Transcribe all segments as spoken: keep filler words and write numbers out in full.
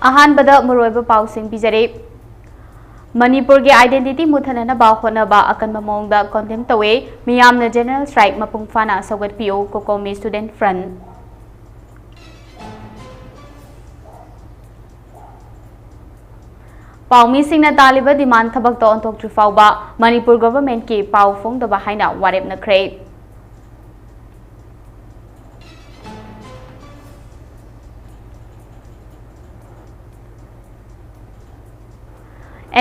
ꯑꯍꯥꯟꯕꯗ ꯃꯔꯨꯑꯣꯏꯕ ꯄꯥꯎꯁꯤꯡ ꯄꯤꯖꯔꯤ꯫ ꯃꯅꯤꯄꯨꯔꯒꯤ identity ꯃꯨꯠꯊꯠꯅꯅꯕ ꯍꯣꯠꯅꯕ ꯑꯀꯟꯕ ꯃꯑꯣꯡꯗ condemn ꯇꯧꯏ꯫ ꯃꯤꯌꯥꯝꯅ general strike ꯃꯄꯨꯡ ꯐꯥꯅ ꯁꯧꯒꯠꯄꯤꯌꯨ, COCOMI Student Front꯫ ꯄꯥꯎꯃꯤꯁꯤꯡꯅ ꯇꯥꯜꯂꯤꯕ demand ꯊꯕꯛꯇ ꯑꯣꯟꯊꯣꯛꯇ꯭ꯔꯤ ꯐꯥꯎꯕ ꯃꯅꯤꯄꯨꯔ governmentꯀꯤ ꯄꯥꯎ ꯐꯣꯡꯗꯕ ꯍꯥꯏꯅ ꯋꯥꯔꯦꯞꯅꯈ꯭ꯔꯦ꯫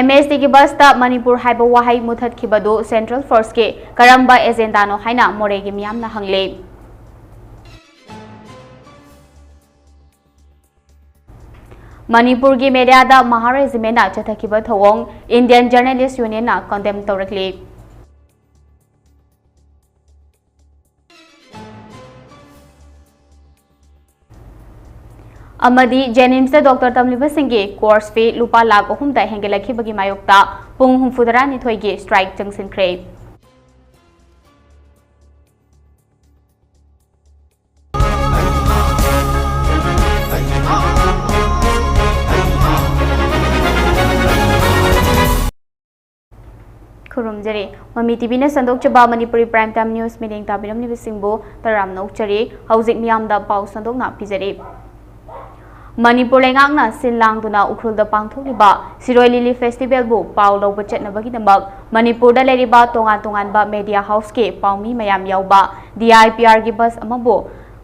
MSTꯒꯤ busꯇ ꯃꯅꯤꯄꯨꯔ ꯍꯥꯏꯕ ꯋꯥꯍꯩ ꯃꯨꯊꯠꯈꯤꯕꯗꯨ central forceꯀꯤ ꯀꯔꯝꯕ agendaꯅꯣ ꯍꯥꯏꯅ ꯃꯣꯔꯦꯒꯤ ꯃꯤꯌꯥꯝꯅ ꯍꯪꯂꯤ꯫ ꯃꯅꯤꯄꯨꯔꯒꯤ mediaꯗ ꯃꯍꯥ regimentꯅ ꯆꯠꯊꯈꯤꯕ ꯊꯧꯑꯣꯡ Indian Journalist Unionꯅ condemn ꯇꯧꯔꯛꯂꯤ꯫ ꯑꯃꯗꯤ JNIMSꯇ doctor ꯇꯝꯂꯤꯕꯁꯤꯡꯒꯤ course fee ꯂꯨꯄꯥ ꯂꯥꯈ ꯑꯍꯨꯝꯗ ꯍꯦꯟꯒꯠꯂꯛꯈꯤꯕꯒꯤ ꯃꯥꯌꯣꯛꯇ ꯄꯨꯡ ꯍꯨꯝꯐꯨꯇꯔꯥꯅꯤꯊꯣꯏꯒꯤ strike ꯆꯪꯁꯤꯟꯈ꯭ꯔꯦ꯫ ꯈꯨꯔꯨꯝꯖꯔꯤ꯫ ꯃꯃꯤ TVꯅ ꯁꯟꯗꯣꯛꯆꯕ ꯃꯅꯤꯄꯨꯔꯤ prime time news ꯃꯤꯠꯌꯦꯡ ꯇꯥꯕꯤꯔꯝꯂꯤꯕꯁꯤꯡꯕꯨ ꯇꯔꯥꯝꯅ ꯑꯣꯛꯆꯔꯤ꯫ ꯍꯧꯖꯤꯛ ꯃꯤꯌꯥꯝꯗ ꯄꯥꯎ ꯁꯟꯗꯣꯛꯅ ꯄꯤꯖꯔꯤ꯫ ꯃꯅꯤꯄꯨꯔ ꯂꯩꯉꯥꯛꯅ ꯁꯤꯜ ꯂꯥꯡꯗꯨꯅ ꯎꯈ꯭ꯔꯨꯜꯗ ꯄꯥꯡꯊꯣꯛꯂꯤꯕ ꯁꯤꯔꯣꯏ ꯂꯤꯂꯤ festivalꯕꯨ ꯄꯥꯎ ꯂꯧꯕ ꯆꯠꯅꯕꯒꯤꯗꯃꯛ ꯃꯅꯤꯄꯨꯔꯗ ꯂꯩꯔꯤꯕ ꯇꯣꯉꯥꯟ ꯇꯣꯉꯥꯟꯕ media houseꯀꯤ ꯄꯥꯎꯃꯤ ꯃꯌꯥꯝ ꯌꯥꯎꯕ DIPRꯒꯤ bus ꯑꯃꯕꯨ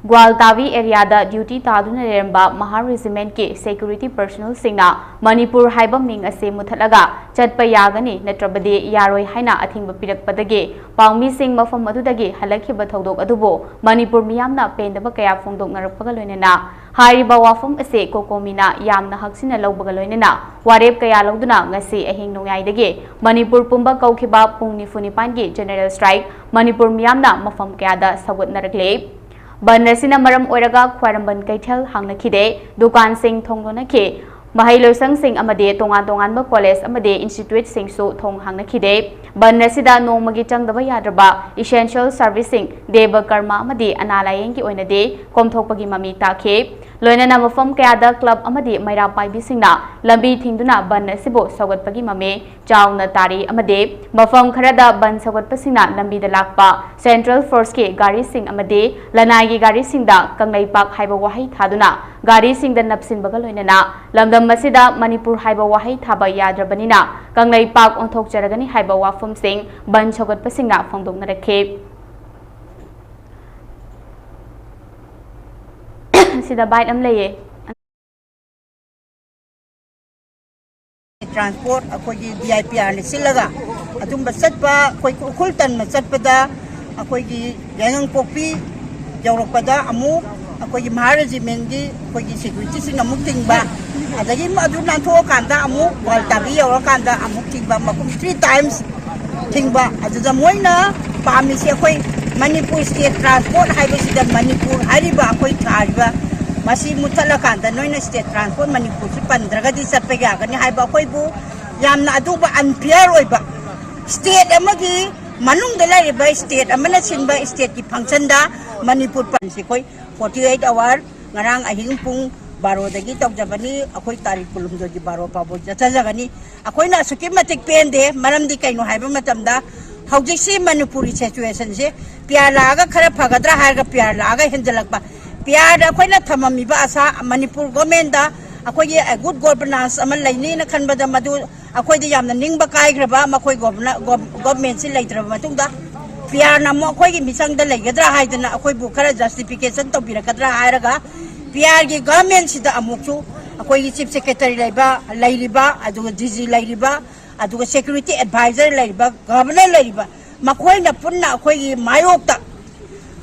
ꯒ꯭ꯋꯥꯜꯇꯥꯋꯤ areaꯗ duty ꯇꯥꯗꯨꯅ ꯂꯩꯔꯝꯕ ꯃꯍꯥ regimentꯀꯤ security personnelꯁꯤꯡꯅ ꯃꯅꯤꯄꯨꯔ ꯍꯥꯏꯕ ꯃꯤꯡ ꯑꯁꯤ ꯃꯨꯊꯠꯂꯒ ꯆꯠꯄ ꯌꯥꯒꯅꯤ ꯅꯠꯇ꯭ꯔꯕꯗꯤ ꯌꯥꯔꯣꯏ ꯍꯥꯏꯅ ꯑꯊꯤꯡꯕ ꯄꯤꯔꯛꯄꯗꯒꯤ ꯄꯥꯎꯃꯤꯁꯤꯡ ꯃꯐꯝ ꯑꯗꯨꯗꯒꯤ ꯍꯜꯂꯛꯈꯤꯕ ꯊꯧꯗꯣꯛ ꯑꯗꯨꯕꯨ ꯃꯅꯤꯄꯨꯔ ꯃꯤꯌꯥꯝꯅ ꯄꯦꯟꯗꯕ ꯀꯌꯥ ꯐꯣꯡꯗꯣꯛꯅꯔꯛꯄꯒ ꯂꯣꯏꯅꯅ ꯍꯥꯏꯔꯤꯕ ꯋꯥꯐꯝ ꯑꯁꯤ COCOMIꯅ ꯌꯥꯝꯅ ꯍꯛꯆꯤꯟꯅ ꯂꯧꯕꯒ ꯂꯣꯏꯅꯅ ꯋꯥꯔꯦꯞ ꯀꯌꯥ ꯂꯧꯗꯨꯅ ꯉꯁꯤ ꯑꯍꯤꯡ ꯅꯣꯡꯌꯥꯏꯗꯒꯤ ꯃꯅꯤꯄꯨꯔ ꯄꯨꯝꯕ ꯀꯧꯈꯤꯕ ꯄꯨꯡ ꯅꯤꯐꯨ ꯅꯤꯄꯥꯟꯒꯤ general strike ꯃꯅꯤꯄꯨꯔ ꯃꯤꯌꯥꯝꯅ ꯃꯐꯝ ꯀꯌꯥꯗ ꯁꯧꯒꯠꯅꯔꯛꯂꯤ꯫ ꯕꯟ ꯑꯁꯤꯅ ꯃꯔꯝ ꯑꯣꯏꯔꯒ ꯈ꯭ꯋꯥꯏꯔꯝꯕꯟ ꯀꯩꯊꯦꯜ ꯍꯥꯡꯅꯈꯤꯗꯦ, ꯗꯨꯀꯥꯟꯁꯤꯡ ꯊꯣꯡ ꯂꯣꯟꯅꯈꯤ, ꯃꯍꯩꯂꯣꯏꯁꯪꯁꯤꯡ ꯑꯃꯗꯤ ꯇꯣꯉꯥꯟ ꯇꯣꯉꯥꯟꯕ college ꯑꯃꯗꯤ instituteꯁꯤꯡꯁꯨ ꯊꯣꯡ ꯍꯥꯡꯅꯈꯤꯗꯦ꯫ ꯕꯟ ꯑꯁꯤꯗ ꯅꯣꯡꯃꯒꯤ ꯆꯪꯗꯕ ꯌꯥꯗ꯭ꯔꯕ essential serviceꯁꯤꯡ, ꯗꯦꯕ ꯀꯔꯃ ꯑꯃꯗꯤ ꯑꯅꯥ ꯂꯥꯌꯦꯡꯒꯤ ꯑꯣꯏꯅꯗꯤ ꯀꯣꯝꯊꯣꯛꯄꯒꯤ ꯃꯃꯤ ꯇꯥꯈꯤ꯫ ꯂꯣꯏꯅꯅ ꯃꯐꯝ ꯀꯌꯥꯗ ꯀ꯭ꯂꯕ ꯑꯃꯗꯤ ꯃꯩꯔꯥ ꯄꯥꯏꯕꯤꯁꯤꯡꯅ ꯂꯝꯕꯤ ꯊꯤꯡꯗꯨꯅ ꯕꯟ ꯑꯁꯤꯕꯨ ꯁꯧꯒꯠꯄꯒꯤ ꯃꯃꯤ ꯆꯥꯎꯅ ꯇꯥꯔꯤ ꯑꯃꯗꯤ ꯃꯐꯝ ꯈꯔꯗ ꯕꯟ ꯁꯧꯒꯠꯄꯁꯤꯡꯅ ꯂꯝꯕꯤꯗ ꯂꯥꯛꯄ ꯁꯦꯟꯇ꯭ꯔꯦꯜ ꯐꯣꯔꯁꯀꯤ ꯒꯥꯔꯤꯁꯤꯡ ꯑꯃꯗꯤ ꯂꯅꯥꯏꯒꯤ ꯒꯥꯔꯤꯁꯤꯡꯗ ꯀꯪꯂꯩꯄꯥꯛ ꯍꯥꯏꯕ ꯋꯥꯍꯩ ꯊꯥꯗꯨꯅ ꯒꯥꯔꯤꯁꯤꯡꯗ ꯅꯞꯁꯤꯟꯕꯒ ꯂꯣꯏꯅꯅ ꯂꯝꯗꯝ ꯑꯁꯤꯗ ꯃꯅꯤꯄꯨꯔ ꯍꯥꯏꯕ ꯋꯥꯍꯩ ꯊꯥꯕ ꯌꯥꯗ꯭ꯔꯕꯅꯤꯅ ꯀꯪꯂꯩꯄꯥꯛ ꯑꯣꯟꯊꯣꯛꯆꯔꯒꯅꯤ ꯍꯥꯏꯕ ꯋꯥꯐꯝꯁꯤꯡ ꯕꯟ ꯁꯧꯒꯠꯄꯁꯤꯡꯅ ꯐꯣꯡꯗꯣꯛꯅꯔꯛꯈꯤ꯫ ꯁꯤꯗ ꯕꯥꯏꯠ ꯑꯃ ꯂꯩꯌꯦ꯫ ꯇ꯭ꯔꯥꯟꯁꯄꯣꯔꯠ ꯑꯩꯈꯣꯏꯒꯤ ꯗꯤ ꯑꯥꯏ ꯄꯤ ꯑꯥꯔꯅ ꯁꯤꯜꯂꯒ ꯑꯗꯨꯝꯕ ꯆꯠꯄ, ꯑꯩꯈꯣꯏ ꯎꯈ꯭ꯔꯨꯜ ꯇꯝꯅ ꯆꯠꯄꯗ ꯑꯩꯈꯣꯏꯒꯤ ꯌꯥꯏꯉꯪꯄꯣꯛꯄꯤ ꯌꯧꯔꯛꯄꯗ ꯑꯃꯨꯛ ꯑꯩꯈꯣꯏꯒꯤ ꯃꯍꯥ ꯔꯦꯖꯤꯃꯦꯟꯒꯤ ꯑꯩꯈꯣꯏꯒꯤ ꯁꯦꯀ꯭ꯌꯨꯔꯤꯇꯤꯁꯤꯡ ꯑꯃꯨꯛ ꯊꯤꯡꯕ, ꯑꯗꯒꯤ ꯑꯗꯨ ꯅꯥꯟꯊꯣꯛꯑꯀꯥꯟꯗ ꯑꯃꯨꯛ ꯒ꯭ꯋꯥꯜꯇꯥꯕꯤ ꯌꯧꯔꯀꯥꯟꯗ ꯑꯃꯨꯛ ꯊꯤꯡꯕ, ꯃꯐꯝ ꯊ꯭ꯔꯤ ꯇꯥꯏꯝꯁ ꯊꯤꯡꯕ꯫ ꯑꯗꯨꯗ ꯃꯣꯏꯅ ꯄꯥꯝꯃꯤꯁꯦ ꯑꯩꯈꯣꯏ ꯃꯅꯤꯄꯨꯔ ꯁ꯭ꯇꯦꯠ ꯇ꯭ꯔꯥꯟꯁꯄꯣꯔꯠ ꯍꯥꯏꯕꯁꯤꯗ ꯃꯅꯤꯄꯨꯔ ꯍꯥꯏꯔꯤꯕ ꯑꯩꯈꯣꯏ ꯊꯥꯔꯤꯕ ꯃꯁꯤ ꯃꯨꯠꯊꯠꯂꯀꯥꯟꯗ ꯅꯣꯏꯅ ꯁ꯭ꯇꯦꯠ ꯇ꯭ꯔꯥꯟꯁꯄꯣꯔꯠ ꯃꯅꯤꯄꯨꯔꯁꯤ ꯄꯟꯗ꯭ꯔꯒꯗꯤ ꯆꯠꯄ ꯌꯥꯒꯅꯤ ꯍꯥꯏꯕ ꯑꯩꯈꯣꯏꯕꯨ ꯌꯥꯝꯅ ꯑꯗꯨꯕꯨ ꯑꯟꯐꯤꯌꯔ ꯑꯣꯏꯕ, ꯁ꯭ꯇꯦꯠ ꯑꯃꯒꯤ ꯃꯅꯨꯡꯗ ꯂꯩꯔꯤꯕ ꯁ꯭ꯇꯦꯠ ꯑꯃꯅ ꯁꯤꯟꯕ ꯁ꯭ꯇꯦꯠꯀꯤ ꯐꯪꯁꯟꯗ ꯃꯅꯤꯄꯨꯔ ꯄꯟꯁꯤ ꯑꯩꯈꯣꯏ ꯐꯣꯔꯇꯤ ꯑꯩꯠ ꯑꯋꯥꯔ ꯉꯔꯥꯡ ꯑꯍꯤꯡ ꯄꯨꯡ ꯕꯥꯔꯣꯗꯒꯤ ꯇꯧꯖꯕꯅꯤ꯫ ꯑꯩꯈꯣꯏ ꯇꯥꯔꯤꯛ ꯀꯨꯟꯍꯨꯝꯗꯣꯏꯒꯤ ꯕꯥꯔꯣ ꯐꯥꯎꯕ ꯆꯠꯊꯖꯒꯅꯤ꯫ ꯑꯩꯈꯣꯏꯅ ꯑꯁꯨꯛꯀꯤ ꯃꯇꯤꯛ ꯄꯦꯟꯗꯦ꯫ ꯃꯔꯝꯗꯤ ꯀꯩꯅꯣ ꯍꯥꯏꯕ ꯃꯇꯝꯗ ꯍꯧꯖꯤꯛꯁꯤ ꯃꯅꯤꯄꯨꯔꯒꯤ ꯁꯤꯆꯨꯋꯦꯁꯟꯁꯦ ꯄꯤ ꯑꯥꯔ ꯂꯥꯛꯑꯒ ꯈꯔ ꯐꯒꯗ꯭ꯔꯥ ꯍꯥꯏꯔꯒ ꯄꯤ ꯑꯥꯔ ꯂꯥꯛꯑꯒ ꯍꯦꯟꯖꯜꯂꯛꯄ꯫ ꯄꯤ ꯑꯥꯔꯗ ꯑꯩꯈꯣꯏꯅ ꯊꯝꯃꯝꯃꯤꯕ ꯑꯁꯥ ꯃꯅꯤꯄꯨꯔ ꯒꯣꯔꯃꯦꯟꯗ ꯑꯩꯈꯣꯏꯒꯤ ꯒꯨꯗ ꯒꯣꯕꯔꯅꯥꯟꯁ ꯑꯃ ꯂꯩꯅꯤꯅ ꯈꯟꯕꯗ ꯃꯗꯨ ꯑꯩꯈꯣꯏꯗ ꯌꯥꯝꯅ ꯅꯤꯡꯕ ꯀꯥꯏꯈ꯭ꯔꯕ꯫ ꯃꯈꯣꯏ ꯒꯣꯕꯔꯅ-, ꯒꯣꯕ-, ꯒꯣꯕꯔꯃꯦꯟꯁꯤ ꯂꯩꯇ꯭ꯔꯕ ꯃꯇꯨꯡꯗ ꯄꯤ ꯑꯥꯔꯅ ꯑꯃꯨꯛ ꯑꯩꯈꯣꯏꯒꯤ ꯃꯤꯆꯪꯗ ꯂꯩꯒꯗ꯭ꯔꯥ ꯍꯥꯏꯗꯅ ꯑꯩꯈꯣꯏꯕꯨ ꯈꯔ ꯖꯁꯇꯤꯐꯤꯀꯦꯁꯟ ꯇꯧꯕꯤꯔꯛꯀꯗ꯭ꯔꯥ ꯍꯥꯏꯔꯒ ꯄꯤ ꯑꯥꯔꯒꯤ ꯒꯣꯕꯔꯃꯦꯟꯁꯤꯗ ꯑꯃꯨꯛꯁꯨ ꯑꯩꯈꯣꯏꯒꯤ ꯆꯤꯐ ꯁꯦꯀ꯭ꯔꯦꯇꯔꯤ ꯂꯩꯕ, ꯂꯩꯔꯤꯕ, ꯑꯗꯨꯒ ꯗꯤ ꯖꯤ ꯂꯩꯔꯤꯕ, ꯑꯗꯨꯒ ꯁꯦꯀ꯭ꯌꯨꯔꯤꯇꯤ ꯑꯦꯗꯚꯥꯏꯖꯔ ꯂꯩꯔꯤꯕ, ꯒꯚꯔꯅꯔ ꯂꯩꯔꯤꯕ, ꯃꯈꯣꯏꯅ ꯄꯨꯟꯅ ꯑꯩꯈꯣꯏꯒꯤ ꯃꯥꯌꯣꯛꯇ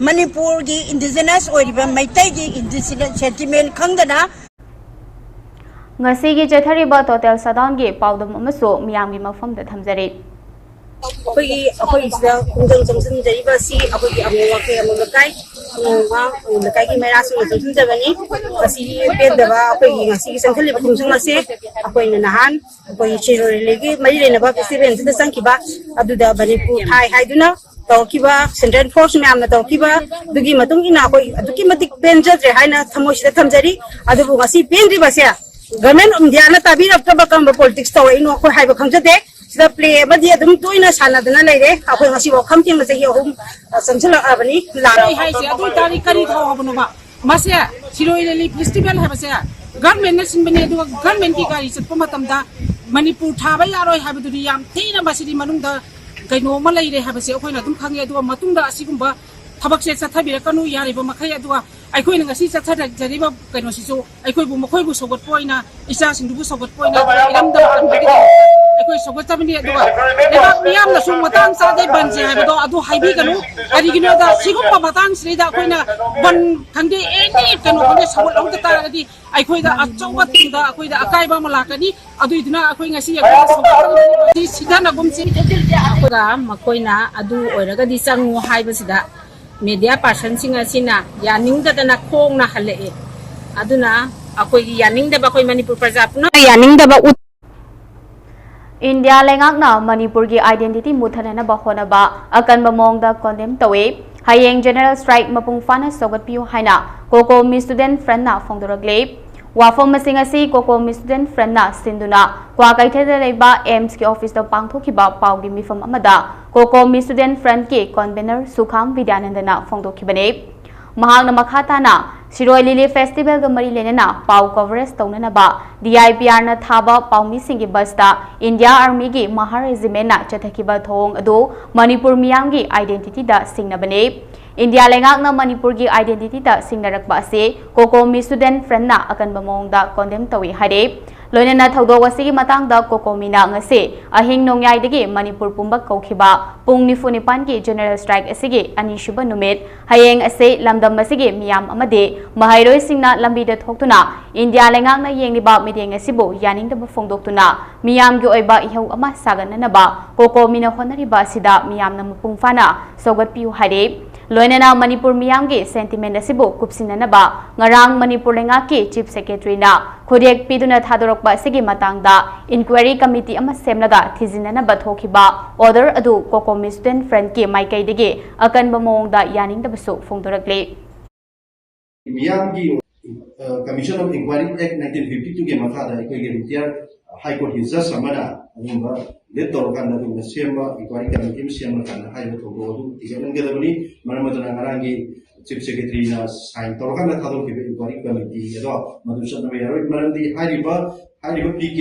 ꯃꯅꯤꯄꯨꯔꯒꯤ ꯏꯟꯗꯤꯖꯤꯅꯁ ꯑꯣꯏꯔꯤꯕ ꯃꯩꯇꯩꯒꯤ ꯏꯟꯗꯤꯖꯤꯅꯁ ꯁꯦꯟꯇꯤꯃꯦꯟ ꯈꯪꯗꯅ ꯉꯁꯤꯒꯤ ꯆꯠꯊꯔꯤꯕ ꯇꯣꯇꯦꯜ ꯁꯠꯗꯥꯎꯟꯒꯤ ꯄꯥꯎꯗꯝ ꯑꯃꯁꯨ ꯃꯤꯌꯥꯝꯒꯤ ꯃꯐꯝꯗ ꯊꯝꯖꯔꯤ꯫ ꯑꯩꯈꯣꯏꯒꯤ, ꯑꯩꯈꯣꯏꯒꯤꯁꯤꯗ ꯈꯣꯡꯖꯪ ꯆꯪꯁꯤꯟꯖꯔꯤꯕ ꯑꯁꯤ ꯑꯩꯈꯣꯏꯒꯤ ꯑꯃꯨ ꯋꯥꯡꯈꯩ ꯑꯃꯨ ꯂꯩꯀꯥꯏ, ꯑꯃꯨ ꯋꯥ-, ꯑꯃꯨ ꯂꯩꯀꯥꯏꯒꯤ ꯃꯩꯔꯥꯁꯤꯡꯅ ꯆꯪꯁꯤꯟꯖꯕꯅꯤ꯫ ꯃꯁꯤꯒꯤ ꯄꯦꯟꯗꯕ ꯑꯩꯈꯣꯏꯒꯤ ꯉꯁꯤꯒꯤ ꯆꯪꯁꯤꯜꯂꯤꯕ ꯈꯣꯡꯖꯪ ꯑꯁꯤ ꯑꯩꯈꯣꯏꯅ ꯅꯍꯥꯟ ꯑꯩꯈꯣꯏꯒꯤ ꯁꯤꯔꯣꯏ ꯂꯤꯂꯤꯒꯤ ꯃꯔꯤ ꯂꯩꯅꯕ ꯐꯦꯁꯇꯤꯚꯦꯜꯗꯨꯗ ꯆꯪꯈꯤꯕ ꯑꯗꯨꯗ ꯃꯅꯤꯄꯨꯔ ꯊꯥꯏ ꯍꯥꯏꯗꯨꯅ ꯇꯧꯔꯛꯈꯤꯕ, ꯁꯦꯟꯇ꯭ꯔꯦꯜ ꯐꯣꯔꯁ ꯃꯌꯥꯝꯅ ꯇꯧꯔꯛꯈꯤꯕ, ꯑꯗꯨꯒꯤ ꯃꯇꯨꯡ ꯏꯟꯅ ꯑꯩꯈꯣꯏ ꯑꯗꯨꯛꯀꯤ ꯃꯇꯤꯛ ꯄꯦꯟꯖꯗ꯭ꯔꯦ ꯍꯥꯏꯅ ꯊꯃꯣꯏꯁꯤꯗ ꯊꯝꯖꯔꯤ꯫ ꯑꯗꯨꯕꯨ ꯉꯁꯤ ꯄꯦꯟꯗ꯭ꯔꯤꯕꯁꯦ ꯒꯚꯔꯟꯃꯦꯟ ꯑꯣꯐ ꯏꯟꯗꯤꯌꯥꯅ ꯇꯥꯕꯤꯔꯛꯇ꯭ꯔꯕ ꯀꯔꯝꯕ ꯄꯣꯂꯤꯇꯤꯛꯁ ꯇꯧꯔꯛꯏꯅꯣ ꯑꯩꯈꯣꯏ ꯍꯥꯏꯕ ꯈꯪꯖꯗꯦ꯫ ꯁꯤꯗ ꯄ꯭ꯂꯦ ꯑꯃꯗꯤ ꯑꯗꯨꯝ ꯇꯣꯏꯅ ꯁꯥꯟꯅꯗꯅ ꯂꯩꯔꯦ꯫ ꯑꯩꯈꯣꯏ ꯉꯁꯤ ꯋꯥꯐꯝ ꯊꯦꯡꯅ ꯆꯍꯤ ꯑꯍꯨꯝ, ꯑ, ꯆꯪꯁꯤꯜꯂꯛꯑꯕꯅꯤ꯫ ꯂꯥꯟ ꯀꯔꯤ ꯍꯥꯏꯁꯦ? ꯑꯗꯨ ꯑꯣꯏꯇꯥꯔꯗꯤ ꯀꯔꯤ ꯊꯧ ꯍꯥꯏꯕꯅꯣꯕ? ꯃꯁꯦ ꯁꯤꯔꯣꯏ ꯂꯤꯂꯤ ꯐꯦꯁꯇꯤꯚꯦꯜ ꯍꯥꯏꯕꯁꯦ ꯒꯚꯔꯟꯃꯦꯟꯅ ꯁꯤꯟꯕꯅꯤ, ꯑꯗꯨꯒ ꯒꯚꯔꯟꯃꯦꯟꯒꯤ ꯒꯥꯔꯤ ꯆꯠꯄ ꯃꯇꯝꯗ ꯃꯅꯤꯄꯨꯔ ꯊꯥꯕ ꯌꯥꯔꯣꯏ ꯍꯥꯏꯕꯗꯨꯗꯤ ꯌꯥꯝ ꯊꯤꯅ ꯃꯁꯤꯗꯤ ꯃꯅꯨꯡꯗ ꯀꯩꯅꯣ ꯑꯃ ꯂꯩꯔꯦ ꯍꯥꯏꯕꯁꯦ ꯑꯩꯈꯣꯏꯅ ꯑꯗꯨꯝ ꯈꯪꯉꯦ꯫ ꯑꯗꯨꯒ ꯃꯇꯨꯡꯗ ꯑꯁꯤꯒꯨꯝꯕ ꯊꯕꯛꯁꯦ ꯆꯠꯊꯕꯤꯔꯛꯀꯅꯨ ꯌꯥꯔꯤꯕ ꯃꯈꯩ꯫ ꯑꯗꯨꯒ ꯑꯩꯈꯣꯏꯅ ꯉꯁꯤ ꯆꯠꯊꯖꯔꯤꯕ ꯀꯩꯅꯣꯁꯤꯁꯨ ꯑꯩꯈꯣꯏꯕꯨ, ꯃꯈꯣꯏꯕꯨ ꯁꯧꯒꯠꯄ ꯑꯣꯏꯅ, ꯏꯆꯥꯁꯤꯡꯗꯨꯕꯨ ꯁꯧꯒꯠꯄ ꯑꯣꯏꯅ, ꯏꯔꯝꯗꯝ ꯀꯟꯕꯒꯤꯗꯃꯛꯇ ꯑꯩꯈꯣꯏ ꯁꯧꯒꯠꯆꯕꯅꯤ꯫ ꯑꯗꯨꯒ ꯂꯩꯕꯥꯛ ꯃꯤꯌꯥꯝꯅꯁꯨ ꯃꯇꯥꯡ ꯆꯥꯗꯦ ꯕꯟꯁꯦ ꯍꯥꯏꯕꯗꯣ ꯑꯗꯨ ꯍꯥꯏꯕꯤꯒꯅꯨ꯫ ꯀꯔꯤꯒꯤꯅꯣꯗ ꯁꯤꯒꯨꯝꯕ ꯃꯇꯥꯡꯁꯤꯗꯩꯗ ꯑꯩꯈꯣꯏꯅ ꯕꯟ ꯈꯪꯗꯦ, ꯑꯦꯅꯤ ꯀꯩꯅꯣ ꯈꯪꯗꯦ, ꯁꯧꯒꯠꯍꯧꯗ ꯇꯥꯔꯒꯗꯤ ꯑꯩꯈꯣꯏꯗ ꯑꯆꯧꯕ ꯇꯨꯡꯗ ꯑꯩꯈꯣꯏꯗ ꯑꯀꯥꯏꯕ ꯑꯃ ꯂꯥꯛꯀꯅꯤ꯫ ꯑꯗꯨꯏꯗꯨꯅ ꯑꯩꯈꯣꯏ ꯉꯁꯤ ꯑꯩꯈꯣꯏꯅ ꯁꯧꯒꯠꯆꯕꯅꯤ, ꯁꯤꯊꯅꯒꯨꯝꯁꯤ꯫ ꯑꯗꯨꯒ ꯃꯈꯣꯏꯅ ꯑꯗꯨ ꯑꯣꯏꯔꯒꯗꯤ ꯆꯪꯉꯨ ꯍꯥꯏꯕꯁꯤꯗ ꯃꯦꯗꯤꯌꯥ ꯄꯥꯔꯁꯟꯁꯤꯡ ꯑꯁꯤꯅ ꯌꯥꯅꯤꯡꯗꯗꯅ ꯈꯣꯡꯅ ꯍꯜꯂꯛꯑꯦ꯫ ꯑꯗꯨꯅ ꯑꯩꯈꯣꯏꯒꯤ ꯌꯥꯅꯤꯡꯗꯕ, ꯑꯩꯈꯣꯏ ꯃꯅꯤꯄꯨꯔ ꯄ꯭ꯔꯖꯥ ꯄꯨꯝꯅꯃꯛ ꯌꯥꯅꯤꯡꯗꯕ ꯎꯠ- ꯏꯟꯗꯤꯌꯥ ꯂꯩꯉꯥꯛꯅ ꯃꯅꯤꯄꯨꯔꯒꯤ identity ꯃꯨꯠꯊꯅꯅꯕ ꯍꯣꯠꯅꯕ ꯑꯀꯟꯕ ꯃꯑꯣꯡꯗ condemn ꯇꯧꯏ꯫ ꯍꯌꯦꯡ general strike ꯃꯄꯨꯡ ꯐꯥꯅ ꯁꯧꯒꯠꯄꯤꯌꯨ ꯍꯥꯏꯅ COCOMI Student Frontꯅ ꯐꯣꯡꯗꯣꯔꯛꯂꯤ꯫ ꯋꯥꯐꯝꯁꯤꯡ ꯑꯁꯤ COCOMI Student Frontꯅ ꯁꯤꯟꯗꯨꯅ ꯀ꯭ꯋꯥꯀꯩꯊꯦꯜꯗ ꯂꯩꯕ AIMSꯀꯤ officeꯇ ꯄꯥꯡꯊꯣꯛꯈꯤꯕ ꯄꯥꯎꯒꯤ ꯃꯤꯐꯝ ꯑꯃꯗ COCOMI Student Frontꯀꯤ convener ꯁꯨꯈꯥꯝ ꯕꯤꯗ꯭ꯌꯥꯅꯟꯗꯅ ꯐꯣꯡꯗꯣꯛꯈꯤꯕꯅꯤ꯫ ꯃꯍꯥꯛꯅ ꯃꯈꯥ ꯇꯥꯅ ꯁꯤꯔꯣꯏ ꯂꯤꯂꯤ festivalꯒ ꯃꯔꯤ ꯂꯩꯅꯅ ꯄꯥꯎ coverage ꯇꯧꯅꯅꯕ DIPRꯅ ꯊꯥꯕ ꯄꯥꯎꯃꯤꯁꯤꯡꯒꯤ busꯇ India Armyꯒꯤ Mahar Regimentꯅ ꯆꯠꯊꯈꯤꯕ ꯊꯧꯑꯣꯡ ꯑꯗꯨ ꯃꯅꯤꯄꯨꯔ ꯃꯤꯌꯥꯝꯒꯤ identityꯗ ꯁꯤꯡꯅꯕꯅꯤ꯫ ꯏꯟꯗꯤꯌꯥ ꯂꯩꯉꯥꯛꯅ ꯃꯅꯤꯄꯨꯔꯒꯤ identityꯗ ꯁꯤꯡꯅꯔꯛꯄ ꯑꯁꯤ COCOMI Student Frontꯅ ꯑꯀꯟꯕ ꯃꯑꯣꯡꯗ condemn ꯇꯧꯏ ꯍꯥꯏꯔꯦ꯫ ꯂꯣꯏꯅꯅ ꯊꯧꯗꯣꯛ ꯑꯁꯤꯒꯤ ꯃꯇꯥꯡꯗ COCOMIꯅ ꯉꯁꯤ ꯑꯍꯤꯡ ꯅꯣꯡꯌꯥꯏꯗꯒꯤ ꯃꯅꯤꯄꯨꯔ ꯄꯨꯝꯕ ꯀꯧꯈꯤꯕ ꯄꯨꯡ ꯅꯤꯐꯨ ꯅꯤꯄꯥꯟꯒꯤ general strike ꯑꯁꯤꯒꯤ ꯑꯅꯤꯁꯨꯕ ꯅꯨꯃꯤꯠ ꯍꯌꯦꯡ ꯑꯁꯤ ꯂꯝꯗꯝ ꯑꯁꯤꯒꯤ ꯃꯤꯌꯥꯝ ꯑꯃꯗꯤ ꯃꯍꯩꯔꯣꯏꯁꯤꯡꯅ ꯂꯝꯕꯤꯗ ꯊꯣꯛꯇꯨꯅ ꯏꯟꯗꯤꯌꯥ ꯂꯩꯉꯥꯛꯅ ꯌꯦꯡꯂꯤꯕ ꯃꯤꯠꯌꯦꯡ ꯑꯁꯤꯕꯨ ꯌꯥꯅꯤꯡꯗꯕ ꯐꯣꯡꯗꯣꯛꯇꯨꯅ ꯃꯤꯌꯥꯝꯒꯤ ꯑꯣꯏꯕ ꯏꯍꯧ ꯑꯃ ꯁꯥꯒꯠꯅꯅꯕ COCOMIꯅ ꯍꯣꯠꯅꯔꯤꯕ ꯑꯁꯤꯗ ꯃꯤꯌꯥꯝꯅ ꯃꯄꯨꯡ ꯐꯥꯅ ꯁꯧꯒꯠꯄꯤꯌꯨ ꯍꯥꯏꯔꯤ꯫ ꯂꯣꯏꯅꯅ ꯃꯅꯤꯄꯨꯔ ꯃꯤꯌꯥꯝꯒꯤ sentiment ꯑꯁꯤꯕꯨ ꯀꯨꯞꯁꯤꯟꯅꯅꯕ ꯉꯔꯥꯡ ꯃꯅꯤꯄꯨꯔ ꯂꯩꯉꯥꯛꯀꯤ Chief Secretaryꯅ ꯈꯨꯗꯦꯛ ꯄꯤꯗꯨꯅ ꯊꯥꯗꯣꯔꯛꯄ ꯑꯁꯤꯒꯤ ꯃꯇꯥꯡꯗ inquiry committee ꯑꯃ ꯁꯦꯝꯂꯒ ꯊꯤꯖꯤꯟꯅꯅꯕ ꯊꯣꯛꯈꯤꯕ order ꯑꯗꯨ COCOMI Student Frontꯀꯤ ꯃꯥꯏꯀꯩꯗꯒꯤ ꯑꯀꯟꯕ ꯃꯑꯣꯡꯗ ꯌꯥꯅꯤꯡꯗꯕꯁꯨ ꯐꯣꯡꯗꯣꯔꯛꯂꯤ꯫ ꯃꯤꯌꯥꯝꯒꯤ Commission of Inquiry Act nineteen fifty twoꯒꯤ ꯃꯈꯥꯗ ꯑꯩꯈꯣꯏꯒꯤ retired High Courtꯀꯤ judge ꯑꯃꯅ ꯑꯗꯨꯒꯨꯝꯕ lead ꯇꯧꯔꯀꯥꯟꯗ ꯑꯗꯨꯒꯨꯝꯕ ꯁꯦꯝꯕ inquiry committee ꯑꯃ ꯁꯦꯝꯂꯀꯥꯟꯗ ꯍꯥꯏꯔꯤꯕ ꯊꯧꯗꯣꯛ ꯑꯗꯨ ꯊꯤꯒꯠꯍꯟꯒꯗꯕꯅꯤ꯫ ꯃꯔꯝ ꯑꯗꯨꯅ ꯉꯔꯥꯡꯒꯤ Chief Secretaryꯅ sign ꯇꯧꯔꯀꯥꯟꯗ ꯊꯥꯗꯣꯛꯈꯤꯕ inquiry committee ꯑꯗꯣ ꯃꯗꯨ ꯆꯠꯅꯕ ꯌꯥꯔꯣꯏ꯫ ꯃꯔꯝꯗꯤ ꯍꯥꯏꯔꯤꯕ ꯍꯥꯏꯔꯤꯕ PK,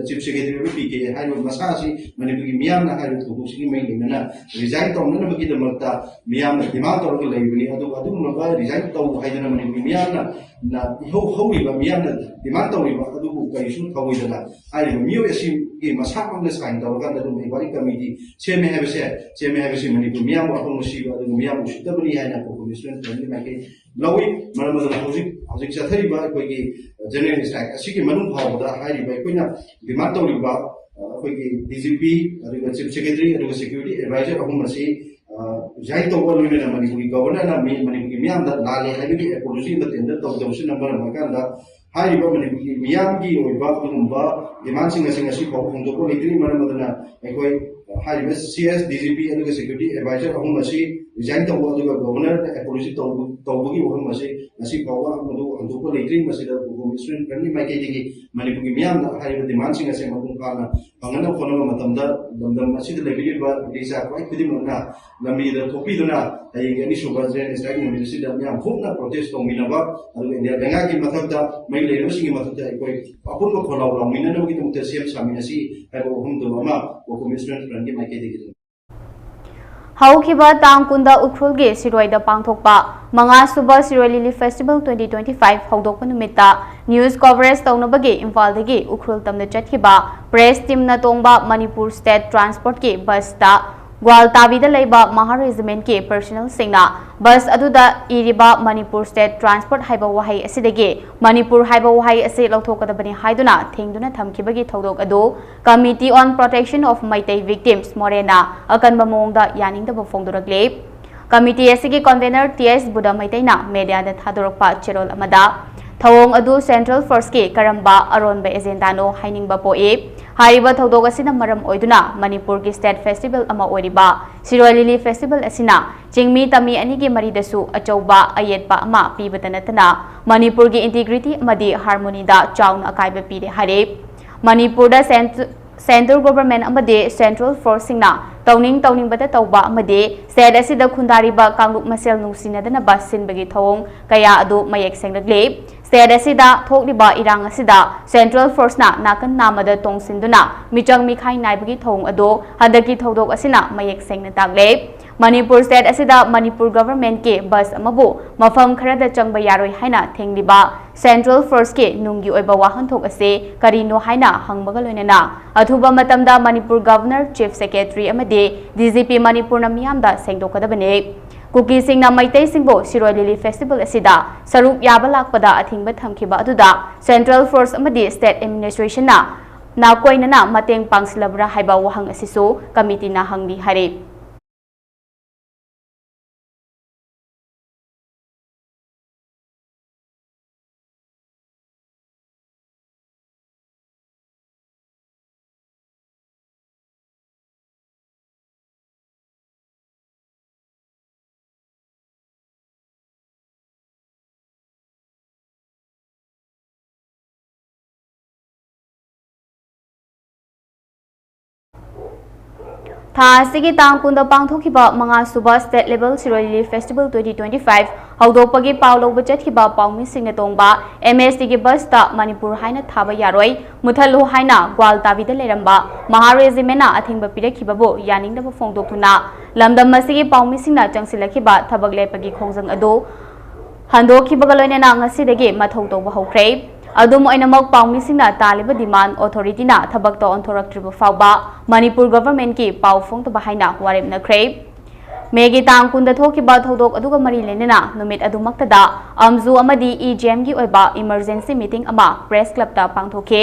Chief Secretary ꯑꯣꯏꯕ PK ꯍꯥꯏꯔꯤꯕ ꯃꯁꯥ ꯑꯁꯤ ꯃꯅꯤꯄꯨꯔꯒꯤ ꯃꯤꯌꯥꯝꯅ ꯍꯥꯏꯔꯤꯕ ꯊꯧꯗꯣꯛꯁꯤꯒꯤ ꯃꯔꯤ ꯂꯩꯅꯅ resign ꯇꯧꯅꯅꯕꯒꯤꯗꯃꯛꯇ ꯃꯤꯌꯥꯝꯅ demand ꯇꯧꯔꯒ ꯂꯩꯕꯅꯤ꯫ ꯑꯗꯨꯒ ꯑꯗꯨꯒꯨꯝꯂꯕ resign ꯇꯧ ꯍꯥꯏꯗꯅ ꯃꯅꯤꯄꯨꯔꯒꯤ ꯃꯤꯌꯥꯝꯅ ꯏꯍꯧ ꯍꯧꯔꯤꯕ, ꯃꯤꯌꯥꯝꯅ demand ꯇꯧꯔꯤꯕ ꯑꯗꯨꯕꯨ ꯀꯔꯤꯁꯨ ꯊꯧꯑꯣꯏꯗꯅ ꯍꯥꯏꯔꯤꯕ ꯃꯤꯑꯣꯏ ꯑꯁꯤꯒꯤ ꯃꯁꯥꯃꯛꯅ sign ꯇꯧꯔꯀꯥꯟꯗ ꯑꯗꯨꯝ inquiry committee ꯁꯦꯝꯃꯦ ꯍꯥꯏꯕꯁꯦ, ꯁꯦꯝꯃꯦ ꯍꯥꯏꯕꯁꯤ ꯃꯅꯤꯄꯨꯔ ꯃꯤꯌꯥꯝꯕꯨ ꯑꯄꯪꯕ ꯁꯤꯕ ꯑꯗꯨꯒ ꯃꯤꯌꯥꯝꯕꯨ ꯎꯁꯤꯠꯇꯕꯅꯤ ꯍꯥꯏꯅ COCOMI Student Frontꯀꯤ ꯃꯥꯏꯀꯩ ꯂꯧꯏ꯫ ꯃꯔꯝ ꯑꯗꯨꯅ ꯍꯧꯖꯤꯛ ꯍꯧꯖꯤꯛ ꯆꯠꯊꯔꯤꯕ ꯑꯩꯈꯣꯏꯒꯤ general strike ꯑꯁꯤꯒꯤ ꯃꯅꯨꯡ ꯐꯥꯎꯕꯗ ꯍꯥꯏꯔꯤꯕ ꯑꯩꯈꯣꯏꯅ demand ꯇꯧꯔꯤꯕ, ꯑ, ꯑꯩꯈꯣꯏꯒꯤ DGP, ꯑꯗꯨꯒ Chief Secretary, ꯑꯗꯨꯒ Security Advisor ꯑꯍꯨꯝ ꯑꯁꯤ, ꯑ, resign ꯇꯧꯕ ꯂꯣꯏꯅꯅ ꯃꯅꯤꯄꯨꯔꯒꯤ Governorꯅ ꯃꯤ-, ꯃꯅꯤꯄꯨꯔꯒꯤ ꯃꯤꯌꯥꯝꯗ ꯂꯥꯜꯂꯦ ꯍꯥꯏꯕꯒꯤ apology ꯑꯃ tender ꯇꯧꯗꯕꯁꯤꯅ ꯃꯔꯝ ꯑꯣꯏꯔꯀꯥꯟꯗ ꯍꯥꯏꯔꯤꯕ ꯃꯅꯤꯄꯨꯔꯒꯤ ꯃꯤꯌꯥꯝꯒꯤ ꯑꯣꯏꯕ ꯑꯗꯨꯒꯨꯝꯕ demandꯁꯤꯡ ꯑꯁꯤ ꯉꯁꯤ ꯐꯥꯎꯕ ꯍꯣꯡꯗꯣꯛꯄ ꯂꯩꯇ꯭ꯔꯤ꯫ ꯃꯔꯝ ꯑꯗꯨꯅ ꯑꯩꯈꯣꯏ ꯍꯥꯏꯔꯤꯕ CS, DGP ꯑꯗꯨꯒ Security Advisor ꯑꯍꯨꯝ ꯑꯁꯤ resign ꯇꯧꯕ ꯑꯗꯨꯒ Governorꯗ apology ꯇꯧꯕ-, ꯇꯧꯕꯒꯤ ꯋꯥꯐꯝ ꯑꯁꯤ ꯉꯁꯤ ꯐꯥꯎꯕ ꯃꯗꯨ ꯍꯟꯗꯣꯛꯄ ꯂꯩꯇ꯭ꯔꯤ꯫ ꯃꯁꯤꯗ COCOMI Student Frontꯀꯤ ꯃꯥꯏꯀꯩꯗꯒꯤ ꯃꯅꯤꯄꯨꯔꯒꯤ ꯃꯤꯌꯥꯝꯅ ꯍꯥꯏꯔꯤꯕ demandꯁꯤꯡ ꯑꯁꯤ ꯃꯄꯨꯡ ꯐꯥꯅ ꯐꯪꯅꯅꯕ ꯍꯣꯠꯅꯕ ꯃꯇꯝꯗ ꯂꯝꯗꯝ ꯑꯁꯤꯗ ꯂꯩꯕꯤꯔꯤꯕ ꯏꯔꯩꯆꯥ ꯈ꯭ꯋꯥꯏ ꯈꯨꯗꯤꯡꯃꯛꯅ ꯂꯝꯕꯤꯗ ꯊꯣꯛꯄꯤꯗꯨꯅ ꯍꯌꯦꯡꯒꯤ ꯑꯅꯤꯁꯨꯕ general strike ꯅꯨꯃꯤꯠ ꯑꯁꯤꯗ ꯃꯤꯌꯥꯝ ꯄꯨꯟꯅ protest ꯇꯧꯃꯤꯟꯅꯕ, ꯑꯗꯨꯒ ꯏꯟꯗꯤꯌꯥ ꯂꯩꯉꯥꯛꯀꯤ ꯃꯊꯛꯇ, ꯃꯔꯤ ꯂꯩꯅꯕꯁꯤꯡꯒꯤ ꯃꯊꯛꯇ ꯑꯩꯈꯣꯏ ꯑꯄꯨꯟꯕ ꯈꯣꯜꯂꯥꯎ ꯂꯥꯎꯃꯤꯟꯅꯅꯕꯒꯤꯗꯃꯛꯇ ꯁꯦꯝ ꯁꯥꯃꯤꯟꯅꯁꯤ ꯍꯥꯏꯕ ꯋꯥꯐꯝꯗꯨ ꯑꯃ COCOMI Student Frontꯀꯤ ꯃꯥꯏꯀꯩꯗꯒꯤ ꯂꯩ꯫ ꯍꯧꯈꯤꯕ ꯇꯥꯡ ꯀꯨꯟꯗ ꯎꯈ꯭ꯔꯨꯜꯒꯤ ꯁꯤꯔꯣꯏꯗ ꯄꯥꯡꯊꯣꯛꯄ ꯃꯉꯥꯁꯨꯕ ꯁꯤꯔꯣꯏ Lily Festival twenty twenty five ꯍꯧꯗꯣꯛꯄ ꯅꯨꯃꯤꯠꯇ news coverage ꯇꯧꯅꯕꯒꯤ ꯏꯝꯐꯥꯜꯗꯒꯤ ꯎꯈ꯭ꯔꯨꯜ ꯇꯝꯅ ꯆꯠꯈꯤꯕ press teamꯅ ꯇꯣꯡꯕ ꯃꯅꯤꯄꯨꯔ State Transportꯀꯤ busꯇ ꯒ꯭ꯋꯥꯜꯇꯥꯕꯤꯗ ꯂꯩꯕ ꯃꯍꯥ regimentꯀꯤ personnelꯁꯤꯡꯅ bus ꯑꯗꯨꯗ ꯏꯔꯤꯕ ꯃꯅꯤꯄꯨꯔ State Transport ꯍꯥꯏꯕ ꯋꯥꯍꯩ ꯑꯁꯤꯗꯒꯤ ꯃꯅꯤꯄꯨꯔ ꯍꯥꯏꯕ ꯋꯥꯍꯩ ꯑꯁꯤ ꯂꯧꯊꯣꯛꯀꯗꯕꯅꯤ ꯍꯥꯏꯗꯨꯅ ꯊꯤꯡꯗꯨꯅ ꯊꯝꯈꯤꯕꯒꯤ ꯊꯧꯗꯣꯛ ꯑꯗꯨ Committee on Protection of Meitei Victims, ꯃꯣꯔꯦꯅ ꯑꯀꯟꯕ ꯃꯑꯣꯡꯗ ꯌꯥꯅꯤꯡꯗꯕ ꯐꯣꯡꯗꯣꯔꯛꯂꯤ꯫ Committee ꯑꯁꯤꯒꯤ convener ꯇꯤ ꯑꯦꯁ ꯕꯨꯙ ꯃꯩꯇꯩꯅ mediaꯗ ꯊꯥꯗꯣꯔꯛꯄ ꯆꯦꯔꯣꯜ ꯑꯃꯗ, ꯊꯧꯑꯣꯡ ꯑꯗꯨ Central Forceꯀꯤ ꯀꯔꯝꯕ ꯑꯔꯣꯟꯕ agendaꯅꯣ ꯍꯥꯏꯅꯤꯡꯕ ꯄꯣꯛꯏ꯫ ꯍꯥꯏꯔꯤꯕ ꯊꯧꯗꯣꯛ ꯑꯁꯤꯅ ꯃꯔꯝ ꯑꯣꯏꯗꯨꯅ ꯃꯅꯤꯄꯨꯔꯒꯤ state festival ꯑꯃ ꯑꯣꯏꯔꯤꯕ ꯁꯤꯔꯣꯏ ꯂꯤꯂꯤ festival ꯑꯁꯤꯅ ꯆꯤꯡꯃꯤ ꯇꯝꯃꯤ ꯑꯅꯤꯒꯤ ꯃꯔꯤꯗꯁꯨ ꯑꯆꯧꯕ ꯑꯌꯦꯠꯄ ꯑꯃ ꯄꯤꯕꯇ ꯅꯠꯇꯅ ꯃꯅꯤꯄꯨꯔꯒꯤ integrity ꯑꯃꯗꯤ harmonyꯗ ꯆꯥꯎꯅ ꯑꯀꯥꯏꯕ ꯄꯤꯔꯦ ꯍꯥꯏꯔꯦ꯫ ꯃꯅꯤꯄꯨꯔꯗ cent-, central government ꯑꯃꯗꯤ central forceꯁꯤꯡꯅ ꯇꯧꯅꯤꯡ ꯇꯧꯅꯤꯡꯕꯇ ꯇꯧꯕ ꯑꯃꯗꯤ state ꯑꯁꯤꯗ ꯈꯨꯟꯗꯥꯔꯤꯕ ꯀꯥꯡꯂꯨꯞ ꯃꯁꯦꯜ ꯅꯨꯡꯁꯤꯅꯗꯅꯕ ꯁꯤꯟꯕꯒꯤ ꯊꯧꯑꯣꯡ ꯀꯌꯥ ꯑꯗꯨ ꯃꯌꯦꯛ ꯁꯦꯡꯂꯛꯂꯤ꯫ State ꯑꯁꯤꯗ ꯊꯣꯛꯂꯤꯕ ꯏꯔꯥꯡ ꯑꯁꯤꯗ central forceꯅ ꯅꯥꯀꯟ ꯅꯥꯝꯃꯗ ꯇꯣꯡꯁꯤꯟꯗꯨꯅ ꯃꯤꯆꯪ ꯃꯤꯈꯥꯏ ꯅꯥꯏꯕꯒꯤ ꯊꯧꯑꯣꯡ ꯑꯗꯨ ꯍꯟꯗꯛꯀꯤ ꯊꯧꯗꯣꯛ ꯑꯁꯤꯅ ꯃꯌꯦꯛ ꯁꯦꯡꯅ ꯇꯥꯛꯂꯦ꯫ ꯃꯅꯤꯄꯨꯔ state ꯑꯁꯤꯗ ꯃꯅꯤꯄꯨꯔ governmentꯀꯤ bus ꯑꯃꯕꯨ ꯃꯐꯝ ꯈꯔꯗ ꯆꯪꯕ ꯌꯥꯔꯣꯏ ꯍꯥꯏꯅ ꯊꯤꯡꯂꯤꯕ central forceꯀꯤ ꯅꯨꯡꯒꯤ ꯑꯣꯏꯕ ꯋꯥꯍꯟꯊꯣꯛ ꯑꯁꯤ ꯀꯔꯤꯅꯣ ꯍꯥꯏꯅ ꯍꯪꯕꯒ ꯂꯣꯏꯅꯅ ꯑꯊꯨꯕ ꯃꯇꯝꯗ ꯃꯅꯤꯄꯨꯔ governor, chief secretary ꯑꯃꯗꯤ D G P ꯃꯅꯤꯄꯨꯔꯅ ꯃꯤꯌꯥꯝꯗ ꯁꯦꯡꯗꯣꯛꯀꯗꯕꯅꯤ꯫ ꯀꯨꯀꯤꯁꯤꯡꯅ ꯃꯩꯇꯩꯁꯤꯡꯕꯨ ꯁꯤꯔꯣꯏ ꯂꯤꯂꯤ festival ꯑꯁꯤꯗ ꯁꯔꯨꯛ ꯌꯥꯕ ꯂꯥꯛꯄꯗ ꯑꯊꯤꯡꯕ ꯊꯝꯈꯤꯕ ꯑꯗꯨꯗ central force ꯑꯃꯗꯤ state administrationꯅ ꯅꯥꯀꯣꯏꯅꯅ ꯃꯇꯦꯡ ꯄꯥꯡꯁꯤꯜꯂꯕ꯭ꯔꯥ ꯍꯥꯏꯕ ꯋꯥꯍꯪ ꯑꯁꯤꯁꯨ committeeꯅ ꯍꯪꯂꯤ ꯍꯥꯏꯔꯤ꯫ ꯊꯥ ꯑꯁꯤꯒꯤ ꯇꯥꯡ ꯀꯨꯟꯗ ꯄꯥꯡꯊꯣꯛꯈꯤꯕ ꯃꯉꯥ ꯁꯨꯕ state level ꯁꯤꯔꯣꯏ ꯂꯤꯂꯤ festival twenty twenty five ꯍꯧꯗꯣꯛꯄꯒꯤ ꯄꯥꯎ ꯂꯧꯕ ꯆꯠꯈꯤꯕ ꯄꯥꯎꯃꯤꯁꯤꯡꯅ ꯇꯣꯡꯕ M S T ꯒꯤ busꯇ "ꯃꯅꯤꯄꯨꯔ ꯍꯥꯏꯅ ꯊꯥꯕ ꯌꯥꯔꯣꯏ, ꯃꯨꯊꯠꯂꯨ" ꯍꯥꯏꯅ ꯒ꯭ꯋꯥꯜ ꯇꯥꯕꯤꯗ ꯂꯩꯔꯝꯕ ꯃꯍꯥ regimentꯅ ꯑꯊꯤꯡꯕ ꯄꯤꯔꯛꯈꯤꯕꯕꯨ ꯌꯥꯅꯤꯡꯗꯕ ꯐꯣꯡꯗꯣꯛꯇꯨꯅ ꯂꯝꯗꯝ ꯑꯁꯤꯒꯤ ꯄꯥꯎꯃꯤꯁꯤꯡꯅ ꯆꯪꯁꯤꯜꯂꯛꯈꯤꯕ ꯊꯕꯛ ꯂꯦꯞꯄꯒꯤ ꯈꯣꯡꯖꯪ ꯑꯗꯨ ꯍꯟꯗꯣꯛꯈꯤꯕꯒ ꯂꯣꯏꯅꯅ ꯉꯁꯤꯗꯒꯤ ꯃꯊꯧ ꯇꯧꯕ ꯍꯧꯈ꯭ꯔꯦ꯫ ꯑꯗꯨꯝ ꯑꯣꯏꯅꯃꯛ, ꯄꯥꯎꯃꯤꯁꯤꯡꯅ ꯇꯥꯜꯂꯤꯕ demand authorityꯅ ꯊꯕꯛꯇ ꯑꯣꯟꯊꯣꯔꯛꯇ꯭ꯔꯤꯕ ꯐꯥꯎꯕ ꯃꯅꯤꯄꯨꯔ governmentꯀꯤ ꯄꯥꯎ ꯐꯣꯡꯗꯕ ꯍꯥꯏꯅ ꯋꯥꯔꯦꯞꯅꯈ꯭ꯔꯦ꯫ ꯃꯦꯒꯤ ꯇꯥꯡ ꯀꯨꯟꯗ ꯊꯣꯛꯈꯤꯕ ꯊꯧꯗꯣꯛ ꯑꯗꯨꯒ ꯃꯔꯤ ꯂꯩꯅꯅ ꯅꯨꯃꯤꯠ ꯑꯗꯨꯃꯛꯇꯗ ꯑꯝꯖꯨ ꯑꯃꯗꯤ EGMꯒꯤ ꯑꯣꯏꯕ emergency meeting ꯑꯃ press clubꯇ ꯄꯥꯡꯊꯣꯛꯈꯤ꯫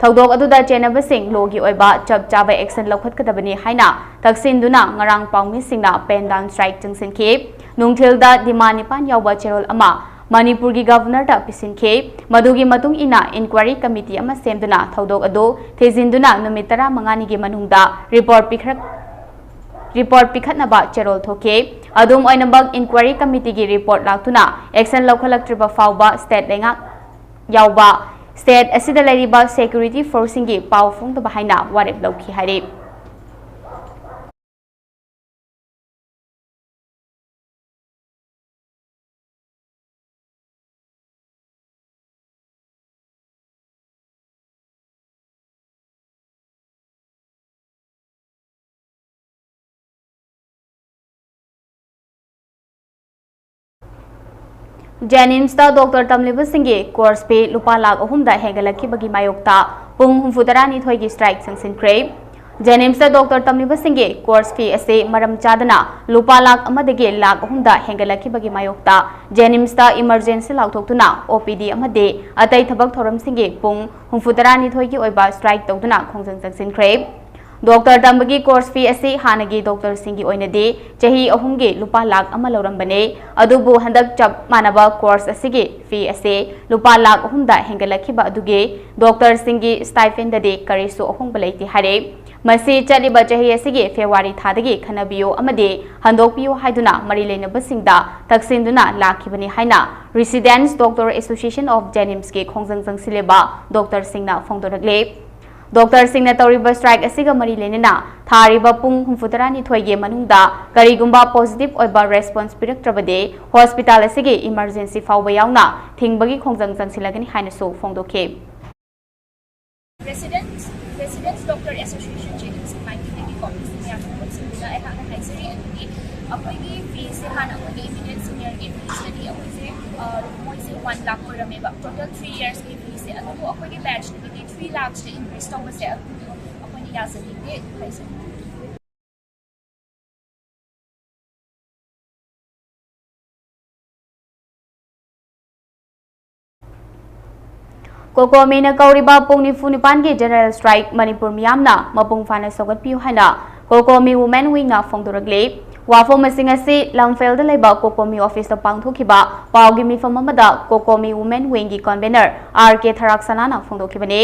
ꯊꯧꯗꯣꯛ ꯑꯗꯨꯗ ꯆꯦꯟꯅꯕꯁꯤꯡ ꯂꯣꯒꯤ ꯑꯣꯏꯕ ꯆꯞ ꯆꯥꯕ ꯑꯦꯛꯁꯟ ꯂꯧꯈꯠꯀꯗꯕꯅꯤ ꯍꯥꯏꯅ ꯇꯛꯁꯤꯟꯗꯨꯅ ꯉꯔꯥꯡ ꯄꯥꯎꯃꯤꯁꯤꯡꯅ ꯄꯦꯟ ꯗꯥꯎꯟ ꯁ꯭ꯇ꯭ꯔꯥꯏꯛ ꯆꯪꯁꯤꯟꯈꯤ꯫ ꯅꯨꯡꯊꯤꯜꯗ ꯗꯤꯃꯥꯟ ꯅꯤꯄꯥꯟ ꯌꯥꯎꯕ ꯆꯦꯔꯣꯜ ꯑꯃ ꯃꯅꯤꯄꯨꯔꯒꯤ ꯒꯚꯔꯅꯔꯗ ꯄꯤꯁꯤꯟꯈꯤ꯫ ꯃꯗꯨꯒꯤ ꯃꯇꯨꯡ ꯏꯟꯅ ꯏꯟꯀ꯭ꯋꯥꯏꯔꯤ ꯀꯃꯤꯇꯤ ꯑꯃ ꯁꯦꯝꯗꯨꯅ ꯊꯧꯗꯣꯛ ꯑꯗꯨ ꯊꯤꯖꯤꯟꯗꯨꯅ ꯅꯨꯃꯤꯠ ꯇꯔꯥꯃꯉꯥꯅꯤꯒꯤ ꯃꯅꯨꯡꯗ ꯔꯤꯄꯣꯔꯠ ꯄꯤꯈꯠ-, ꯔꯤꯄꯣꯔꯠ ꯄꯤꯈꯠꯅꯕ ꯆꯦꯔꯣꯜ ꯊꯣꯛꯈꯤ꯫ ꯑꯗꯨꯝ ꯑꯣꯏꯅꯃꯛ, ꯏꯟꯀ꯭ꯋꯥꯏꯔꯤ ꯀꯃꯤꯇꯤꯒꯤ ꯔꯤꯄꯣꯔꯠ ꯂꯥꯛꯇꯨꯅ ꯑꯦꯛꯁꯟ ꯂꯧꯈꯠꯂꯛꯇ꯭ꯔꯤꯕ ꯐꯥꯎꯕ ꯁ꯭ꯇꯦꯠ ꯂꯩꯉꯥꯛ ꯌꯥꯎꯕ ꯁ꯭ꯇꯦꯠ ꯑꯁꯤꯗ ꯂꯩꯔꯤꯕ ꯁꯦꯀ꯭ꯌꯨꯔꯤꯇꯤ ꯐꯣꯔꯁꯁꯤꯡꯒꯤ ꯄꯥꯎ ꯐꯣꯡꯗꯕ ꯍꯥꯏꯅ ꯋꯥꯔꯦꯞ ꯂꯧꯈꯤ ꯍꯥꯏꯔꯤ꯫ ꯖꯦꯅꯤꯝꯁꯇ ꯗꯣꯛꯇꯔ ꯇꯝꯂꯤꯕꯁꯤꯡꯒꯤ ꯀꯣꯔꯁ ꯐꯤ ꯂꯨꯄꯥ ꯂꯥꯈ ꯑꯍꯨꯝꯗ ꯍꯦꯟꯒꯠꯂꯛꯈꯤꯕꯒꯤ ꯃꯥꯌꯣꯛꯇ ꯄꯨꯡ ꯍꯨꯝꯐꯨ ꯇꯔꯥꯅꯤꯊꯣꯏꯒꯤ ꯁ꯭ꯇ꯭ꯔꯥꯏꯛ ꯆꯪꯁꯤꯟꯈ꯭ꯔꯦ꯫ ꯖꯦꯅꯤꯝꯁꯇ ꯗꯣꯛꯇꯔ ꯇꯝꯂꯤꯕꯁꯤꯡꯒꯤ ꯀꯣꯔꯁ ꯐꯤ ꯑꯁꯤ ꯃꯔꯝ ꯆꯥꯗꯅ ꯂꯨꯄꯥ ꯂꯥꯈ ꯑꯃꯗꯒꯤ ꯂꯥꯈ ꯑꯍꯨꯝꯗ ꯍꯦꯟꯒꯠꯂꯛꯈꯤꯕꯒꯤ ꯃꯥꯌꯣꯛꯇ ꯖꯦꯅꯤꯝꯁꯇ ꯏꯃꯔꯖꯦꯟꯁꯤ ꯂꯥꯎꯊꯣꯛꯇꯨꯅ ꯑꯣ ꯄꯤ ꯗꯤ ꯑꯃꯗꯤ ꯑꯇꯩ ꯊꯕꯛ ꯊꯧꯔꯝꯁꯤꯡꯒꯤ ꯄꯨꯡ ꯍꯨꯝꯐꯨ ꯇꯔꯥꯅꯤꯊꯣꯏꯒꯤ ꯑꯣꯏꯕ ꯁ꯭ꯇ꯭ꯔꯥꯏꯛ ꯇꯧꯗꯨꯅ ꯈꯣꯡꯖꯪ ꯆꯪꯁꯤꯟꯈ꯭ꯔꯦ꯫ ꯗꯣꯛꯇꯔ ꯇꯝꯕꯒꯤ ꯀꯣꯔꯁ ꯐꯤ ꯑꯁꯤ ꯍꯥꯟꯅꯒꯤ ꯗꯣꯛꯇꯔꯁꯤꯡꯒꯤ ꯑꯣꯏꯅꯗꯤ ꯆꯍꯤ ꯑꯍꯨꯝꯒꯤ ꯂꯨꯄꯥ ꯂꯥꯈ ꯑꯃ ꯂꯧꯔꯝꯕꯅꯤ꯫ ꯑꯗꯨꯕꯨ ꯍꯟꯗꯛ ꯆꯞ ꯃꯥꯟꯅꯕ ꯀꯣꯔꯁ ꯑꯁꯤꯒꯤ ꯐꯤ ꯑꯁꯤ ꯂꯨꯄꯥ ꯂꯥꯈ ꯑꯍꯨꯝꯗ ꯍꯦꯟꯒꯠꯂꯛꯈꯤꯕ ꯑꯗꯨꯒꯤ ꯗꯣꯛꯇꯔꯁꯤꯡꯒꯤ ꯁ꯭ꯇꯥꯏꯄꯦꯟꯗꯗꯤ ꯀꯔꯤꯁꯨ ꯑꯍꯣꯡꯕ ꯂꯩꯇꯦ ꯍꯥꯏꯔꯦ꯫ ꯃꯁꯤ ꯆꯠꯂꯤꯕ ꯆꯍꯤ ꯑꯁꯤꯒꯤ ꯐꯦꯕ꯭ꯔꯨꯋꯥꯔꯤ ꯊꯥꯗꯒꯤ ꯈꯟꯅꯕꯤꯌꯨ ꯑꯃꯗꯤ ꯍꯟꯗꯣꯛꯄꯤꯌꯨ ꯍꯥꯏꯗꯨꯅ ꯃꯔꯤ ꯂꯩꯅꯕꯁꯤꯡꯗ ꯇꯛꯁꯤꯟꯗꯨꯅ ꯂꯥꯛꯈꯤꯕꯅꯤ ꯍꯥꯏꯅ Residents Doctor Association of JNIMSꯀꯤ ꯈꯣꯡꯖꯪ ꯆꯪꯁꯤꯜꯂꯤꯕ ꯗꯣꯛꯇꯔꯁꯤꯡꯅ ꯐꯣꯡꯗꯣꯔꯛꯂꯦ꯫ ꯗꯣꯛꯇꯔꯁꯤꯡꯅ ꯇꯧꯔꯤꯕ ꯁ꯭ꯇ꯭ꯔꯥꯏꯛ ꯑꯁꯤꯒ ꯃꯔꯤ ꯂꯩꯅꯅ ꯊꯥꯔꯤꯕ ꯄꯨꯡ ꯍꯨꯝꯐꯨ ꯇꯔꯥꯅꯤꯊꯣꯏꯒꯤ ꯃꯅꯨꯡꯗ ꯀꯔꯤꯒꯨꯝꯕ ꯄꯣꯖꯤꯇꯤꯚ ꯑꯣꯏꯕ ꯔꯦꯁꯄꯣꯟꯁ ꯄꯤꯔꯛꯇ꯭ꯔꯕꯗꯤ ꯍꯣꯁꯄꯤꯇꯥꯜ ꯑꯁꯤꯒꯤ ꯏꯃꯔꯖꯦꯟꯁꯤ ꯐꯥꯎꯕ ꯌꯥꯎꯅ ꯊꯤꯡꯕꯒꯤ ꯈꯣꯡꯖꯪ ꯆꯪꯁꯤꯜꯂꯒꯅꯤ ꯍꯥꯏꯅꯁꯨ ꯐꯣꯡꯗꯣꯛꯈꯤ꯫ Residents, Residents Doctor Association, JNIMSꯀꯤ ꯃꯥꯏꯀꯩꯗꯒꯤꯀꯣ, ꯃꯤꯁꯤꯡ ꯌꯥꯝꯅ ꯄꯨꯟꯁꯤꯟꯗꯨꯅ ꯑꯩꯍꯥꯛꯅ ꯍꯥꯏꯖꯔꯤ꯫ ꯑꯗꯨꯗꯤ ꯑꯩꯈꯣꯏꯒꯤ ꯐꯤꯁꯦ ꯍꯥꯟꯅ ꯑꯩꯈꯣꯏꯒꯤ immediate seniorꯒꯤ ꯐꯤꯁꯤꯗꯗꯤ ꯑꯩꯈꯣꯏꯁꯦ, ꯑ, ꯃꯣꯏꯁꯦ one lakh ꯑꯣꯏꯔꯝꯃꯦꯕ, total three yearsꯀꯤ ꯐꯤꯁꯦ꯫ ꯑꯗꯨꯕꯨ ꯑꯩꯈꯣꯏꯒꯤ batchꯇꯒꯤꯗꯤ three lakhꯁꯦ increase ꯇꯧꯕꯁꯦ ꯑꯗꯨꯗꯤ ꯑꯩꯈꯣꯏꯅ ꯌꯥꯖꯅꯤꯡꯗꯦ ꯍꯥꯏꯖꯔꯤ꯫ ꯀꯣꯀꯣꯃꯤꯅ ꯀꯧꯔꯤꯕ ꯄꯨꯡ ꯅꯤꯐꯨ ꯅꯤꯄꯥꯟꯒꯤ ꯖꯦꯅꯔꯦꯜ ꯁ꯭ꯇ꯭ꯔꯥꯏꯛ ꯃꯅꯤꯄꯨꯔ ꯃꯤꯌꯥꯝꯅ ꯃꯄꯨꯡ ꯐꯥꯅ ꯁꯧꯒꯠꯄꯤꯌꯨ ꯍꯥꯏꯅ ꯀꯣꯀꯣꯃꯤ ꯋꯨꯃꯦꯟ ꯋꯤꯡꯅ ꯐꯣꯡꯗꯣꯔꯛꯂꯤ꯫ ꯋꯥꯐꯝꯁꯤꯡ ꯑꯁꯤ ꯂꯝꯐꯦꯜꯗ ꯂꯩꯕ ꯀꯣꯀꯣꯃꯤ ꯑꯣꯐꯤꯁꯇ ꯄꯥꯡꯊꯣꯛꯈꯤꯕ ꯄꯥꯎꯒꯤ ꯃꯤꯐꯝ ꯑꯃꯗ ꯀꯣꯀꯣꯃꯤ ꯋꯨꯃꯦꯟ ꯋꯤꯡꯒꯤ ꯀꯟꯚꯦꯅꯔ ꯑꯥꯔ ꯀꯦ ꯊꯔꯥꯛꯁꯅꯥꯅ ꯐꯣꯡꯗꯣꯛꯈꯤꯕꯅꯤ꯫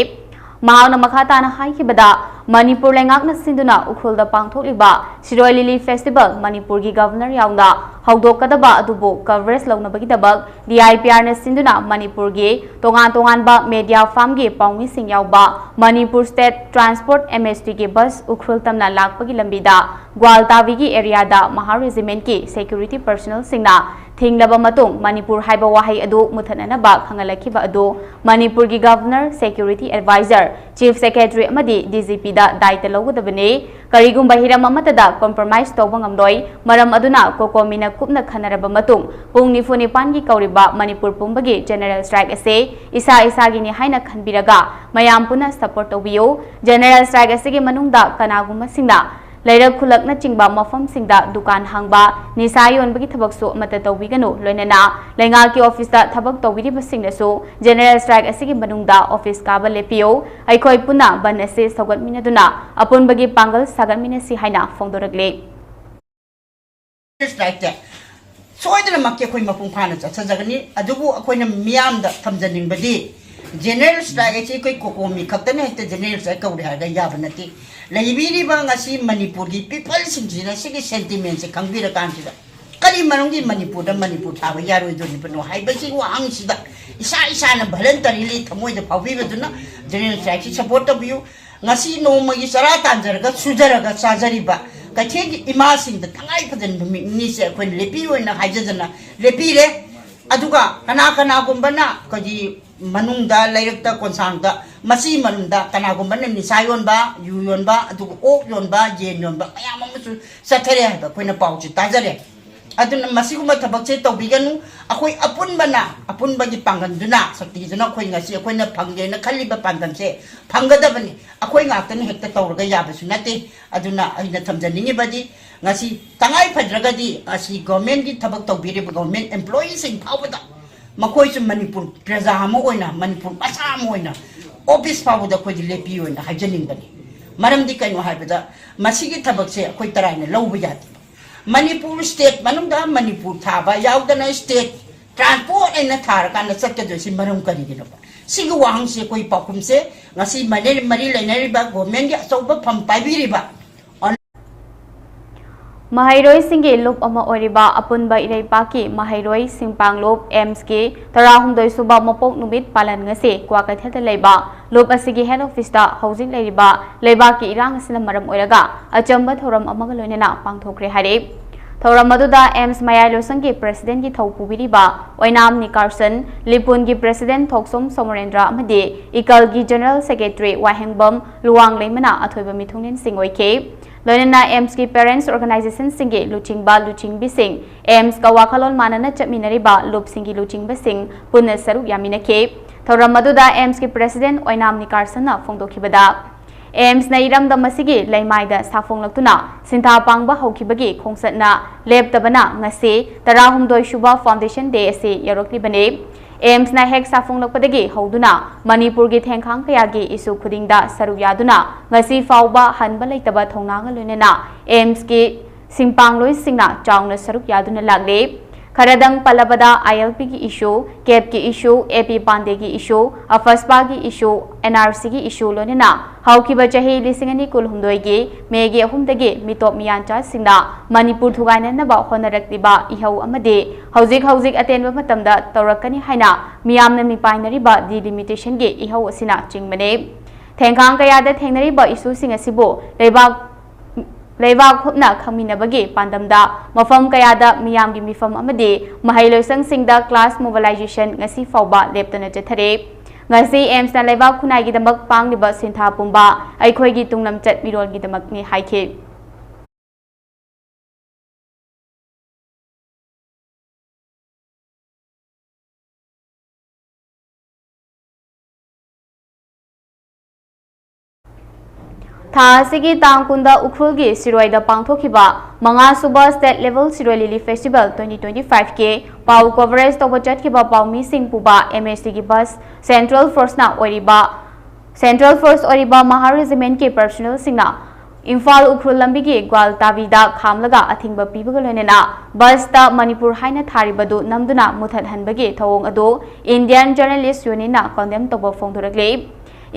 ꯃꯍꯥꯛꯅ ꯃꯈꯥ ꯇꯥꯅ ꯍꯥꯏꯈꯤꯕꯗ, ꯃꯅꯤꯄꯨꯔ ꯂꯩꯉꯥꯛꯅ ꯁꯤꯟꯗꯨꯅ ꯎꯈ꯭ꯔꯨꯜꯗ ꯄꯥꯡꯊꯣꯛꯂꯤꯕ ꯁꯤꯔꯣꯏ ꯂꯤꯂꯤ ꯐꯦꯁꯇꯤꯚꯦꯜ ꯃꯅꯤꯄꯨꯔꯒꯤ ꯒꯚꯔꯅꯔ ꯌꯥꯎꯅ ꯍꯧꯗꯣꯛꯀꯗꯕ ꯑꯗꯨꯕꯨ ꯀꯚꯔꯦꯖ ꯂꯧꯅꯕꯒꯤꯗꯃꯛ ꯗꯤ ꯑꯥꯏ ꯄꯤ ꯑꯥꯔꯅ ꯁꯤꯟꯗꯨꯅ ꯃꯅꯤꯄꯨꯔꯒꯤ ꯇꯣꯉꯥꯟ ꯇꯣꯉꯥꯟꯕ ꯃꯦꯗꯤꯌꯥ ꯐꯥꯔꯝꯒꯤ ꯄꯥꯎꯃꯤꯁꯤꯡ ꯌꯥꯎꯕ ꯃꯅꯤꯄꯨꯔ ꯁ꯭ꯇꯦꯠ ꯇ꯭ꯔꯥꯟꯁꯄꯣꯔꯠ, ꯑꯦꯝ ꯑꯦꯁ ꯇꯤꯒꯤ ꯕꯁ ꯎꯈ꯭ꯔꯨꯜ ꯇꯝꯅ ꯂꯥꯛꯄꯒꯤ ꯂꯝꯕꯤꯗ ꯒ꯭ꯋꯥꯜꯇꯥꯕꯤꯒꯤ ꯑꯦꯔꯤꯌꯥꯗ ꯃꯍꯥ ꯔꯦꯖꯤꯃꯦꯟꯠꯀꯤ ꯁꯦꯀ꯭ꯌꯨꯔꯤꯇꯤ ꯄꯔꯁꯅꯦꯜꯁꯤꯡꯅ ꯊꯤꯡꯂꯕ ꯃꯇꯨꯡ ꯃꯅꯤꯄꯨꯔ ꯍꯥꯏꯕ ꯋꯥꯍꯩ ꯑꯗꯨ ꯃꯨꯊꯠꯅꯅꯕ ꯈꯪꯍꯜꯂꯛꯈꯤꯕ ꯑꯗꯨ ꯃꯅꯤꯄꯨꯔꯒꯤ governor, security adviser, chief secretary ꯑꯃꯗꯤ ꯗꯤ ꯖꯤ ꯄꯤꯗ ꯗꯥꯏꯇ ꯂꯧꯒꯗꯕꯅꯤ꯫ ꯀꯔꯤꯒꯨꯝꯕ ꯍꯤꯔꯝ ꯑꯃꯠꯇꯗ ꯀꯝꯄ꯭ꯔꯣꯃꯥꯏꯖ ꯇꯧꯕ ꯉꯝꯂꯣꯏ꯫ ꯃꯔꯝ ꯑꯗꯨꯅ ꯀꯣꯀꯣꯃꯤꯅ ꯀꯨꯞꯅ ꯈꯟꯅꯔꯕ ꯃꯇꯨꯡ ꯄꯨꯡ ꯅꯤꯐꯨ ꯅꯤꯄꯥꯟꯒꯤ ꯀꯧꯔꯤꯕ ꯃꯅꯤꯄꯨꯔ ꯄꯨꯝꯕꯒꯤ ꯖꯦꯅꯔꯦꯜ ꯁ꯭ꯇ꯭ꯔꯥꯏꯛ ꯑꯁꯤ ꯏꯁꯥ ꯏꯁꯥꯒꯤꯅꯤ ꯍꯥꯏꯅ ꯈꯟꯕꯤꯔꯒ ꯃꯌꯥꯝ ꯄꯨꯟꯅ ꯁꯄꯣꯔꯠ ꯇꯧꯕꯤꯌꯨ꯫ ꯖꯦꯅꯔꯦꯜ ꯁ꯭ꯇ꯭ꯔꯥꯏꯛ ꯑꯁꯤꯒꯤ ꯃꯅꯨꯡꯗ ꯀꯅꯥꯒꯨꯝꯕꯁꯤꯡꯅ ꯂꯩꯔꯛ ꯈꯨꯜꯂꯛꯅꯆꯤꯡꯕ ꯃꯐꯝꯁꯤꯡꯗ ꯗꯨꯀꯥꯟ ꯍꯥꯡꯕ, ꯅꯤꯁꯥ ꯌꯣꯟꯕꯒꯤ ꯊꯕꯛꯁꯨ ꯑꯃꯠꯇ ꯇꯧꯕꯤꯒꯅꯨ, ꯂꯣꯏꯅꯅ ꯂꯩꯉꯥꯛꯀꯤ ꯑꯣꯐꯤꯁꯇ ꯊꯕꯛ ꯇꯧꯕꯤꯔꯤꯕꯁꯤꯡꯅꯁꯨ ꯖꯦꯅꯔꯦꯜ ꯁ꯭ꯇ꯭ꯔꯥꯏꯛ ꯑꯁꯤꯒꯤ ꯃꯅꯨꯡꯗ ꯑꯣꯐꯤꯁ ꯀꯥꯕ ꯂꯦꯞꯄꯤꯌꯨ꯫ ꯑꯩꯈꯣꯏ ꯄꯨꯟꯅ ꯕꯟ ꯑꯁꯤ ꯁꯧꯒꯠꯃꯤꯟꯅꯗꯨꯅ ꯑꯄꯨꯟꯕꯒꯤ ꯄꯥꯡꯒꯜ ꯁꯥꯒꯠꯃꯤꯟꯅꯁꯤ ꯍꯥꯏꯅ ꯐꯣꯡꯗꯣꯔꯛꯂꯤ꯫ ꯁ꯭ꯇ꯭ꯔꯥꯏꯛꯁꯦ ꯁꯣꯏꯗꯅꯃꯛꯀꯤ ꯑꯩꯈꯣꯏ ꯃꯄꯨꯡ ꯐꯥꯅ ꯆꯠꯊꯖꯒꯅꯤ꯫ ꯑꯗꯨꯕꯨ ꯑꯩꯈꯣꯏꯅ ꯃꯤꯌꯥꯝꯗ ꯊꯝꯖꯅꯤꯡꯕꯗꯤ, ꯖꯦꯅꯔꯦꯜ ꯁ꯭ꯇ꯭ꯔꯥꯏꯛ ꯑꯁꯤ ꯑꯩꯈꯣꯏ ꯀꯣꯀꯣꯃꯤ ꯈꯛꯇꯅ ꯍꯦꯛꯇ ꯖꯦꯅꯔꯦꯜ ꯁ꯭ꯇ꯭ꯔꯥꯏꯛ ꯀꯧꯔꯦ ꯍꯥꯏꯔꯒ ꯌꯥꯕ ꯅꯠꯇꯦ꯫ ꯂꯩꯕꯤꯔꯤꯕ ꯉꯁꯤ ꯃꯅꯤꯄꯨꯔꯒꯤ ꯄꯤꯄꯜꯁꯤꯡꯁꯤꯅ ꯁꯤꯒꯤ ꯁꯦꯟꯇꯤꯃꯦꯟꯁꯦ ꯈꯪꯕꯤꯔꯀꯥꯟꯁꯤꯗ, ꯀꯔꯤ ꯃꯔꯝꯒꯤ ꯃꯅꯤꯄꯨꯔꯗ ꯃꯅꯤꯄꯨꯔ ꯁꯥꯕ ꯌꯥꯔꯣꯏꯗꯣꯔꯤꯕꯅꯣ ꯍꯥꯏꯕꯁꯤ ꯋꯥꯍꯪꯁꯤꯗ ꯏꯁꯥ ꯏꯁꯥꯅ ꯚꯂꯟꯇꯔꯤꯂꯤ ꯊꯃꯣꯏꯗ ꯐꯥꯎꯕꯤꯕꯗꯨꯅ ꯖꯦꯅꯔꯦꯜ ꯁ꯭ꯇ꯭ꯔꯥꯏꯛꯁꯤ ꯁꯄꯣꯔꯠ ꯇꯧꯕꯤꯌꯨ꯫ ꯉꯁꯤ ꯅꯣꯡꯃꯒꯤ ꯆꯔꯥ ꯇꯥꯟꯖꯔꯒ, ꯁꯨꯖꯔꯒ ꯆꯥꯖꯔꯤꯕ ꯀꯩꯊꯦꯜꯒꯤ ꯏꯃꯥꯁꯤꯡꯗ ꯇꯉꯥꯏ ꯐꯗꯅ ꯅꯨꯃꯤꯠ ꯅꯤꯅꯤꯁꯦ ꯑꯩꯈꯣꯏꯅ ꯂꯦꯞꯄꯤꯌꯨ ꯍꯥꯏꯅ ꯍꯥꯏꯖꯗꯅ ꯂꯦꯞꯄꯤꯔꯦ꯫ ꯑꯗꯨꯒ ꯀꯅꯥ ꯀꯅꯥꯒꯨꯝꯕꯅ ꯑꯩꯈꯣꯏꯒꯤ ꯃꯅꯨꯡꯗ ꯂꯩꯔꯛꯇ ꯀꯣꯟꯁꯥꯡꯗ ꯃꯁꯤꯒꯤ ꯃꯅꯨꯡꯗ ꯀꯅꯥꯒꯨꯝꯕꯅ ꯅꯤꯁꯥ ꯌꯣꯟꯕ, ꯌꯨ ꯌꯣꯟꯕ, ꯑꯗꯨꯒ ꯑꯣꯛ ꯌꯣꯟꯕ, ꯌꯦꯟ ꯌꯣꯟꯕ ꯃꯌꯥꯝ ꯑꯃꯁꯨ ꯆꯠꯊꯔꯦ ꯍꯥꯏꯕ ꯑꯩꯈꯣꯏꯅ ꯄꯥꯎꯁꯦ ꯇꯥꯖꯔꯦ꯫ ꯑꯗꯨꯅ ꯃꯁꯤꯒꯨꯝꯕ ꯊꯕꯛꯁꯦ ꯇꯧꯕꯤꯒꯅꯨ꯫ ꯑꯩꯈꯣꯏ ꯑꯄꯨꯟꯕꯅ, ꯑꯄꯨꯟꯕꯒꯤ ꯄꯥꯡꯒꯜꯗꯨꯅ, ꯁꯛꯇꯤꯗꯨꯅ ꯑꯩꯈꯣꯏ ꯉꯁꯤ ꯑꯩꯈꯣꯏꯅ ꯐꯪꯒꯦꯅ ꯈꯜꯂꯤꯕ ꯄꯥꯟꯗꯝꯁꯦ ꯐꯪꯒꯗꯕꯅꯤ꯫ ꯑꯩꯈꯣꯏ ꯉꯥꯛꯇꯅ ꯍꯦꯛꯇ ꯇꯧꯔꯒ ꯌꯥꯕꯁꯨ ꯅꯠꯇꯦ꯫ ꯑꯗꯨꯅ ꯑꯩꯅ ꯊꯝꯖꯅꯤꯡꯉꯤꯕꯗꯤ, ꯉꯁꯤ ꯇꯉꯥꯏ ꯐꯗ꯭ꯔꯒꯗꯤ ꯉꯁꯤ ꯒꯣꯔꯃꯦꯟꯒꯤ ꯊꯕꯛ ꯇꯧꯕꯤꯔꯤꯕ ꯒꯣꯔꯃꯦꯟ ꯑꯦꯝꯄ꯭ꯂꯣꯌꯤꯁꯤꯡ ꯐꯥꯎꯕꯗ ꯃꯈꯣꯏꯁꯨ ꯃꯅꯤꯄꯨꯔ ꯄ꯭ꯔꯖꯥ ꯑꯃ ꯑꯣꯏꯅ, ꯃꯅꯤꯄꯨꯔ ꯃꯆꯥ ꯑꯃ ꯑꯣꯏꯅ ꯑꯣꯐꯤꯁ ꯐꯥꯎꯕꯗ ꯑꯩꯈꯣꯏꯗꯤ ꯂꯦꯞꯄꯤꯌꯨ ꯍꯥꯏꯅ ꯍꯥꯏꯖꯅꯤꯡꯕꯅꯤ꯫ ꯃꯔꯝꯗꯤ ꯀꯩꯅꯣ ꯍꯥꯏꯕꯗ, ꯃꯁꯤꯒꯤ ꯊꯕꯛꯁꯦ ꯑꯩꯈꯣꯏ ꯇꯔꯥꯏꯅ ꯂꯧꯕ ꯌꯥꯗꯦ꯫ ꯃꯅꯤꯄꯨꯔ ꯁ꯭ꯇꯦꯠ ꯃꯅꯨꯡꯗ ꯃꯅꯤꯄꯨꯔ ꯊꯥꯕ ꯌꯥꯎꯗꯅ ꯁ꯭ꯇꯦꯠ ꯇ꯭ꯔꯥꯟꯁꯄꯣꯔꯠ ꯑꯩꯅ ꯊꯥꯔꯀꯥꯟꯗ ꯆꯠꯀꯗꯣꯏꯁꯤ ꯃꯔꯝ ꯀꯔꯤꯒꯤꯅꯣꯕ? ꯁꯤꯒꯤ ꯋꯥꯍꯪꯁꯤ ꯑꯩꯈꯣꯏ ꯄꯥꯎꯈꯨꯝꯁꯦ ꯉꯁꯤ ꯃꯅꯦ-, ꯃꯔꯤ ꯂꯩꯅꯔꯤꯕ ꯒꯣꯔꯃꯦꯟꯒꯤ ꯑꯆꯧꯕ ꯐꯝ ꯄꯥꯏꯕꯤꯔꯤꯕ ꯑꯣꯟ- ꯃꯍꯩꯔꯣꯏꯁꯤꯡꯒꯤ ꯂꯨꯞ ꯑꯃ ꯑꯣꯏꯔꯤꯕ ꯑꯄꯨꯟꯕ ꯏꯔꯩꯄꯥꯛꯀꯤ ꯃꯍꯩꯔꯣꯏ ꯁꯤꯡꯄꯥꯡꯂꯨꯞ ꯑꯦꯝꯁꯀꯤ ꯇꯔꯥꯍꯨꯝꯗꯣꯏ ꯁꯨꯕ ꯃꯄꯣꯛ ꯅꯨꯃꯤꯠ ꯄꯥꯂꯟ ꯉꯁꯤ ꯀ꯭ꯋꯥꯀꯩꯊꯦꯜꯗ ꯂꯩꯕ ꯂꯨꯞ ꯑꯁꯤꯒꯤ ꯍꯦꯗ ꯑꯣꯐꯤꯁꯇ ꯍꯧꯖꯤꯛ ꯂꯩꯔꯤꯕ ꯂꯩꯕꯥꯛꯀꯤ ꯏꯔꯥꯡ ꯑꯁꯤꯅ ꯃꯔꯝ ꯑꯣꯏꯔꯒ ꯑꯆꯝꯕ ꯊꯧꯔꯝ ꯑꯃꯒ ꯂꯣꯏꯅꯅ ꯄꯥꯡꯊꯣꯛꯈ꯭ꯔꯦ ꯍꯥꯏꯔꯦ꯫ ꯊꯧꯔꯝ ꯑꯗꯨꯗ ꯑꯦꯝꯁ ꯃꯌꯥꯏ ꯂꯣꯏꯁꯪꯒꯤ ꯄ꯭ꯔꯦꯁꯤꯗꯦꯟꯒꯤ ꯊꯧ ꯄꯨꯕꯤꯔꯤꯕ ꯑꯣꯏꯅꯥꯝ ꯅꯤꯀꯥꯔꯁꯟ, ꯂꯤꯄꯨꯟꯒꯤ ꯄ꯭ꯔꯦꯁꯤꯗꯦꯟ ꯊꯣꯛꯁꯣꯝ ꯁꯣꯃꯣꯔꯦꯟꯗ꯭ꯔ ꯑꯃꯗꯤ ꯏꯀꯜꯒꯤ ꯖꯦꯅꯔꯦꯜ ꯁꯦꯀ꯭ꯔꯦꯇꯔꯤ ꯋꯥꯍꯦꯡꯕꯝ ꯂꯨꯋꯥꯡꯂꯩꯃꯅ ꯑꯊꯣꯏꯕ ꯃꯤꯊꯨꯡꯂꯦꯟꯁꯤꯡ ꯑꯣꯏꯈꯤ꯫ ꯂꯣꯏꯅꯅ ꯑꯦꯝꯁꯀꯤ ꯄꯦꯔꯦꯟꯠꯁ ꯑꯣꯔꯒꯅꯥꯏꯖꯦꯁꯟꯁꯤꯡꯒꯤ ꯂꯨꯆꯤꯡꯕ ꯂꯨꯆꯤꯡꯕꯤꯁꯤꯡ, ꯑꯦꯝꯁꯀ ꯋꯥꯈꯜꯂꯣꯟ ꯃꯥꯟꯅꯅ ꯆꯠꯃꯤꯟꯅꯔꯤꯕ ꯂꯨꯞꯁꯤꯡꯒꯤ ꯂꯨꯆꯤꯡꯕꯁꯤꯡ ꯄꯨꯟꯅ ꯁꯔꯨꯛ ꯌꯥꯃꯤꯟꯅꯈꯤ꯫ ꯊꯧꯔꯝ ꯑꯗꯨꯗ ꯑꯦꯝꯁꯀꯤ ꯄ꯭ꯔꯦꯁꯤꯗꯦꯟꯠ ꯑꯣꯏꯅꯥꯝ ꯅꯤꯀꯥꯔꯁꯟꯅ ꯐꯣꯡꯗꯣꯛꯈꯤꯕꯗ, ꯑꯦꯝꯁꯅ ꯏꯔꯝꯗꯝ ꯑꯁꯤꯒꯤ ꯂꯩꯃꯥꯏꯗ ꯁꯥꯐꯣꯡꯂꯛꯇꯨꯅ ꯁꯤꯟꯊꯥ ꯄꯥꯡꯕ ꯍꯧꯈꯤꯕꯒꯤ ꯈꯣꯡꯆꯠꯅ ꯂꯦꯞꯇꯕꯅ ꯉꯁꯤ ꯇꯔꯥꯍꯨꯝꯗꯣꯏ ꯁꯨꯕ ꯐꯥꯎꯟꯗꯦꯁꯟ ꯗꯦ ꯑꯁꯤ ꯌꯧꯔꯛꯂꯤꯕꯅꯤ꯫ ꯑꯦꯝꯁꯅ ꯍꯦꯛ ꯁꯥꯐꯣꯡꯂꯛꯄꯗꯒꯤ ꯍꯧꯗꯨꯅ ꯃꯅꯤꯄꯨꯔꯒꯤ ꯊꯦꯡꯈꯥꯡ ꯀꯌꯥꯒꯤ ꯏꯁꯨ ꯈꯨꯗꯤꯡꯗ ꯁꯔꯨꯛ ꯌꯥꯗꯨꯅ ꯉꯁꯤ ꯐꯥꯎꯕ ꯍꯟꯕ ꯂꯩꯇꯕ ꯊꯧꯅꯥꯒ ꯂꯣꯏꯅꯅ ꯑꯦꯝꯁꯀꯤ ꯁꯤꯡꯄꯥꯡꯂꯣꯏꯁꯤꯡꯅ ꯆꯥꯎꯅ ꯁꯔꯨꯛ ꯌꯥꯗꯨꯅ ꯂꯥꯛꯂꯤ꯫ ꯈꯔꯗꯪ ꯄꯜꯂꯕꯗ, ꯑꯥꯏ ꯑꯦꯜ ꯄꯤꯒꯤ ꯏꯁꯨ, ꯀꯦꯞꯀꯤ ꯏꯁꯨ, ꯑꯦ ꯄꯤ ꯄꯥꯟꯗꯦꯒꯤ ꯏꯁꯨ, ꯑꯐꯁꯄꯥꯒꯤ ꯏꯁꯨ, ꯑꯦꯟ ꯑꯥꯔ ꯁꯤꯒꯤ ꯏꯁꯨ ꯂꯣꯏꯅꯅ ꯍꯧꯈꯤꯕ ꯆꯍꯤ ꯂꯤꯁꯤꯡ ꯑꯅꯤ ꯀꯨꯟꯍꯨꯝꯗꯣꯏꯒꯤ ꯃꯦꯒꯤ ꯑꯍꯨꯝꯗꯒꯤ ꯃꯤꯇꯣꯞ ꯃꯤꯌꯥꯟꯆꯥꯁꯤꯡꯅ ꯃꯅꯤꯄꯨꯔ ꯊꯨꯒꯥꯏꯅꯅꯕ ꯍꯣꯠꯅꯔꯛꯂꯤꯕ ꯏꯍꯧ ꯑꯃꯗꯤ ꯍꯧꯖꯤꯛ ꯍꯧꯖꯤꯛ ꯑꯇꯦꯟꯕ ꯃꯇꯝꯗ ꯇꯧꯔꯛꯀꯅꯤ ꯍꯥꯏꯅ ꯃꯤꯌꯥꯝꯅ ꯃꯤꯄꯥꯏꯅꯔꯤꯕ ꯗꯤꯂꯤꯃꯤꯇꯦꯁꯟꯒꯤ ꯏꯍꯧ ꯑꯁꯤꯅꯆꯤꯡꯕꯅꯤ꯫ ꯊꯦꯡꯈꯥꯡ ꯀꯌꯥꯗ ꯊꯦꯡꯅꯔꯤꯕ ꯏꯁꯨꯁꯤꯡ ꯑꯁꯤꯕꯨ ꯂꯩꯕꯥꯛ, ꯂꯩꯕꯥꯛ ꯍꯨꯞꯅ ꯈꯪꯃꯤꯟꯅꯕꯒꯤ ꯄꯥꯟꯗꯝꯗ ꯃꯐꯝ ꯀꯌꯥꯗ ꯃꯤꯌꯥꯝꯒꯤ ꯃꯤꯐꯝ ꯑꯃꯗꯤ ꯃꯍꯩꯂꯣꯏꯁꯪꯁꯤꯡꯗ ꯀ꯭ꯂꯥꯁ ꯃꯣꯕꯤꯂꯥꯏꯖꯦꯁꯟ ꯉꯁꯤ ꯐꯥꯎꯕ ꯂꯦꯞꯇꯅ ꯆꯠꯊꯔꯤ꯫ ꯉꯁꯤ ꯑꯦꯝꯁꯅ ꯂꯩꯕꯥꯛ ꯈꯨꯟꯅꯥꯏꯒꯤꯗꯃꯛ ꯄꯥꯡꯂꯤꯕ ꯁꯤꯟꯊꯥ ꯄꯨꯝꯕ ꯑꯩꯈꯣꯏꯒꯤ ꯇꯨꯡꯂꯝꯆꯠ ꯃꯤꯔꯣꯜꯒꯤꯗꯃꯛꯅꯤ ꯍꯥꯏꯈꯤ꯫ ꯊꯥ ꯑꯁꯤꯒꯤ ꯇꯥꯡ ꯀꯨꯟꯗ ꯎꯈ꯭ꯔꯨꯜꯒꯤ ꯁꯤꯔꯣꯏꯗ ꯄꯥꯡꯊꯣꯛꯈꯤꯕ ꯃꯉꯥ ꯁꯨꯕ State Level Siroi Lily Festival twenty twenty-five ꯀꯤ ꯄꯥꯎ coverage ꯇꯧꯕ ꯆꯠꯈꯤꯕ ꯄꯥꯎꯃꯤꯁꯤꯡ ꯄꯨꯕ M H T ꯒꯤ bus Central Force ꯅ ꯑꯣꯏꯔꯤꯕ Central Force ꯑꯣꯏꯔꯤꯕ Mahar Regiment ꯀꯤ personnel ꯁꯤꯡꯅ ꯏꯝꯐꯥꯜ ꯎꯈ꯭ꯔꯨꯜ ꯂꯝꯕꯤꯒꯤ ꯒ꯭ꯋꯥꯜꯇꯥꯕꯤꯗ ꯈꯥꯝꯂꯒ ꯑꯊꯤꯡꯕ ꯄꯤꯕꯒ ꯂꯣꯏꯅꯅ bus ꯇ ꯃꯅꯤꯄꯨꯔ ꯍꯥꯏꯅ ꯊꯥꯔꯤꯕꯗꯨ ꯅꯝꯗꯨꯅ ꯃꯨꯊꯠꯍꯟꯕꯒꯤ ꯊꯧꯑꯣꯡ ꯑꯗꯨ Indian Journalist Union ꯅ condemn ꯇꯧꯕ ꯐꯣꯡꯗꯣꯔꯛꯂꯤ꯫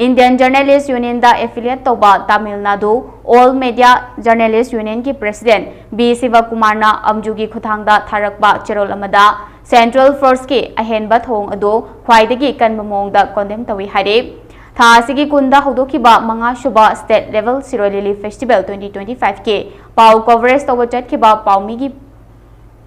Indian Journalist Union ꯗ affiliate ꯇꯧꯕ Tamil Nadu All Media Journalist Union ꯒꯤ President B ꯁꯤꯕꯀꯨꯃꯥꯔꯅ ꯑꯝꯖꯨꯒꯤ ꯈꯨꯠꯊꯥꯡꯗ ꯊꯥꯔꯛꯄ ꯆꯦꯔꯣꯜ ꯑꯃꯗ Central Force ꯀꯤ ꯑꯍꯦꯟꯕ ꯊꯧꯑꯣꯡ ꯑꯗꯨ ꯈ꯭ꯋꯥꯏꯗꯒꯤ ꯀꯟꯕ ꯃꯑꯣꯡꯗ condemn ꯇꯧꯏ ꯍꯥꯏꯔꯤ꯫ ꯊꯥ ꯑꯁꯤꯒꯤ ꯀꯨꯟꯗ ꯍꯧꯗꯣꯛꯈꯤꯕ ꯃꯉꯥ ꯁꯨꯕ State Level Siroi Lily Festival twenty twenty-five ꯀꯤ ꯄꯥꯎ coverage ꯇꯧꯕ ꯆꯠꯈꯤꯕ ꯄꯥꯎꯃꯤꯒꯤ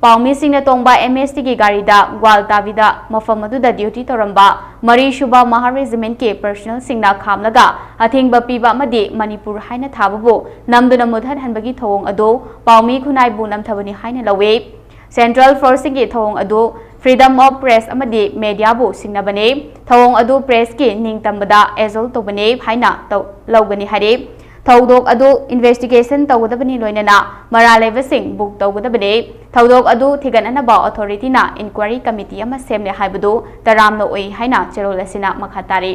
ꯄꯥꯎꯃꯤꯁꯤꯡꯅ ꯇꯣꯡꯕ M H T ꯒꯤ ꯒꯥꯔꯤꯗ ꯒ꯭ꯋꯥꯜꯇꯥꯕꯤꯗ ꯃꯐꯝ ꯑꯗꯨꯗ duty ꯇꯧꯔꯝꯕ ꯃꯔꯤ ꯁꯨꯕ Mahar Regiment ꯀꯤ personnel ꯁꯤꯡꯅ ꯈꯥꯝꯂꯒ ꯑꯊꯤꯡꯕ ꯄꯤꯕ ꯑꯃꯗꯤ ꯃꯅꯤꯄꯨꯔ ꯍꯥꯏꯅ ꯊꯥꯕꯕꯨ ꯅꯝꯗꯨꯅ ꯃꯨꯠꯍꯟꯍꯟꯕꯒꯤ ꯊꯧꯑꯣꯡ ꯑꯗꯨ ꯄꯥꯎꯃꯤ ꯈꯨꯟꯅꯥꯏꯕꯨ ꯅꯝꯊꯕꯅꯤ ꯍꯥꯏꯅ ꯂꯧꯏ꯫ Central Force ꯁꯤꯡꯒꯤ ꯊꯧꯑꯣꯡ ꯑꯗꯨ Freedom of Press ꯑꯃꯗꯤ media ꯕꯨ ꯁꯤꯡꯅꯕꯅꯤ꯫ ꯊꯧꯑꯣꯡ ꯑꯗꯨ press ꯀꯤ ꯅꯤꯡꯇꯝꯕꯗ assault ꯇꯧꯕꯅꯤ ꯍꯥꯏꯅ ꯇꯧ-, ꯂꯧꯒꯅꯤ ꯍꯥꯏꯔꯤ꯫ ꯊꯧꯗꯣꯛ ꯑꯗꯨ investigation ꯇꯧꯒꯗꯕꯅꯤ, ꯂꯣꯏꯅꯅ ꯃꯔꯥꯜ ꯂꯩꯕꯁꯤꯡ book ꯇꯧꯒꯗꯕꯅꯤ꯫ ꯊꯧꯗꯣꯛ ꯑꯗꯨ ꯊꯤꯒꯠꯅꯅꯕ authority ꯅ inquiry committee ꯑꯃ ꯁꯦꯝꯂꯦ ꯍꯥꯏꯕꯗꯨ ꯇꯔꯥꯝꯅ ꯑꯣꯏ ꯍꯥꯏꯅ ꯆꯦꯔꯣꯜ ꯑꯁꯤꯅ ꯃꯈꯥ ꯇꯥꯔꯤ꯫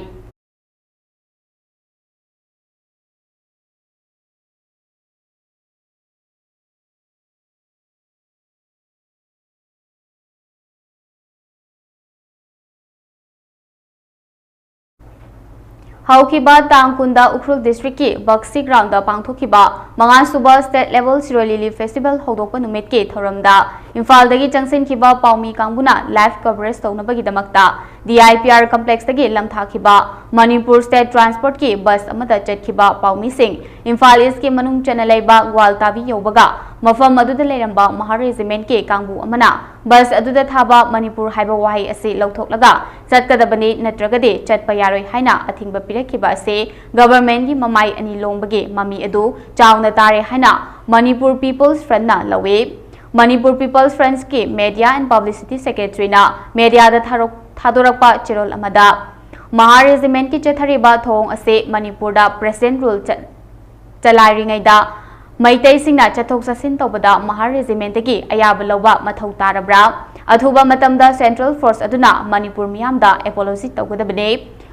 ꯍꯧꯈꯤꯕ ꯇꯥꯡ ꯀꯨꯟꯗ ꯎꯈ꯭ꯔꯨꯜ district ꯀꯤ ꯕꯛꯁꯤ ground ꯗ ꯄꯥꯡꯊꯣꯛꯈꯤꯕ ꯃꯉꯥ ꯁꯨꯕ State Level Siroi Lily Festival ꯍꯧꯗꯣꯛꯄ ꯅꯨꯃꯤꯠꯀꯤ ꯊꯧꯔꯝꯗ ꯏꯝꯐꯥꯜꯗꯒꯤ ꯆꯪꯁꯤꯟꯈꯤꯕ ꯄꯥꯎꯃꯤ ꯀꯥꯡꯕꯨꯅ live coverage ꯇꯧꯅꯕꯒꯤꯗꯃꯛꯇ D I P R complex ꯇꯒꯤ ꯂꯝꯊꯥꯈꯤꯕ ꯃꯅꯤꯄꯨꯔ State Transport ꯀꯤ bus ꯑꯃꯗ ꯆꯠꯈꯤꯕ ꯄꯥꯎꯃꯤꯁꯤꯡ ꯏꯝꯐꯥꯜ East ꯀꯤ ꯃꯅꯨꯡ ꯆꯟꯅ ꯂꯩꯕ ꯒ꯭ꯋꯥꯜꯇꯥꯕꯤ ꯌꯧꯕꯒ ꯃꯐꯝ ꯑꯗꯨꯗ ꯂꯩꯔꯝꯕ Mahar Regiment ꯀꯤ ꯀꯥꯡꯕꯨ ꯑꯃꯅ bus ꯑꯗꯨꯗ ꯊꯥꯕ ꯃꯅꯤꯄꯨꯔ ꯍꯥꯏꯕ ꯋꯥꯍꯩ ꯑꯁꯤ ꯂꯧꯊꯣꯛꯂꯒ ꯆꯠꯀꯗꯕꯅꯤ, ꯅꯠꯇ꯭ꯔꯒꯗꯤ ꯆꯠꯄ ꯌꯥꯔꯣꯏ ꯍꯥꯏꯅ ꯑꯊꯤꯡꯕ ꯄꯤꯔꯛꯈꯤꯕ ꯑꯁꯤ government ꯀꯤ ꯃꯃꯥꯏ ꯑꯅꯤ ꯂꯣꯡꯕꯒꯤ ꯃꯃꯤ ꯑꯗꯨ ꯆꯥꯎꯅ ꯇꯥꯔꯦ ꯍꯥꯏꯅ Manipur People's Front ꯅ ꯂꯧꯏ꯫ Manipur People's Front ꯀꯤ Media and Publicity Secretary ꯅ media ꯗ ꯊꯥꯔꯣꯛ-, ꯊꯥꯗꯣꯔꯛꯄ ꯆꯦꯔꯣꯜ ꯑꯃꯗ, Mahar Regiment ꯀꯤ ꯆꯠꯊꯔꯤꯕ ꯊꯧꯑꯣꯡ ꯑꯁꯤ ꯃꯅꯤꯄꯨꯔꯗ present rule ꯆꯠ-, ꯆꯂꯥꯏꯔꯤꯉꯩꯗ ꯃꯩꯇꯩꯁꯤꯡꯅ ꯆꯠꯊꯣꯛ ꯆꯠꯁꯤꯟ ꯇꯧꯕꯗ ꯃꯍꯥꯔ ꯔꯦꯖꯤꯃꯦꯟꯇꯒꯤ ꯑꯌꯥꯕ ꯂꯧꯕ ꯃꯊꯧ ꯇꯥꯔꯕ꯭ꯔꯥ? ꯑꯊꯨꯕ ꯃꯇꯝꯗ ꯁꯦꯟꯇ꯭ꯔꯦꯜ ꯐꯣꯔꯁ ꯑꯗꯨꯅ ꯃꯅꯤꯄꯨꯔ ꯃꯤꯌꯥꯝꯗ ꯑꯦꯄꯣꯂꯣꯖꯤ ꯇꯧꯒꯗꯕꯅꯤ꯫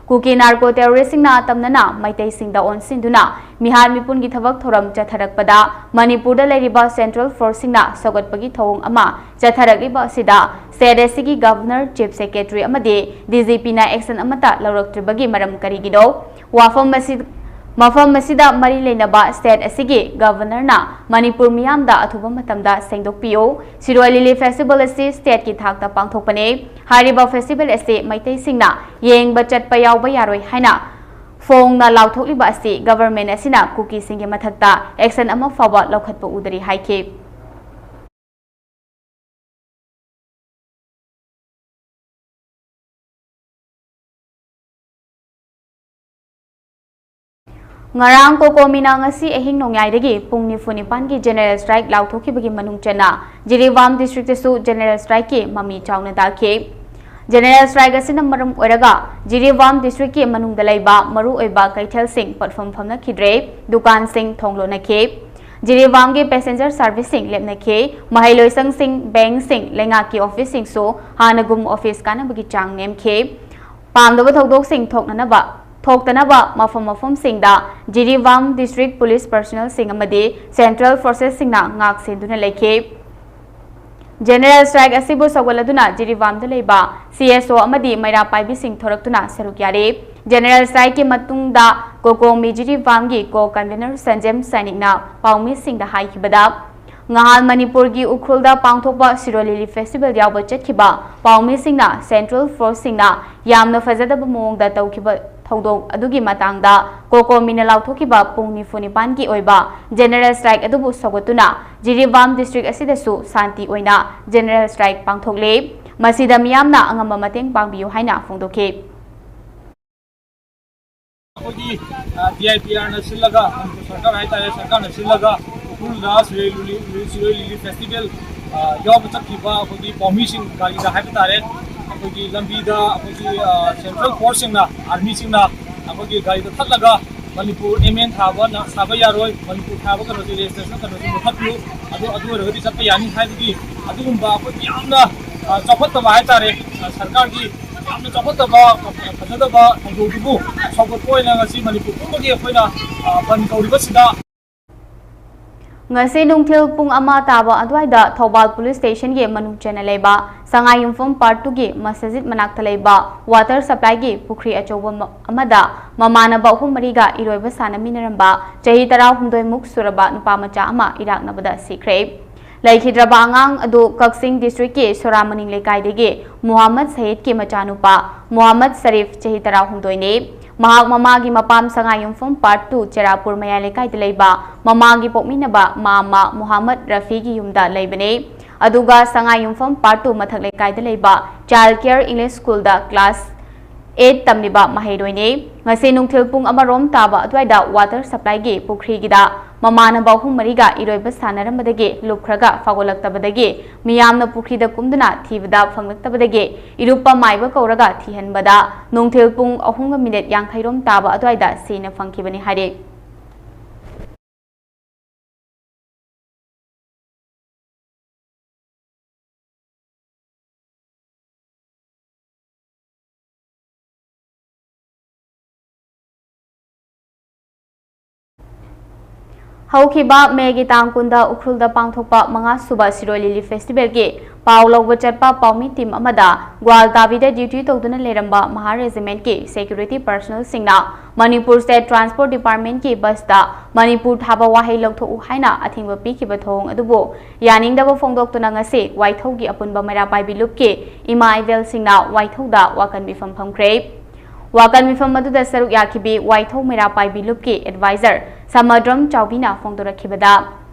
ꯀꯨꯀꯤ ꯅꯥꯔꯀꯣ ꯇꯦꯔꯣꯔꯤꯁꯁꯤꯡꯅ ꯇꯝꯅꯅ ꯃꯩꯇꯩꯁꯤꯡꯗ ꯑꯣꯟꯁꯤꯟꯗꯨꯅ ꯃꯤꯍꯥꯠ ꯃꯤꯄꯨꯟꯒꯤ ꯊꯕꯛ ꯊꯧꯔꯝ ꯆꯠꯊꯔꯛꯄꯗ ꯃꯅꯤꯄꯨꯔꯗ ꯂꯩꯔꯤꯕ ꯁꯦꯟꯇ꯭ꯔꯦꯜ ꯐꯣꯔꯁꯁꯤꯡꯅ ꯁꯧꯒꯠꯄꯒꯤ ꯊꯧꯑꯣꯡ ꯑꯃ ꯆꯠꯊꯔꯛꯂꯤꯕ ꯑꯁꯤꯗ ꯁ꯭ꯇꯦꯠ ꯑꯁꯤꯒꯤ ꯒꯚꯔꯅꯔ, ꯆꯤꯐ ꯁꯦꯀ꯭ꯔꯦꯇꯔꯤ ꯑꯃꯗꯤ ꯗꯤ ꯖꯤ ꯄꯤꯅ ꯑꯦꯛꯁꯟ ꯑꯃꯠꯇ ꯂꯧꯔꯛꯇ꯭ꯔꯤꯕꯒꯤ ꯃꯔꯝ ꯀꯔꯤꯒꯤꯅꯣ? ꯋꯥꯐꯝ ꯑꯁꯤ, ꯃꯐꯝ ꯑꯁꯤꯗ ꯃꯔꯤ ꯂꯩꯅꯕ ꯁ꯭ꯇꯦꯠ ꯑꯁꯤꯒꯤ ꯒꯚꯔꯅꯔꯅ ꯃꯅꯤꯄꯨꯔ ꯃꯤꯌꯥꯝꯗ ꯑꯊꯨꯕ ꯃꯇꯝꯗ ꯁꯦꯡꯗꯣꯛꯄꯤꯌꯨ꯫ ꯁꯤꯔꯣꯏ ꯂꯤꯂꯤ ꯐꯦꯁꯇꯤꯚꯦꯜ ꯑꯁꯤ ꯁ꯭ꯇꯦꯠꯀꯤ ꯊꯥꯛꯇ ꯄꯥꯡꯊꯣꯛꯄꯅꯤ꯫ ꯍꯥꯏꯔꯤꯕ ꯐꯦꯁꯇꯤꯚꯦꯜ ꯑꯁꯤ ꯃꯩꯇꯩꯁꯤꯡꯅ ꯌꯦꯡꯕ ꯆꯠꯄ ꯌꯥꯎꯕ ꯌꯥꯔꯣꯏ ꯍꯥꯏꯅ ꯐꯣꯡꯅ ꯂꯥꯎꯊꯣꯛꯂꯤꯕ ꯑꯁꯤ ꯒꯚꯔꯟꯃꯦꯟꯠ ꯑꯁꯤꯅ ꯀꯨꯀꯤꯁꯤꯡꯒꯤ ꯃꯊꯛꯇ ꯑꯦꯛꯁꯟ ꯑꯃ ꯐꯥꯎꯕ ꯂꯧꯈꯠꯄ ꯎꯗꯔꯤ ꯍꯥꯏꯈꯤ꯫ ꯉꯔꯥꯡ ꯀꯣꯀꯣꯃꯤꯅ ꯉꯁꯤ ꯑꯍꯤꯡ ꯅꯣꯡꯌꯥꯏꯗꯒꯤ ꯄꯨꯡ ꯅꯤꯐꯨ ꯅꯤꯄꯥꯟꯒꯤ ꯖꯦꯅꯦꯔꯦꯜ ꯁ꯭ꯇ꯭ꯔꯥꯏꯛ ꯂꯥꯎꯊꯣꯛꯈꯤꯕꯒꯤ ꯃꯅꯨꯡ ꯆꯟꯅ ꯖꯤꯔꯤꯕꯥꯝ ꯗꯤꯁꯇ꯭ꯔꯤꯛꯇꯁꯨ ꯖꯦꯅꯦꯔꯦꯜ ꯁ꯭ꯇ꯭ꯔꯥꯏꯛꯀꯤ ꯃꯃꯤ ꯆꯥꯎꯅ ꯇꯥꯈꯤ꯫ ꯖꯦꯅꯦꯔꯦꯜ ꯁ꯭ꯇ꯭ꯔꯥꯏꯛ ꯑꯁꯤꯅ ꯃꯔꯝ ꯑꯣꯏꯔꯒ ꯖꯤꯔꯤꯕꯥꯝ ꯗꯤꯁꯇ꯭ꯔꯤꯛꯀꯤ ꯃꯅꯨꯡꯗ ꯂꯩꯕ ꯃꯔꯨꯑꯣꯏꯕ ꯀꯩꯊꯦꯜꯁꯤꯡ ꯄꯣꯠꯐꯝ ꯐꯝꯅꯈꯤꯗ꯭ꯔꯦ, ꯗꯨꯀꯥꯟꯁꯤꯡ ꯊꯣꯡ ꯂꯣꯟꯅꯈꯤ꯫ ꯖꯤꯔꯤꯕꯥꯝꯒꯤ ꯄꯦꯁꯦꯟꯖꯔ ꯁꯥꯔꯚꯤꯁꯁꯤꯡ ꯂꯦꯞꯅꯈꯤ, ꯃꯍꯩꯂꯣꯏꯁꯪꯁꯤꯡ, ꯕꯦꯡꯛꯁꯤꯡ, ꯂꯩꯉꯥꯛꯀꯤ ꯑꯣꯐꯤꯁꯁꯤꯡꯁꯨ ꯍꯥꯟꯅꯒꯨꯝ ꯑꯣꯐꯤꯁ ꯀꯥꯅꯕꯒꯤ ꯆꯥꯡ ꯅꯦꯝꯈꯤ꯫ ꯄꯥꯝꯗꯕ ꯊꯧꯗꯣꯛꯁꯤꯡ ꯊꯣꯛꯅꯅꯕ, ꯊꯣꯛꯇꯅꯕ ꯃꯐꯝ ꯃꯐꯝꯁꯤꯡꯗ ꯖꯤꯔꯤꯕꯥꯝ ꯗꯤꯁꯇ꯭ꯔꯤꯛ ꯄꯨꯂꯤꯁ ꯄꯔꯁꯣꯅꯦꯜꯁꯤꯡ ꯑꯃꯗꯤ ꯁꯦꯟꯇ꯭ꯔꯦꯜ ꯐꯣꯔꯁꯦꯁꯁꯤꯡꯅ ꯉꯥꯛ ꯁꯦꯟꯗꯨꯅ ꯂꯩꯈꯤ꯫ ꯖꯦꯅꯦꯔꯦꯜ ꯁ꯭ꯇ꯭ꯔꯥꯏꯛ ꯑꯁꯤꯕꯨ ꯁꯧꯒꯠꯂꯗꯨꯅ ꯖꯤꯔꯤꯕꯥꯝꯗ ꯂꯩꯕ ꯁꯤ ꯑꯦꯁ ꯑꯣ ꯑꯃꯗꯤ ꯃꯩꯔꯥ ꯄꯥꯏꯕꯤꯁꯤꯡ ꯊꯣꯔꯛꯇꯨꯅ ꯁꯔꯨꯛ ꯌꯥꯔꯤ꯫ ꯖꯦꯅꯦꯔꯦꯜ ꯁ꯭ꯇ꯭ꯔꯥꯏꯛꯀꯤ ꯃꯇꯨꯡꯗ ꯀꯣꯀꯣꯃꯤ ꯖꯤꯔꯤꯕꯥꯝꯒꯤ ꯀꯣ ꯀꯟꯚꯤꯅꯔ ꯁꯟꯖꯦꯝ ꯁꯥꯏꯅꯤꯛꯅ ꯄꯥꯎꯃꯤꯁꯤꯡꯗ ꯍꯥꯏꯈꯤꯕꯗ, ꯉꯍꯥꯟ ꯃꯅꯤꯄꯨꯔꯒꯤ ꯎꯈ꯭ꯔꯨꯜꯗ ꯄꯥꯡꯊꯣꯛꯄ ꯁꯤꯔꯣꯏ ꯂꯤꯂꯤ ꯐꯦꯁꯇꯤꯚꯦꯜ ꯌꯥꯎꯕ ꯆꯠꯈꯤꯕ ꯄꯥꯎꯃꯤꯁꯤꯡꯅ ꯁꯦꯟꯇ꯭ꯔꯦꯜ ꯐꯣꯔꯁꯁꯤꯡꯅ ꯌꯥꯝꯅ ꯐꯖꯗꯕ ꯃꯑꯣꯡꯗ ꯇꯧꯈꯤꯕ ꯊꯧꯗꯣꯛ ꯑꯗꯨꯒꯤ ꯃꯇꯥꯡꯗ ꯀꯣꯀꯣꯃꯤꯅ ꯂꯥꯎꯊꯣꯛꯈꯤꯕ ꯄꯨꯡ ꯅꯤꯐꯨ ꯅꯤꯄꯥꯟꯒꯤ ꯑꯣꯏꯕ ꯖꯦꯅꯦꯔꯦꯜ ꯁ꯭ꯇ꯭ꯔꯥꯏꯛ ꯑꯗꯨꯕꯨ ꯁꯧꯒꯠꯇꯨꯅ ꯖꯤꯔꯤꯕꯥꯝ ꯗꯤꯁꯇ꯭ꯔꯤꯛ ꯑꯁꯤꯗꯁꯨ ꯁꯥꯟꯇꯤ ꯑꯣꯏꯅ ꯖꯦꯅꯦꯔꯦꯜ ꯁ꯭ꯇ꯭ꯔꯥꯏꯛ ꯄꯥꯡꯊꯣꯛꯂꯦ꯫ ꯃꯁꯤꯗ ꯃꯤꯌꯥꯝꯅ ꯑꯉꯝꯕ ꯃꯇꯦꯡ ꯄꯥꯡꯕꯤꯌꯨ ꯍꯥꯏꯅ ꯐꯣꯡꯗꯣꯛꯈꯤ꯫ ꯑꯩꯈꯣꯏꯒꯤ, ꯑ, ꯗꯤ ꯑꯥꯏ ꯄꯤ ꯑꯥꯔꯅ ꯁꯤꯜꯂꯒ, ꯃꯅꯤꯄꯨꯔ ꯁꯔꯀꯥꯔ ꯍꯥꯏꯇꯥꯔꯦ, ꯁꯔꯀꯥꯔꯅ ꯁꯤꯜꯂꯒ ꯎꯈ꯭ꯔꯨꯜꯗ ꯁꯤꯔꯣꯏ ꯂꯤꯂꯤ, ꯁꯤꯔꯣꯏ ꯂꯤꯂꯤ ꯐꯦꯁꯇꯤꯚꯦꯜ, ꯑ, ꯌꯥꯎꯕ ꯆꯠꯈꯤꯕ ꯑꯩꯈꯣꯏꯒꯤ ꯄꯥꯎꯃꯤꯁꯤꯡ ꯒꯥꯔꯤꯗ ꯍꯥꯏꯕ ꯇꯥꯔꯦ, ꯑꯩꯈꯣꯏꯒꯤ ꯂꯝꯕꯤꯗ ꯑꯩꯈꯣꯏꯒꯤ, ꯑ, ꯁꯦꯟꯇ꯭ꯔꯦꯜ ꯐꯣꯔꯁꯁꯤꯡꯅ, ꯑꯥꯔꯃꯤꯁꯤꯡꯅ ꯑꯩꯈꯣꯏꯒꯤ ꯒꯥꯔꯤꯗ ꯊꯠꯂꯒ ꯃꯅꯤꯄꯨꯔ ꯑꯦꯝ ꯑꯦꯟ ꯊꯥꯕ ꯅ-, ꯁꯥꯕ ꯌꯥꯔꯣꯏ, ꯃꯅꯤꯄꯨꯔ ꯊꯥꯕ ꯀꯩꯅꯣꯁꯦ, ꯔꯦꯖꯤꯁꯇ꯭ꯔꯦꯁꯟ ꯀꯩꯅꯣꯁꯦ ꯃꯨꯊꯠꯄꯤꯌꯨ, ꯑꯗꯨ, ꯑꯗꯨ ꯑꯣꯏꯔꯒꯗꯤ ꯆꯠꯄ ꯌꯥꯅꯤ ꯍꯥꯏꯕꯒꯤ ꯑꯗꯨꯒꯨꯝꯕ ꯑꯩꯈꯣꯏꯒꯤ ꯌꯥꯝꯅ, ꯑ, ꯆꯥꯎꯈꯠꯇꯕ ꯍꯥꯏꯇꯥꯔꯦ, ꯑ, ꯁꯔꯀꯥꯔꯒꯤ ꯌꯥꯝꯅ ꯆꯥꯎꯈꯠꯇꯕ, ꯐꯖꯗꯕ ꯊꯧꯗꯣꯛꯇꯨꯕꯨ ꯁꯧꯒꯠꯄ ꯑꯣꯏꯅ ꯉꯁꯤ ꯃꯅꯤꯄꯨꯔ ꯄꯨꯝꯕꯒꯤ ꯑꯩꯈꯣꯏꯅ, ꯑ, ꯕꯟ ꯀꯧꯔꯤꯕꯁꯤꯗ꯫ ꯉꯁꯤ ꯅꯨꯡꯊꯤꯜ ꯄꯨꯡ ꯑꯃ ꯇꯥꯕ ꯑꯗꯨꯋꯥꯏꯗ ꯊꯧꯕꯥꯜ ꯄꯨꯂꯤꯁ ꯁ꯭ꯇꯦꯁꯟꯒꯤ ꯃꯅꯨꯡ ꯆꯟꯅ ꯂꯩꯕ ꯁꯉꯥꯏꯌꯨꯝꯐꯝ ꯄꯥꯔꯠ ꯇꯨꯒꯤ ꯃꯁꯖꯤꯗ ꯃꯅꯥꯛꯇ ꯂꯩꯕ ꯋꯥꯇꯔ ꯁꯄ꯭ꯂꯥꯏꯒꯤ ꯄꯨꯈ꯭ꯔꯤ ꯑꯆꯧꯕ ꯃ-, ꯑꯃꯗ ꯃꯃꯥꯟꯅꯕ ꯑꯍꯨꯝ ꯃꯔꯤꯒ ꯏꯔꯣꯏꯕ ꯁꯥꯟꯅꯃꯤꯟꯅꯔꯝꯕ ꯆꯍꯤ ꯇꯔꯥꯍꯨꯝꯗꯣꯏ ꯃꯨꯛ ꯁꯨꯔꯕ ꯅꯨꯄꯥ ꯃꯆꯥ ꯑꯃ ꯏꯔꯥꯛꯅꯕꯗ ꯁꯤꯈ꯭ꯔꯦ꯫ ꯂꯩꯈꯤꯗ꯭ꯔꯕ ꯑꯉꯥꯡ ꯑꯗꯨ ꯀꯛꯆꯤꯡ ꯗꯤꯁꯇ꯭ꯔꯤꯛꯀꯤ ꯁꯣꯔꯥꯃꯅꯤꯡ ꯂꯩꯀꯥꯏꯗꯒꯤ ꯃꯨꯍꯝꯃꯗ ꯁꯌꯤꯗꯀꯤ ꯃꯆꯥꯅꯨꯄꯥ ꯃꯨꯍꯝꯃꯗ ꯁꯔꯤꯐ, ꯆꯍꯤ ꯇꯔꯥꯍꯨꯝꯗꯣꯏꯅꯤ꯫ ꯃꯍꯥꯛ ꯃꯃꯥꯒꯤ ꯃꯄꯥꯝ ꯁꯉꯥꯏꯌꯨꯝꯐꯝ ꯄꯥꯔꯠ ꯇꯨ ꯆꯦꯔꯥꯄꯨꯔ ꯃꯌꯥꯏ ꯂꯩꯀꯥꯏꯗ ꯂꯩꯕ ꯃꯃꯥꯒꯤ ꯄꯣꯛꯃꯤꯟꯅꯕ ꯃꯥꯝꯃ ꯃꯨꯍꯝꯃꯗ ꯔꯐꯤꯒꯤ ꯌꯨꯝꯗ ꯂꯩꯕꯅꯤ꯫ ꯑꯗꯨꯒ ꯁꯉꯥꯏꯌꯨꯝꯐꯝ ꯄꯥꯔꯠ ꯇꯨ ꯃꯊꯛ ꯂꯩꯀꯥꯏꯗ ꯂꯩꯕ ꯆꯥꯏꯜꯗ ꯀꯦꯌꯔ ꯏꯪꯂꯤꯁ ꯁ꯭ꯀꯨꯜꯗ ꯀ꯭ꯂꯥꯁ ꯑꯦꯠ ꯇꯝꯂꯤꯕ ꯃꯍꯩꯔꯣꯏꯅꯤ꯫ ꯉꯁꯤ ꯅꯨꯡꯊꯤꯜ ꯄꯨꯡ ꯑꯃꯔꯣꯝ ꯇꯥꯕ ꯑꯗꯨꯋꯥꯏꯗ ꯋꯥꯇꯔ ꯁꯄ꯭ꯂꯥꯏꯒꯤ ꯄꯨꯈ꯭ꯔꯤꯒꯤꯗ ꯃꯃꯥꯟꯅꯕ ꯑꯍꯨꯝ ꯃꯔꯤꯒ ꯏꯔꯣꯏꯕ ꯁꯥꯟꯅꯔꯝꯕꯗꯒꯤ ꯂꯨꯞꯈ꯭ꯔꯒ ꯐꯥꯎꯒꯠꯂꯛꯇꯕꯗꯒꯤ ꯃꯤꯌꯥꯝꯅ ꯄꯨꯈ꯭ꯔꯤꯗ ꯀꯨꯝꯗꯨꯅ ꯊꯤꯕꯗ ꯐꯪꯂꯛꯇꯕꯗꯒꯤ ꯏꯔꯨꯞꯄ ꯃꯥꯏꯕ ꯀꯧꯔꯒ ꯊꯤꯍꯟꯕꯗ ꯅꯨꯡꯊꯤꯜ ꯄꯨꯡ ꯑꯍꯨꯝꯒ ꯃꯤꯅꯤꯠ ꯌꯥꯡꯈꯩꯔꯣꯝ ꯇꯥꯕ ꯑꯗꯨꯋꯥꯏꯗ ꯁꯤꯅ ꯐꯪꯈꯤꯕꯅꯤ ꯍꯥꯏꯔꯤ꯫ ꯍꯧꯈꯤꯕ ꯃꯦꯒꯤ ꯇꯥꯡ ꯀꯨꯟꯗ ꯎꯈ꯭ꯔꯨꯜꯗ ꯄꯥꯡꯊꯣꯛꯄ ꯃꯉꯥꯁꯨꯕ ꯁꯤꯔꯣꯏ ꯂꯤꯂꯤ ꯐꯦꯁꯇꯤꯚꯦꯜꯒꯤ ꯄꯥꯎ ꯂꯧꯕ ꯆꯠꯄ ꯄꯥꯎꯃꯤ ꯇꯤꯝ ꯑꯃꯗ ꯒ꯭ꯋꯥꯜꯇꯥꯕꯤꯗ ꯗ꯭ꯌꯨꯇꯤ ꯇꯧꯗꯨꯅ ꯂꯩꯔꯝꯕ ꯃꯍꯥ ꯔꯦꯖꯤꯃꯦꯟꯠꯀꯤ ꯁꯦꯀ꯭ꯌꯨꯔꯤꯇꯤ ꯄꯔꯁꯅꯦꯜꯁꯤꯡꯅ ꯃꯅꯤꯄꯨꯔ ꯁ꯭ꯇꯦꯠ ꯇ꯭ꯔꯥꯟꯁꯄꯣꯔꯠ ꯗꯤꯄꯥꯔꯠꯃꯦꯟꯠꯀꯤ ꯕꯁꯇ "ꯃꯅꯤꯄꯨꯔ ꯊꯥꯕ" ꯋꯥꯍꯩ ꯂꯧꯊꯣꯛꯎ ꯍꯥꯏꯅ ꯑꯊꯤꯡꯕ ꯄꯤꯈꯤꯕ ꯊꯧꯑꯣꯡ ꯑꯗꯨꯕꯨ ꯌꯥꯅꯤꯡꯗꯕ ꯐꯣꯡꯗꯣꯛꯇꯨꯅ ꯉꯁꯤ ꯋꯥꯏꯊꯧꯒꯤ ꯑꯄꯨꯟꯕ ꯃꯩꯔꯥ ꯄꯥꯏꯕꯤ ꯂꯨꯞꯀꯤ ꯏꯃꯥ ꯏꯕꯦꯜꯁꯤꯡꯅ ꯋꯥꯏꯊꯧꯗ ꯋꯥꯀꯟ ꯃꯤꯐꯝ ꯐꯝꯈ꯭ꯔꯦ꯫ ꯋꯥꯀꯟ ꯃꯤꯐꯝ ꯑꯗꯨꯗ ꯁꯔꯨꯛ ꯌꯥꯈꯤꯕꯤ ꯋꯥꯏꯊꯧ ꯃꯩꯔꯥ ꯄꯥꯏꯕꯤ ꯂꯨꯞꯀꯤ ꯑꯦꯗꯚꯥꯏꯖꯔ ꯁꯃꯗ꯭ꯔꯝ ꯆꯥꯎꯕꯤꯅ ꯐꯣꯡꯗꯣꯔꯛꯈꯤꯕꯗ,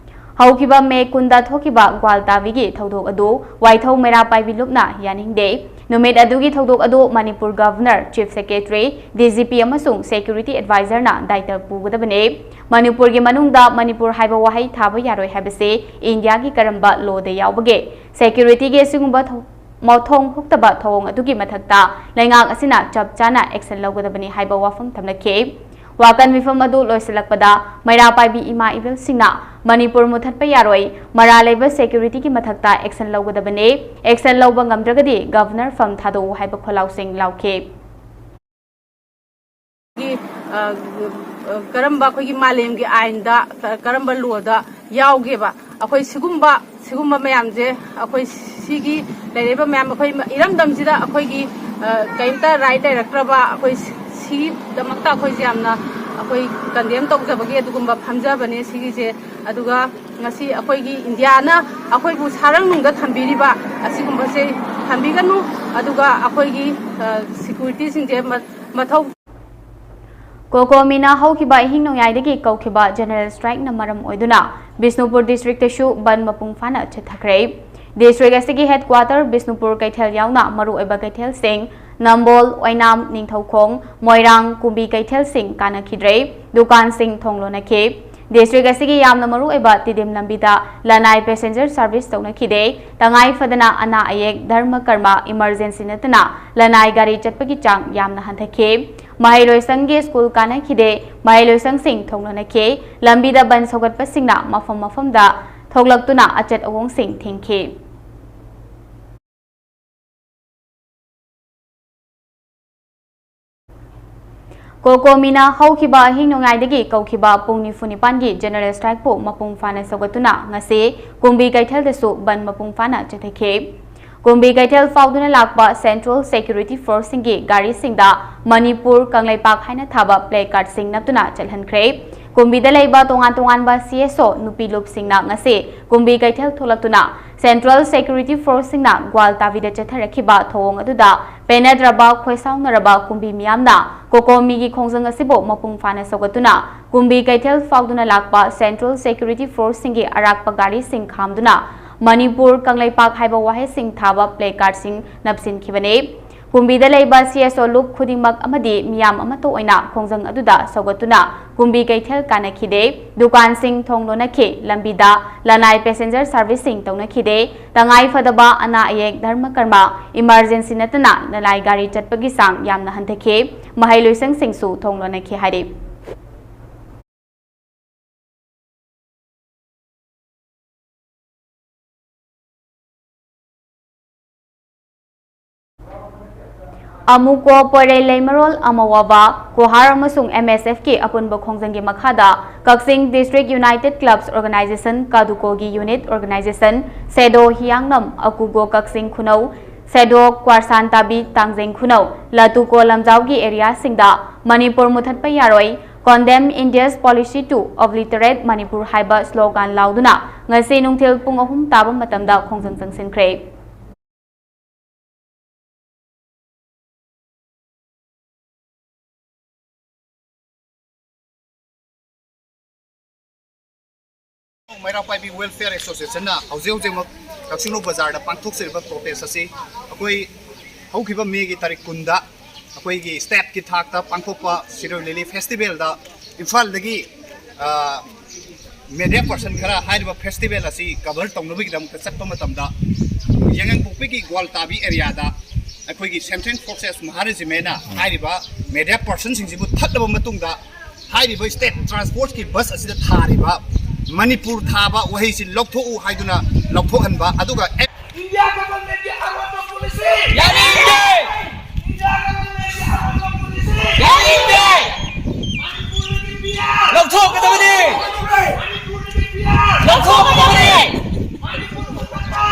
ꯍꯧꯈꯤꯕ ꯃꯦ ꯀꯨꯟꯗ ꯊꯣꯛꯈꯤꯕ ꯒ꯭ꯋꯥꯜꯇꯥꯕꯤꯒꯤ ꯊꯧꯗꯣꯛ ꯑꯗꯨ ꯋꯥꯏꯊꯧ ꯃꯩꯔꯥ ꯄꯥꯏꯕꯤ ꯂꯨꯞꯅ ꯌꯥꯅꯤꯡꯗꯦ꯫ ꯅꯨꯃꯤꯠ ꯑꯗꯨꯒꯤ ꯊꯧꯗꯣꯛ ꯑꯗꯨ Manipur governor, chief secretary, D G P ꯑꯃꯁꯨꯡ ꯁꯦꯀ꯭ꯌꯨꯔꯤꯇꯤ ꯑꯦꯗꯚꯥꯏꯖꯔꯅ ꯗꯥꯏꯇ ꯄꯨꯒꯗꯕꯅꯤ꯫ ꯃꯅꯤꯄꯨꯔꯒꯤ ꯃꯅꯨꯡꯗ ꯃꯅꯤꯄꯨꯔ ꯍꯥꯏꯕ ꯋꯥꯍꯩ ꯊꯥꯕ ꯌꯥꯔꯣꯏ ꯍꯥꯏꯕꯁꯤ ꯏꯟꯗꯤꯌꯥꯒꯤ ꯀꯔꯝꯕ ꯂꯣꯗ ꯌꯥꯎꯕꯒꯦ? ꯁꯦꯀ꯭ꯌꯨꯔꯤꯇꯤꯒꯤ ꯑꯁꯤꯒꯨꯝꯕ ꯊꯧ-, ꯃꯊꯣꯡ ꯍꯨꯛꯇꯕ ꯊꯧꯑꯣꯡ ꯑꯗꯨꯒꯤ ꯃꯊꯛꯇ ꯂꯩꯉꯥꯛ ꯑꯁꯤꯅ ꯆꯞ ꯆꯥꯅ ꯑꯦꯛꯁꯟ ꯂꯧꯒꯗꯕꯅꯤ ꯍꯥꯏꯕ ꯋꯥꯐꯝ ꯊꯝꯂꯛꯈꯤ꯫ ꯋꯥꯀꯟ ꯃꯤꯐꯝ ꯑꯗꯨ ꯂꯣꯏꯁꯤꯜꯂꯛꯄꯗ ꯃꯩꯔꯥ ꯄꯥꯏꯕꯤ ꯏꯃꯥ ꯏꯕꯦꯜꯁꯤꯡꯅ ꯃꯅꯤꯄꯨꯔ ꯃꯨꯊꯠꯄ ꯌꯥꯔꯣꯏ, ꯃꯔꯥꯜ ꯂꯩꯕ ꯁꯦꯀ꯭ꯌꯨꯔꯤꯇꯤꯒꯤ ꯃꯊꯛꯇ ꯑꯦꯛꯁꯟ ꯂꯧꯒꯗꯕꯅꯤ, ꯑꯦꯛꯁꯟ ꯂꯧꯕ ꯉꯝꯗ꯭ꯔꯒꯗꯤ ꯒꯚꯔꯅꯔ ꯐꯝ ꯊꯥꯗꯣꯛꯎ ꯍꯥꯏꯕ ꯈꯣꯜꯂꯥꯎꯁꯤꯡ ꯂꯥꯎꯈꯤ꯫ ꯀꯔꯝꯕ ꯑꯩꯈꯣꯏꯒꯤ ꯃꯥꯂꯦꯝꯒꯤ ꯑꯥꯏꯟꯗ ꯀꯔꯝꯕ ꯂꯣꯗ ꯌꯥꯎꯒꯦꯕ? ꯑꯩꯈꯣꯏ ꯁꯤꯒꯨꯝꯕ ꯁꯤꯒꯨꯝꯕ ꯃꯌꯥꯝꯁꯦ, ꯑꯩꯈꯣꯏ ꯁꯤꯒꯤ ꯂꯩꯔꯤꯕ ꯃꯌꯥꯝ, ꯑꯩꯈꯣꯏ ꯏꯔꯝꯗꯝꯁꯤꯗ ꯑꯩꯈꯣꯏꯒꯤ ꯀꯔꯤꯝꯇ ꯔꯥꯏꯠ ꯂꯩꯔꯛꯇ꯭ꯔꯕ, ꯑꯩꯈꯣꯏ ꯁꯤꯒꯤꯗꯃꯛꯇ ꯑꯩꯈꯣꯏꯁꯦ ꯌꯥꯝꯅ ꯑꯩꯈꯣꯏ ꯀꯟꯗꯦꯝ ꯇꯧꯖꯕꯒꯤ ꯑꯗꯨꯒꯨꯝꯕ ꯐꯝꯖꯕꯅꯦ ꯁꯤꯒꯤꯁꯦ꯫ ꯑꯗꯨꯒ ꯉꯁꯤ ꯑꯩꯈꯣꯏꯒꯤ ꯏꯟꯗꯤꯌꯥꯅ ꯑꯩꯈꯣꯏꯕꯨ ꯁꯥꯔꯪꯅꯨꯡꯗ ꯊꯝꯕꯤꯔꯤꯕ ꯑꯁꯤꯒꯨꯝꯕꯁꯦ ꯊꯝꯕꯤꯒꯅꯨ꯫ ꯑꯗꯨꯒ ꯑꯩꯈꯣꯏꯒꯤ ꯁꯤꯀ꯭ꯌꯨꯔꯤꯇꯤꯁꯤꯡꯁꯦ ꯃꯊꯧ ꯀꯣꯀꯣꯃꯤꯅ ꯍꯧꯈꯤꯕ ꯑꯍꯤꯡ ꯅꯣꯡꯌꯥꯏꯗꯒꯤ ꯀꯧꯈꯤꯕ ꯖꯦꯅꯔꯦꯜ ꯁ꯭ꯇ꯭ꯔꯥꯏꯛꯅ ꯃꯔꯝ ꯑꯣꯏꯗꯨꯅ ꯕꯤꯁꯅꯨꯄꯨꯔ ꯗꯤꯁꯇ꯭ꯔꯤꯛꯇꯁꯨ ꯕꯟ ꯃꯄꯨꯡ ꯐꯥꯅ ꯆꯠꯊꯈ꯭ꯔꯦ꯫ ꯗꯤꯁꯇ꯭ꯔꯤꯛ ꯑꯁꯤꯒꯤ ꯍꯦꯗꯀ꯭ꯋꯥꯇꯔ ꯕꯤꯁꯅꯨꯄꯨꯔ ꯀꯩꯊꯦꯜ ꯌꯥꯎꯅ ꯃꯔꯨꯑꯣꯏꯕ ꯀꯩꯊꯦꯜꯁꯤꯡ ꯅꯝꯕꯣꯜ, ꯑꯣꯏꯅꯥꯝ, ꯅꯤꯡꯊꯧꯈꯣꯡ, ꯃꯣꯏꯔꯥꯡ, ꯀꯨꯝꯕꯤ ꯀꯩꯊꯦꯜꯁꯤꯡ ꯀꯥꯟꯅꯈꯤꯗ꯭ꯔꯦ꯫ ꯗꯨꯀꯥꯟꯁꯤꯡ ꯊꯣꯡ ꯂꯣꯟꯅꯈꯤ꯫ ꯗꯤꯁꯇ꯭ꯔꯤꯛ ꯑꯁꯤꯒꯤ ꯌꯥꯝꯅ ꯃꯔꯨꯑꯣꯏꯕ ꯇꯤꯗꯤꯝ ꯂꯝꯕꯤꯗ ꯂꯅꯥꯏ ꯄꯦꯁꯦꯟꯖꯔ ꯁꯥꯔꯚꯤꯁ ꯇꯧꯅꯈꯤꯗꯦ꯫ ꯇꯉꯥꯏ ꯐꯗꯅ ꯑꯅꯥ ꯑꯌꯦꯛ, ꯙꯔꯃ ꯀꯔꯃ, ꯏꯃꯔꯖꯦꯟꯁꯤ ꯅꯠꯇꯅ ꯂꯅꯥꯏ ꯒꯥꯔꯤ ꯆꯠꯄꯒꯤ ꯆꯥꯡ ꯌꯥꯝꯅ ꯍꯟꯊꯈꯤ꯫ ꯃꯍꯩꯂꯣꯏꯁꯪꯒꯤ ꯁ꯭ꯀꯨꯜ ꯀꯥꯟꯅꯈꯤꯗꯦ꯫ ꯃꯍꯩꯂꯣꯏꯁꯪꯁꯤꯡ ꯊꯣꯡ ꯂꯣꯟꯅꯈꯤ꯫ ꯂꯝꯕꯤꯗ ꯕꯟ ꯁꯧꯒꯠꯄꯁꯤꯡꯅ ꯃꯐꯝ ꯃꯐꯝꯗ ꯊꯣꯛꯂꯛꯇꯨꯅ ꯑꯆꯠ ꯑꯋꯣꯡꯁꯤꯡ ꯊꯤꯡꯈꯤ꯫ ꯀꯣꯀꯣꯃꯤꯅ ꯍꯧꯈꯤꯕ ꯑꯍꯤꯡ ꯅꯣꯡꯌꯥꯏꯗꯒꯤ ꯀꯧꯈꯤꯕ ꯄꯨꯡ ꯅꯤꯐꯨ ꯅꯤꯄꯥꯟꯒꯤ ꯖꯦꯅꯔꯦꯜ ꯁ꯭ꯇ꯭ꯔꯥꯏꯛꯄꯨ ꯃꯄꯨꯡ ꯐꯥꯅ ꯁꯧꯒꯠꯇꯨꯅ ꯉꯁꯤ ꯀꯨꯝꯕꯤ ꯀꯩꯊꯦꯜꯗꯁꯨ ꯕꯟ ꯃꯄꯨꯡ ꯐꯥꯅ ꯆꯠꯊꯈꯤ꯫ ꯀꯨꯝꯕꯤ ꯀꯩꯊꯦꯜ ꯐꯥꯎꯗꯨꯅ ꯂꯥꯛꯄ ꯁꯦꯟꯇ꯭ꯔꯦꯜ ꯁꯦꯀ꯭ꯌꯨꯔꯤꯇꯤ ꯐꯣꯔꯁꯁꯤꯡꯒꯤ ꯒꯥꯔꯤꯁꯤꯡꯗ ꯃꯅꯤꯄꯨꯔ ꯀꯪꯂꯩꯄꯥꯛ ꯍꯥꯏꯅ ꯊꯥꯕ ꯄ꯭ꯂꯦ ꯀꯥꯔꯗꯁꯤꯡ ꯅꯞꯇꯨꯅ ꯆꯠꯍꯟꯈ꯭ꯔꯦ꯫ ꯀꯨꯝꯕꯤꯗ ꯂꯩꯕ ꯇꯣꯉꯥꯟ ꯇꯣꯉꯥꯟꯕ ꯁꯤ ꯑꯦꯁ ꯑꯣ ꯅꯨꯄꯤ ꯂꯨꯞꯁꯤꯡꯅ ꯉꯁꯤ ꯀꯨꯝꯕꯤ ꯀꯩꯊꯦꯜ ꯊꯣꯛꯂꯛꯇꯨꯅ ꯁꯦꯟꯇ꯭ꯔꯦꯜ ꯁꯦꯀ꯭ꯌꯨꯔꯤꯇꯤ ꯐꯣꯔꯁꯁꯤꯡꯅ ꯒ꯭ꯋꯥꯜ ꯇꯥꯕꯤꯗ ꯆꯠꯊꯔꯛꯈꯤꯕ ꯊꯧꯑꯣꯡ ꯑꯗꯨꯗ ꯄꯦꯅꯗ꯭ꯔꯕ, ꯈꯣꯏꯁꯥꯎꯅꯔꯕ ꯀꯨꯝꯕꯤ ꯃꯤꯌꯥꯝꯅ ꯀꯣꯀꯣꯃꯤꯒꯤ ꯈꯣꯡꯖꯪ ꯑꯁꯤꯕꯨ ꯃꯄꯨꯡ ꯐꯥꯅ ꯁꯧꯒꯠꯇꯨꯅ ꯀꯨꯝꯕꯤ ꯀꯩꯊꯦꯜ ꯐꯥꯎꯗꯨꯅ ꯂꯥꯛꯄ ꯁꯦꯟꯇ꯭ꯔꯦꯜ ꯁꯦꯀ꯭ꯌꯨꯔꯤꯇꯤ ꯐꯣꯔꯁꯁꯤꯡꯒꯤ ꯑꯔꯥꯛꯄ ꯒꯥꯔꯤꯁꯤꯡ ꯈꯥꯝꯗꯨꯅ ꯃꯅꯤꯄꯨꯔ ꯀꯪꯂꯩꯄꯥꯛ ꯍꯥꯏꯕ ꯋꯥꯍꯩꯁꯤꯡ ꯊꯥꯕ ꯄ꯭ꯂꯦ ꯀꯥꯔꯗꯁꯤꯡ ꯅꯞꯁꯤꯟꯈꯤꯕꯅꯤ꯫ ꯀꯨꯝꯕꯤꯗ ꯂꯩꯕ ꯁꯤ ꯑꯦꯁ ꯑꯣ ꯂꯨꯞ ꯈꯨꯗꯤꯡꯃꯛ ꯑꯃꯗꯤ ꯃꯤꯌꯥꯝ ꯑꯃꯠꯇ ꯑꯣꯏꯅ ꯈꯣꯡꯖꯪ ꯑꯗꯨꯗ ꯁꯧꯒꯠꯇꯨꯅ ꯀꯨꯝꯕꯤ ꯀꯩꯊꯦꯜ ꯀꯥꯟꯅꯈꯤꯗꯦ꯫ ꯗꯨꯀꯥꯟꯁꯤꯡ ꯊꯣꯡ ꯂꯣꯟꯅꯈꯤ꯫ ꯂꯝꯕꯤꯗ ꯂꯅꯥꯏ ꯄꯦꯁꯦꯟꯖꯔ ꯁꯥꯔꯚꯤꯁꯁꯤꯡ ꯇꯧꯅꯈꯤꯗꯦ꯫ ꯇꯉꯥꯏ ꯐꯗꯕ ꯑꯅꯥ ꯑꯌꯦꯛ, ꯙꯔꯃ ꯀꯔꯃ, ꯏꯃꯔꯖꯦꯟꯁꯤ ꯅꯠꯇꯅ ꯂꯅꯥꯏ ꯒꯥꯔꯤ ꯆꯠꯄꯒꯤ ꯆꯥꯡ ꯌꯥꯝꯅ ꯍꯟꯊꯈꯤ꯫ ꯃꯍꯩꯂꯣꯏꯁꯪꯁꯤꯡꯁꯨ ꯊꯣꯡ ꯂꯣꯟꯅꯈꯤ ꯍꯥꯏꯔꯤ꯫ ꯑꯃꯨꯀꯣ ꯄꯣꯏꯔꯩ ꯂꯩꯃꯔꯣꯜ ꯑꯃꯋꯥꯕ ꯀꯣꯍꯥꯔ ꯑꯃꯁꯨꯡ M S F ꯀꯤ ꯑꯄꯨꯟꯕ ꯈꯣꯡꯖꯪꯒꯤ ꯃꯈꯥꯗ ꯀꯛꯆꯤꯡ District United Clubs Organization, ꯀꯥꯗꯨꯀꯣꯒꯤ unit organization, ꯁꯦꯗꯣ ꯍꯤꯌꯥꯡꯅꯝ, ꯑꯀꯨꯒꯣ ꯀꯛꯆꯤꯡ ꯈꯨꯅꯧ, ꯁꯦꯗꯣ ꯀ꯭ꯋꯥꯔꯁꯥꯟ ꯇꯥꯕꯤ ꯇꯥꯡꯖꯦꯡ ꯈꯨꯅꯧ, ꯂꯇꯨꯀꯣ ꯂꯝꯖꯥꯎꯒꯤ area ꯁꯤꯡꯗ ꯃꯅꯤꯄꯨꯔ ꯃꯨꯊꯠꯄ ꯌꯥꯔꯣꯏ, Condemn India's policy to obliterate Manipur ꯍꯥꯏꯕ slogan ꯂꯥꯎꯗꯨꯅ ꯉꯁꯤ ꯅꯨꯡꯊꯤꯜ ꯄꯨꯡ ꯑꯍꯨꯝ ꯇꯥꯕ ꯃꯇꯝꯗ ꯈꯣꯡꯖꯪ ꯆꯪꯁꯤꯟꯈ꯭ꯔꯦ꯫ ꯃꯩꯔꯥ ꯄꯥꯏꯕꯤ Welfare Association ꯅ ꯍꯧꯖꯤꯛ ꯍꯧꯖꯤꯛꯃꯛ ꯀꯛꯆꯤꯡ ꯕꯖꯥꯔꯗ ꯄꯥꯡꯊꯣꯛꯆꯔꯤꯕ protest ꯑꯁꯤ ꯑꯩꯈꯣꯏ ꯍꯧꯈꯤꯕ May ꯒꯤ ꯇꯥꯔꯤꯛ ꯀꯨꯟꯗ ꯑꯩꯈꯣꯏꯒꯤ state ꯀꯤ ꯊꯥꯛꯇ ꯄꯥꯡꯊꯣꯛꯄ ꯁꯤꯔꯣꯏ ꯂꯤꯂꯤ festival ꯗ ꯏꯝꯐꯥꯜꯗꯒꯤ, ꯑ, media person ꯈꯔ ꯍꯥꯏꯔꯤꯕ festival ꯑꯁꯤ cover ꯇꯧꯅꯕꯒꯤꯗꯃꯛꯇ ꯆꯠꯄ ꯃꯇꯝꯗ ꯌꯥꯏꯉꯪꯄꯣꯛꯄꯤꯒꯤ ꯒ꯭ꯋꯥꯜꯇꯥꯕꯤ area ꯗ ꯑꯩꯈꯣꯏꯒꯤ Central Forces Maharaja ꯅ ꯍꯥꯏꯔꯤꯕ media person ꯁꯤꯡꯁꯤꯕꯨ ꯊꯠꯂꯕ ꯃꯇꯨꯡꯗ ꯍꯥꯏꯔꯤꯕ state transport ꯀꯤ bus ꯑꯁꯤꯗ ꯊꯥꯔꯤꯕ ꯃꯅꯤꯄꯨꯔ ꯊꯥꯕ ꯋꯥꯍꯩꯁꯤ ꯂꯧꯊꯣꯛꯎ ꯍꯥꯏꯗꯨꯅ ꯂꯧꯊꯣꯛꯍꯟꯕ, ꯑꯗꯨꯒ India government ꯀꯤ ꯑꯔꯣꯟꯕ policy! ꯌꯥꯅꯤꯡꯗꯦ! India government ꯀꯤ ꯑꯔꯣꯟꯕ policy! ꯌꯥꯅꯤꯡꯗꯦ! ꯃꯅꯤꯄꯨꯔꯗꯒꯤ ꯄꯤꯌꯥ! ꯂꯧꯊꯣꯛꯀꯗꯕꯅꯤ! ꯃꯅꯤꯄꯨꯔꯗꯒꯤ ꯄꯤꯌꯥ! ꯂꯧꯊꯣꯛꯀꯗꯕꯅꯤ! ꯃꯅꯤꯄꯨꯔ ꯃꯨꯊꯠꯄ!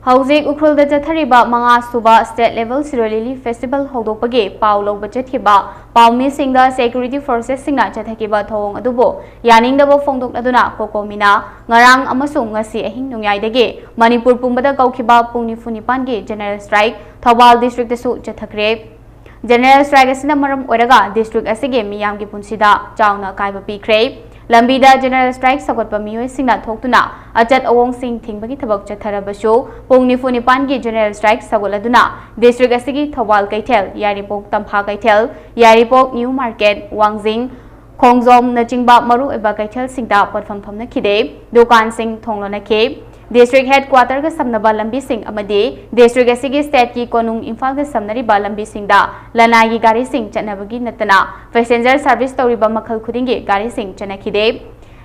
ꯍꯧꯖꯤꯛ ꯎꯈ꯭ꯔꯨꯜꯗ ꯆꯠꯊꯔꯤꯕ ꯃꯉꯥ ꯁꯨꯕ State Level ꯁꯤꯔꯣꯏ ꯂꯤꯂꯤ Festival ꯍꯧꯗꯣꯛꯄꯒꯤ ꯄꯥꯎ ꯂꯧꯕ ꯆꯠꯈꯤꯕ ꯄꯥꯎꯃꯤꯁꯤꯡꯗ security forces ꯁꯤꯡꯅ ꯆꯠꯊꯈꯤꯕ ꯊꯧꯑꯣꯡ ꯑꯗꯨꯕꯨ ꯌꯥꯅꯤꯡꯗꯕ ꯐꯣꯡꯗꯣꯛꯂꯗꯨꯅ ꯀꯣꯀꯣꯃꯤꯅ ꯉꯔꯥꯡ ꯑꯃꯁꯨꯡ ꯉꯁꯤ ꯑꯍꯤꯡ ꯅꯣꯡꯌꯥꯏꯗꯒꯤ ꯃꯅꯤꯄꯨꯔ ꯄꯨꯝꯕꯗ ꯀꯧꯈꯤꯕ ꯄꯨꯡ ꯅꯤꯐꯨ ꯅꯤꯄꯥꯟꯒꯤ general strike ꯊꯧꯕꯥꯜ district ꯇꯁꯨ ꯆꯠꯊꯈ꯭ꯔꯦ꯫ General strike ꯑꯁꯤꯅ ꯃꯔꯝ ꯑꯣꯏꯔꯒ district ꯑꯁꯤꯒꯤ ꯃꯤꯌꯥꯝꯒꯤ ꯄꯨꯟꯁꯤꯗ ꯆꯥꯎꯅ ꯑꯀꯥꯏꯕ ꯄꯤꯈ꯭ꯔꯦ꯫ ꯂꯝꯕꯤꯗ general strike ꯁꯧꯒꯠꯄ ꯃꯤꯑꯣꯏꯁꯤꯡꯅ ꯊꯣꯛꯇꯨꯅ ꯑꯆꯠ ꯑꯋꯣꯡꯁꯤꯡ ꯊꯤꯡꯕꯒꯤ ꯊꯕꯛ ꯆꯠꯊꯔꯕꯁꯨ, ꯄꯨꯡ ꯅꯤꯐꯨ ꯅꯤꯄꯥꯟꯒꯤ general strike ꯁꯧꯒꯠꯂꯗꯨꯅ district ꯑꯁꯤꯒꯤ ꯊꯧꯕꯥꯜ ꯀꯩꯊꯦꯜ, ꯌꯥꯏꯔꯤꯄꯣꯛ ꯇꯝꯐꯥ ꯀꯩꯊꯦꯜ, ꯌꯥꯏꯔꯤꯄꯣꯛ New Market, ꯋꯥꯡꯖꯤꯡ, ꯈꯣꯡꯖꯣꯝꯅꯆꯤꯡꯕ ꯃꯔꯨꯑꯣꯏꯕ ꯀꯩꯊꯦꯜꯁꯤꯡꯗ ꯄꯣꯠꯐꯝ ꯐꯝꯅꯈꯤꯗꯦ, ꯗꯨꯀꯥꯟꯁꯤꯡ ꯊꯣꯡ ꯂꯣꯟꯅꯈꯤ꯫ District headquarter ꯒ ꯁꯝꯅꯕ ꯂꯝꯕꯤꯁꯤꯡ ꯑꯃꯗꯤ district ꯑꯁꯤꯒꯤ state ꯀꯤ ꯀꯣꯅꯨꯡ ꯏꯝꯐꯥꯜꯒ ꯁꯝꯅꯔꯤꯕ ꯂꯝꯕꯤꯁꯤꯡꯗ ꯂꯅꯥꯏꯒꯤ ꯒꯥꯔꯤꯁꯤꯡ ꯆꯠꯅꯕꯒꯤ ꯅꯠꯇꯅ passenger service ꯇꯧꯔꯤꯕ ꯃꯈꯜ ꯈꯨꯗꯤꯡꯒꯤ ꯒꯥꯔꯤꯁꯤꯡ ꯆꯠꯅꯈꯤꯗꯦ꯫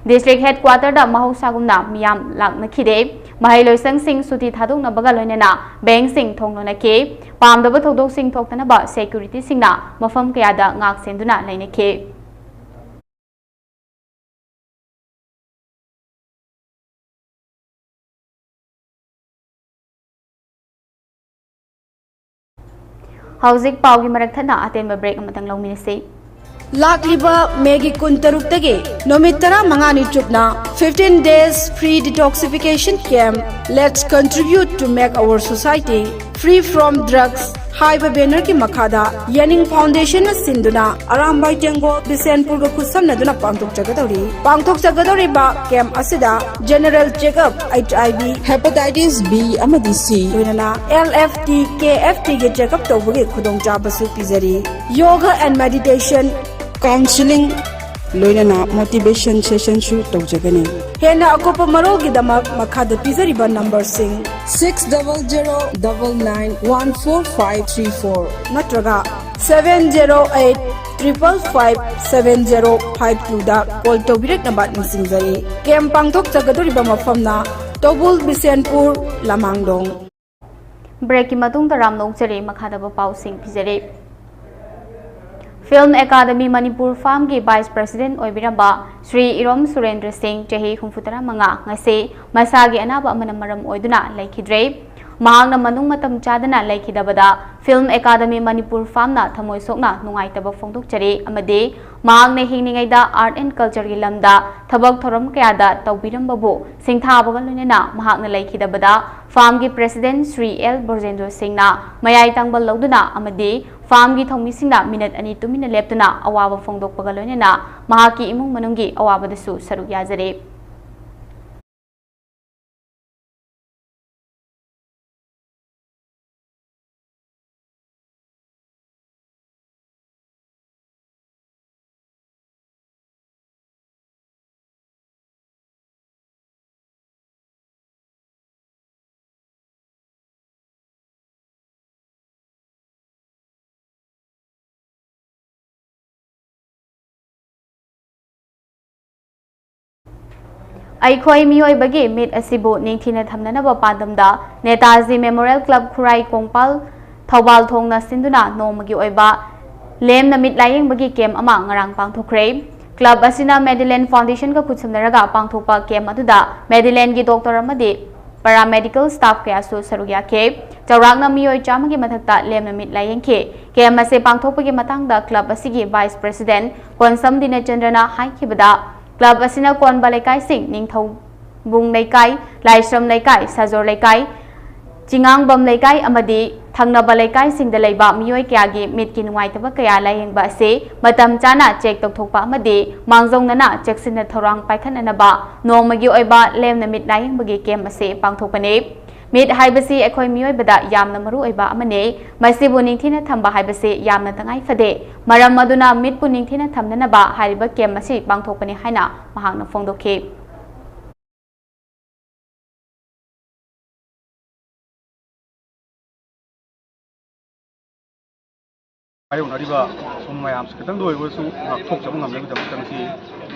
District headquarter ꯗ ꯃꯍꯧꯁꯥꯒꯨꯝꯅ ꯃꯤꯌꯥꯝ ꯂꯥꯛꯅꯈꯤꯗꯦ꯫ ꯃꯍꯩꯂꯣꯏꯁꯪꯁꯤꯡ ꯁꯨꯇꯤ ꯊꯥꯗꯣꯛꯅꯕꯒ ꯂꯣꯏꯅꯅ ꯕꯦꯡꯁꯤꯡ ꯊꯣꯡ ꯂꯣꯟꯅꯈꯤ꯫ ꯄꯥꯝꯗꯕ ꯊꯧꯗꯣꯛꯁꯤꯡ ꯊꯣꯛꯇꯅꯕ ꯁꯦꯀ꯭ꯌꯨꯔꯤꯇꯤꯁꯤꯡꯅ ꯃꯐꯝ ꯀꯌꯥꯗ ꯉꯥꯛ ꯁꯦꯟꯗꯨꯅ ꯂꯩꯅꯈꯤ꯫ ꯍꯧꯖꯤꯛ ꯄꯥꯎꯒꯤ ꯃꯔꯛ ꯊꯠꯅ ꯑꯇꯦꯟꯕ ꯕ꯭ꯔꯦꯛ ꯑꯃꯇꯪ ꯂꯧꯃꯤꯟꯅꯁꯤ꯫ ꯂꯥꯛꯂꯤꯕ ꯃꯦꯒꯤ ꯀꯨꯟꯇꯔꯨꯛꯇꯒꯤ ꯅꯨꯃꯤꯠ ꯇꯔꯥꯃꯉꯥꯅꯤ ꯆꯨꯞꯅ fifteen days free detoxification camp, Let's Contribute to Make Our Society Free from Drugs ꯍꯥꯏꯕ ꯕꯦꯅꯔꯒꯤ ꯃꯈꯥꯗ ꯌꯦꯅꯤꯡ ꯐꯥꯎꯟꯗꯦꯁꯟꯅ ꯁꯤꯟꯗꯨꯅ ꯑꯔꯥꯝꯕꯥꯏ ꯇꯦꯡꯒꯣꯜ ꯕꯤꯁꯦꯟꯄꯨꯔꯒ ꯈꯨꯠꯁꯝꯅꯗꯨꯅ ꯄꯥꯡꯊꯣꯛꯆꯒꯗꯧꯔꯤ꯫ ꯄꯥꯡꯊꯣꯛꯆꯒꯗꯧꯔꯤꯕ ꯀꯦꯝꯞ ꯑꯁꯤꯗ general checkup, H I V, Hepatitis B ꯑꯃꯗꯤ C, ꯂꯣꯏꯅꯅ L F T, K F T ꯒꯤ ꯆꯦꯛꯑꯞ ꯇꯧꯕꯒꯤ ꯈꯨꯗꯣꯡꯆꯥꯕꯁꯨ ꯄꯤꯖꯔꯤ꯫ Yoga and meditation, counseling, ꯂꯣꯏꯅꯅ motivation sessionꯁꯨ ꯇꯧꯖꯒꯅꯤ꯫ ꯍꯦꯟꯅ ꯑꯀꯨꯞꯄ ꯃꯔꯣꯜꯒꯤꯗꯃꯛ ꯃꯈꯥꯗ ꯄꯤꯖꯔꯤꯕ ꯅꯝꯕꯔꯁꯤꯡ six double zero double nine one four five three four ꯅꯠꯇ꯭ꯔꯒ seven zero eight triple five seven zero five twoꯗ ꯀꯣꯜ ꯇꯧꯕꯤꯔꯛꯅꯕ ꯅꯤꯡꯁꯤꯡꯖꯔꯤ꯫ ꯀꯦꯝꯞ ꯄꯥꯡꯊꯣꯛꯆꯒꯗꯧꯔꯤꯕ ꯃꯐꯝꯅ ꯇꯧꯕꯨꯜ ꯕꯤꯁꯦꯟꯄꯨꯔ, ꯂꯃꯥꯡꯗꯣꯡ꯫ ꯕ꯭ꯔꯦꯛꯀꯤ ꯃꯇꯨꯡꯗ ꯔꯥꯝ ꯅꯣꯛꯆꯔꯤ ꯃꯈꯥꯗꯕ ꯄꯥꯎꯁꯤꯡ ꯄꯤꯖꯔꯤ꯫ ꯐꯤꯜꯝ ꯑꯦꯀꯥꯗꯃꯤ ꯃꯅꯤꯄꯨꯔ ꯐꯥꯝꯒꯤ ꯚꯥꯏꯁ ꯄ꯭ꯔꯁꯤꯗꯦꯟ ꯑꯣꯏꯕꯤꯔꯝꯕ ꯁ꯭ꯔꯤ ꯏꯔꯣꯝ ꯁꯨꯔꯦꯟꯗ꯭ꯔ ꯁꯤꯡ, ꯆꯍꯤ ꯍꯨꯝꯐꯨꯇꯔꯥ ꯃꯉꯥ, ꯉꯁꯤ ꯃꯁꯥꯒꯤ ꯑꯅꯥꯕ ꯑꯃꯅ ꯃꯔꯝ ꯑꯣꯏꯗꯨꯅ ꯂꯩꯈꯤꯗ꯭ꯔꯦ꯫ ꯃꯍꯥꯛꯅ ꯃꯅꯨꯡ ꯃꯇꯝ ꯆꯥꯗꯅ ꯂꯩꯈꯤꯗꯕꯗ ꯐꯤꯜꯝ ꯑꯦꯀꯥꯗꯃꯤ ꯃꯅꯤꯄꯨꯔ ꯐꯥꯝꯅ ꯊꯃꯣꯏ ꯁꯣꯛꯅ ꯅꯨꯡꯉꯥꯏꯇꯕ ꯐꯣꯡꯗꯣꯛꯆꯔꯤ ꯑꯃꯗꯤ ꯃꯍꯥꯛꯅ ꯍꯤꯡꯂꯤꯉꯩꯗ ꯑꯥꯔꯠ ꯑꯦꯟ ꯀꯜꯆꯔꯒꯤ ꯂꯝꯗ ꯊꯕꯛ ꯊꯧꯔꯝ ꯀꯌꯥꯗ ꯇꯧꯕꯤꯔꯝꯕꯕꯨ ꯁꯤꯡꯊꯥꯕꯒ ꯂꯣꯏꯅꯅ ꯃꯍꯥꯛꯅ ꯂꯩꯈꯤꯗꯕꯗ ꯐꯥꯝꯒꯤ ꯄ꯭ꯔꯦꯁꯤꯗꯦꯟꯠ ꯁ꯭ꯔꯤ ꯑꯦꯜ ꯕ꯭ꯔꯖꯦꯟꯗ꯭ꯔꯣ ꯁꯤꯡꯅ ꯃꯌꯥꯏ ꯇꯪꯕ ꯂꯧꯗꯨꯅ ꯑꯃꯗꯤ ꯐꯥꯝꯒꯤ ꯊꯧꯃꯤꯁꯤꯡꯅ ꯃꯤꯅꯠ ꯑꯅꯤ ꯇꯨꯃꯤꯟꯅ ꯂꯦꯞꯇꯨꯅ ꯑꯋꯥꯕ ꯐꯣꯡꯗꯣꯛꯄꯒ ꯂꯣꯏꯅꯅ ꯃꯍꯥꯛꯀꯤ ꯏꯃꯨꯡ ꯃꯅꯨꯡꯒꯤ ꯑꯋꯥꯕꯗꯁꯨ ꯁꯔꯨꯛ ꯌꯥꯖꯔꯤ꯫ ꯑꯩꯈꯣꯏ ꯃꯤꯑꯣꯏꯕꯒꯤ ꯃꯤꯠ ꯑꯁꯤꯕꯨ ꯅꯤꯡꯊꯤꯅ ꯊꯝꯅꯅꯕ ꯄꯥꯟꯗꯝꯗ ꯅꯦꯇꯥꯖꯤ ꯃꯦꯃꯣꯔꯤꯌꯦꯜ ꯀ꯭ꯂꯕ ꯈꯨꯔꯥꯏ ꯀꯣꯡꯄꯥꯜ ꯊꯧꯕꯥꯜ ꯊꯣꯡꯅ ꯁꯤꯟꯗꯨꯅ ꯅꯣꯡꯃꯒꯤ ꯑꯣꯏꯕ ꯂꯦꯝꯅ ꯃꯤꯠ ꯂꯥꯌꯦꯡꯕꯒꯤ ꯀꯦꯝꯞ ꯑꯃ ꯉꯔꯥꯡ ꯄꯥꯡꯊꯣꯛꯈ꯭ꯔꯦ꯫ ꯀ꯭ꯂꯕ ꯑꯁꯤꯅ ꯃꯦꯗꯤꯂꯦꯟ ꯐꯥꯎꯟꯗꯦꯁꯟꯒ ꯈꯨꯠꯁꯝꯅꯔꯒ ꯄꯥꯡꯊꯣꯛꯄ ꯀꯦꯝꯞ ꯑꯗꯨꯗ ꯃꯦꯗꯤꯂꯦꯟꯒꯤ ꯗꯣꯛꯇꯔ ꯑꯃꯗꯤ ꯄꯦꯔꯥꯃꯦꯗꯤꯀꯦꯜ ꯁ꯭ꯇꯥꯐ ꯀꯌꯥꯁꯨ ꯁꯔꯨꯛ ꯌꯥꯈꯤ꯫ ꯆꯥꯎꯔꯥꯛꯅ ꯃꯤꯑꯣꯏ ꯆꯥꯝꯃꯒꯤ ꯃꯊꯛꯇ ꯂꯦꯝꯅ ꯃꯤꯠ ꯂꯥꯌꯦꯡꯈꯤ꯫ ꯀꯦꯝꯞ ꯑꯁꯤ ꯄꯥꯡꯊꯣꯛꯄꯒꯤ ꯃꯇꯥꯡꯗ ꯀ꯭ꯂꯕ ꯑꯁꯤꯒꯤ ꯚꯥꯏꯁ ꯄ꯭ꯔꯦꯁꯤꯗꯦꯟꯠ ꯀꯣꯟꯁꯝ ꯗꯤꯅꯆꯟꯗ꯭ꯔꯅ ꯍꯥꯏꯈꯤꯕꯗ, ꯀ꯭ꯂꯕ ꯑꯁꯤꯅ ꯀꯣꯟꯕ ꯂꯩꯀꯥꯏꯁꯤꯡ, ꯅꯤꯡꯊꯧꯕꯨꯡ ꯂꯩꯀꯥꯏ, ꯂꯥꯏꯁ꯭ꯔꯝ ꯂꯩꯀꯥꯏ, ꯁꯥꯖꯣꯔ ꯂꯩꯀꯥꯏ, ꯆꯤꯉꯥꯡꯕꯝ ꯂꯩꯀꯥꯏ ꯑꯃꯗꯤ ꯊꯪꯅꯕ ꯂꯩꯀꯥꯏꯁꯤꯡꯗ ꯂꯩꯕ ꯃꯤꯑꯣꯏ ꯀꯌꯥꯒꯤ ꯃꯤꯠꯀꯤ ꯅꯨꯡꯉꯥꯏꯇꯕ ꯀꯌꯥ ꯂꯥꯌꯦꯡꯕ ꯑꯁꯤ ꯃꯇꯝ ꯆꯥꯅ ꯆꯦꯛ ꯇꯧꯊꯣꯛꯄ ꯑꯃꯗꯤ ꯃꯥꯡꯖꯧꯅꯅ ꯆꯦꯛꯁꯤꯟꯅ ꯊꯧꯔꯥꯡ ꯄꯥꯏꯈꯠꯅꯅꯕ ꯅꯣꯡꯃꯒꯤ ꯑꯣꯏꯕ ꯂꯦꯝꯅ ꯃꯤꯠ ꯂꯥꯌꯦꯡꯕꯒꯤ ꯀꯦꯝꯞ ꯑꯁꯤ ꯄꯥꯡꯊꯣꯛꯄꯅꯤ꯫ ꯃꯤꯠ ꯍꯥꯏꯕꯁꯤ ꯑꯩꯈꯣꯏ ꯃꯤꯑꯣꯏꯕꯗ ꯌꯥꯝꯅ ꯃꯔꯨ ꯑꯣꯏꯕ ꯑꯃꯅꯤ꯫ ꯃꯁꯤꯕꯨ ꯅꯤꯡꯊꯤꯅ ꯊꯝꯕ ꯍꯥꯏꯕꯁꯤ ꯌꯥꯝꯅ ꯇꯉꯥꯏ ꯐꯗꯦ꯫ ꯃꯔꯝ ꯑꯗꯨꯅ ꯃꯤꯠꯄꯨ ꯅꯤꯡꯊꯤꯅ ꯊꯝꯅꯅꯕ ꯍꯥꯏꯔꯤꯕ ꯀꯦꯝꯞ ꯑꯁꯤ ꯄꯥꯡꯊꯣꯛꯄꯅꯤ ꯍꯥꯏꯅ ꯃꯍꯥꯛꯅ ꯐꯣꯡꯗꯣꯛꯈꯤ꯫ ꯃꯥꯌꯣꯛꯅꯔꯤꯕ ꯁꯨꯝ ꯃꯌꯥꯝꯁꯤ ꯈꯤꯇꯪꯗ ꯑꯣꯏꯔꯒꯁꯨ ꯉꯥꯛꯊꯣꯛꯆꯕ ꯉꯝꯅꯕꯒꯤꯗꯃꯛꯇ ꯉꯁꯤ